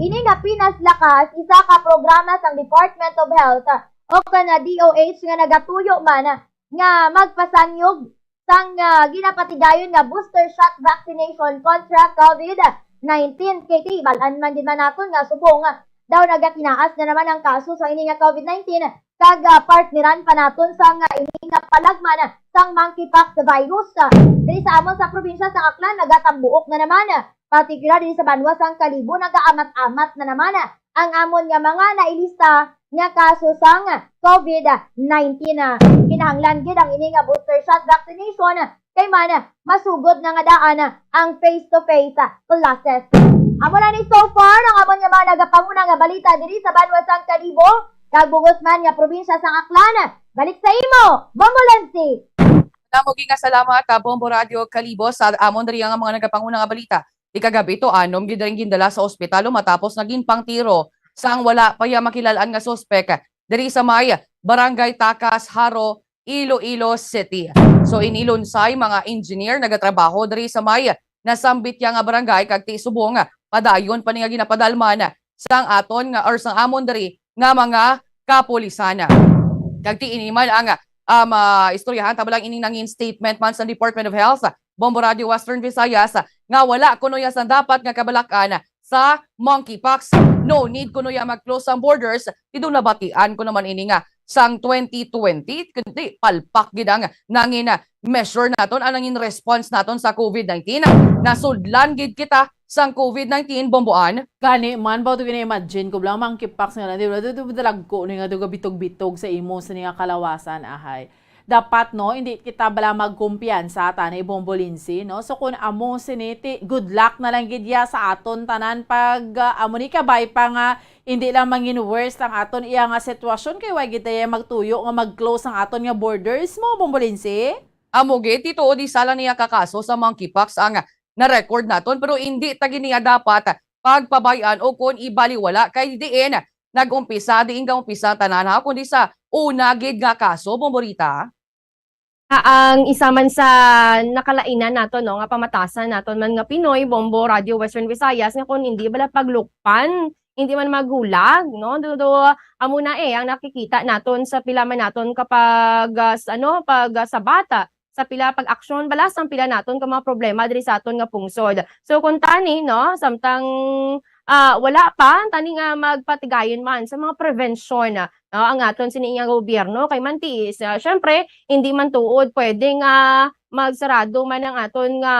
Ini nga pinas lakas, isa ka programa sang Department of Health o kana D O H nga nagatuyo man nga magpasanyog sang, ah, ginapatigayon nga booster shot vaccination kontra COVID nineteen. Kay tibal-an man gid man naton nga subong, ah, daw nagatinaas na naman ang kaso sa ini nga COVID nineteen, kag, ah, partneran pa naton sang, ah, ini nga palagman sang monkeypox virus. Ah, diri sa amon sa probinsya sa Aklan, nagatambuok na naman, ah, partikular diri sa banwa sang Kalibo, nagaamat-amat na naman, ah, ang amon nga mga nailista nga kaso sang COVID nineteen. Ah, kinahanglan gid ang ini nga booster shot vaccination, ah, kay man, ah, masugod na nga daan, ah, ang face-to-face, ah, classes. Amo na ni so far ang amon nga mga nagapanguna nga balita diri sa banwa sang Kalibo, kag bug-os man nga probinsya sang Aklan. Balik sa imo, Bombo Lensi. Damo gid nga salamat, ah, Bombo Radio Kalibo, sa amon diri nga mga nagapanguna nga balita. Di kagab-i to, anom gid ang gindala sa ospital matapos nga ginpangtiro sang wala pa ya makilal-an nga suspek diri sa may Barangay Takas, Jaro, Iloilo City. So, ini lunsay mga engineer nagatrabaho diri sa may nasambit ya nga barangay, kag ti subong padayon pa ni nga ginapadalman sang aton nga, or sang amon diri nga mga kapulisan. Kag ti ini man ang, um, ah, istoryahan, tama lang ining nangin statement man sa Department of Health, Bombo Radio Western Visayas, nga wala kuno ya sang dapat nga kabalak-an sa monkeypox. No need kuno ya mag-close ang borders. Ti daw nabatian ko naman ini nga sang twenty twenty, kundi palpak gid ang nangin, ah, measure naton, ang nangin response naton sa COVID nineteen. Nasudlan gid kita sang COVID nineteen, Bomboan. Gani man, baw to gina-imagine ko, bala, monkeypox nga lang, di ba? Di, di, di, dalagko ni nga duga bitog-bitog sa imo sa ni nga kalawasan, ahay. Dapat, no, hindi kita bala magkumpiyansa, tani, Bombo Lindsay, no? So, kung amo sini, ti, good luck na lang gid ya sa aton tanan pag, ah, amo ni kabay pa nga hindi lang mangin worse ang aton iya nga sitwasyon, kay wa gid tayo magtuyo nga mag-close ang aton nga borders mo, Bombo Lindsay? Amo gid, ti tuod, isa lang niya ka kaso sa monkeypox ang na-record naton, pero hindi ta gid niya dapat pagpabay-an o kon ibaliwala, kay diin nag-umpisa, diin ga-umpisa ang tanan, ha, kundi sa una gid nga kaso, Bomborita. Ah, ang isa man sa nakalainan nato, no, nga pamatasan naton man nga Pinoy, Bombo Radio Western Visayas, nga kung hindi bala paglukpan, hindi man magulag, no? Do, do, amo na, eh, ang nakikita naton sa pila man naton kapag, ah, s-, ano, pag, ah, sabata, sa pila pag-aksyon bala sang pila naton ka mga problema diri sa aton nga pungsod. So, kung tani, no, samtang, ah, wala pa, tani nga magpatigayon man sa mga prevention, no, ang aton sini nga gobyerno, kay man tiis, ah, syempre, hindi man tuod pwede nga magsarado man ang aton nga,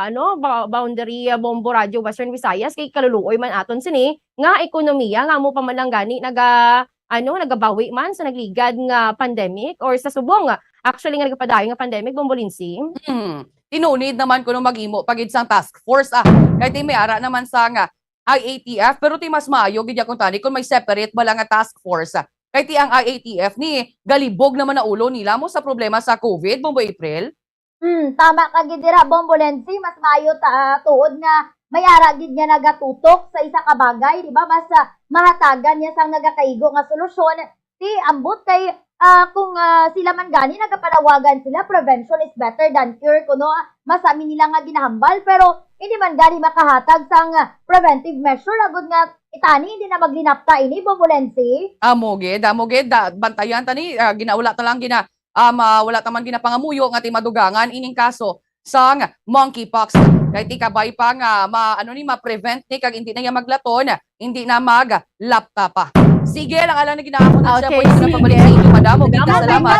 ano, ba-, boundary, ah, Bombo Radio Western Visayas, kay kaluluoy man aton sini nga ekonomiya nga amo pa man lang gani naga-, ano, nagabawi man sa nagligad nga pandemic or sa subong, actually, nga nagapadayon nga pandemic, Bombo Lindsay? Hmm. Tinunid naman kuno maghimo pa gid sang task force, ah. Kay ti may ara naman sa nga I A T F, pero ti mas maayo gid ya kung tani kung may separate bala nga task force, ah. Kay ti ang I A T F ni galibog naman na ulo nila mo sa problema sa COVID, Bombo April. Hmm, tama ka gid dira, Bombo Lensi, mas maayo ta, ah, tuod nga may ara gid nga nagatutok sa isa ka bagay, di ba? Mas, ah, mahatagan niya sang nagakaigo nga solusyon. Ti ambot kay, ah, kung, ah, sila man gani nagapanawagan sila, "Prevention is better than cure," kuno, ah, masami nila nga ginahambal, pero hindi man gani makahatag sang, ah, preventive measure, agud nga itani hindi na maglinapta ini, Bombo Lensi. Amo gid, amo gid, da-, bantayan tani, ah, ginaula ta lang gina-, um, ah, wala ta man ginapangamuyo nga ti madugangan ining kaso sang monkeypox. Kay ti kabay pa nga ma-, ano ni, ma-prevent ni kag hindi na iya maglaton, hindi na maglapta pa. Sige lang, alang na ginaamon na siya. Okay, pwede na sige. Pabalik sa inyo, madam. Ug salamat. Salamat, salamat.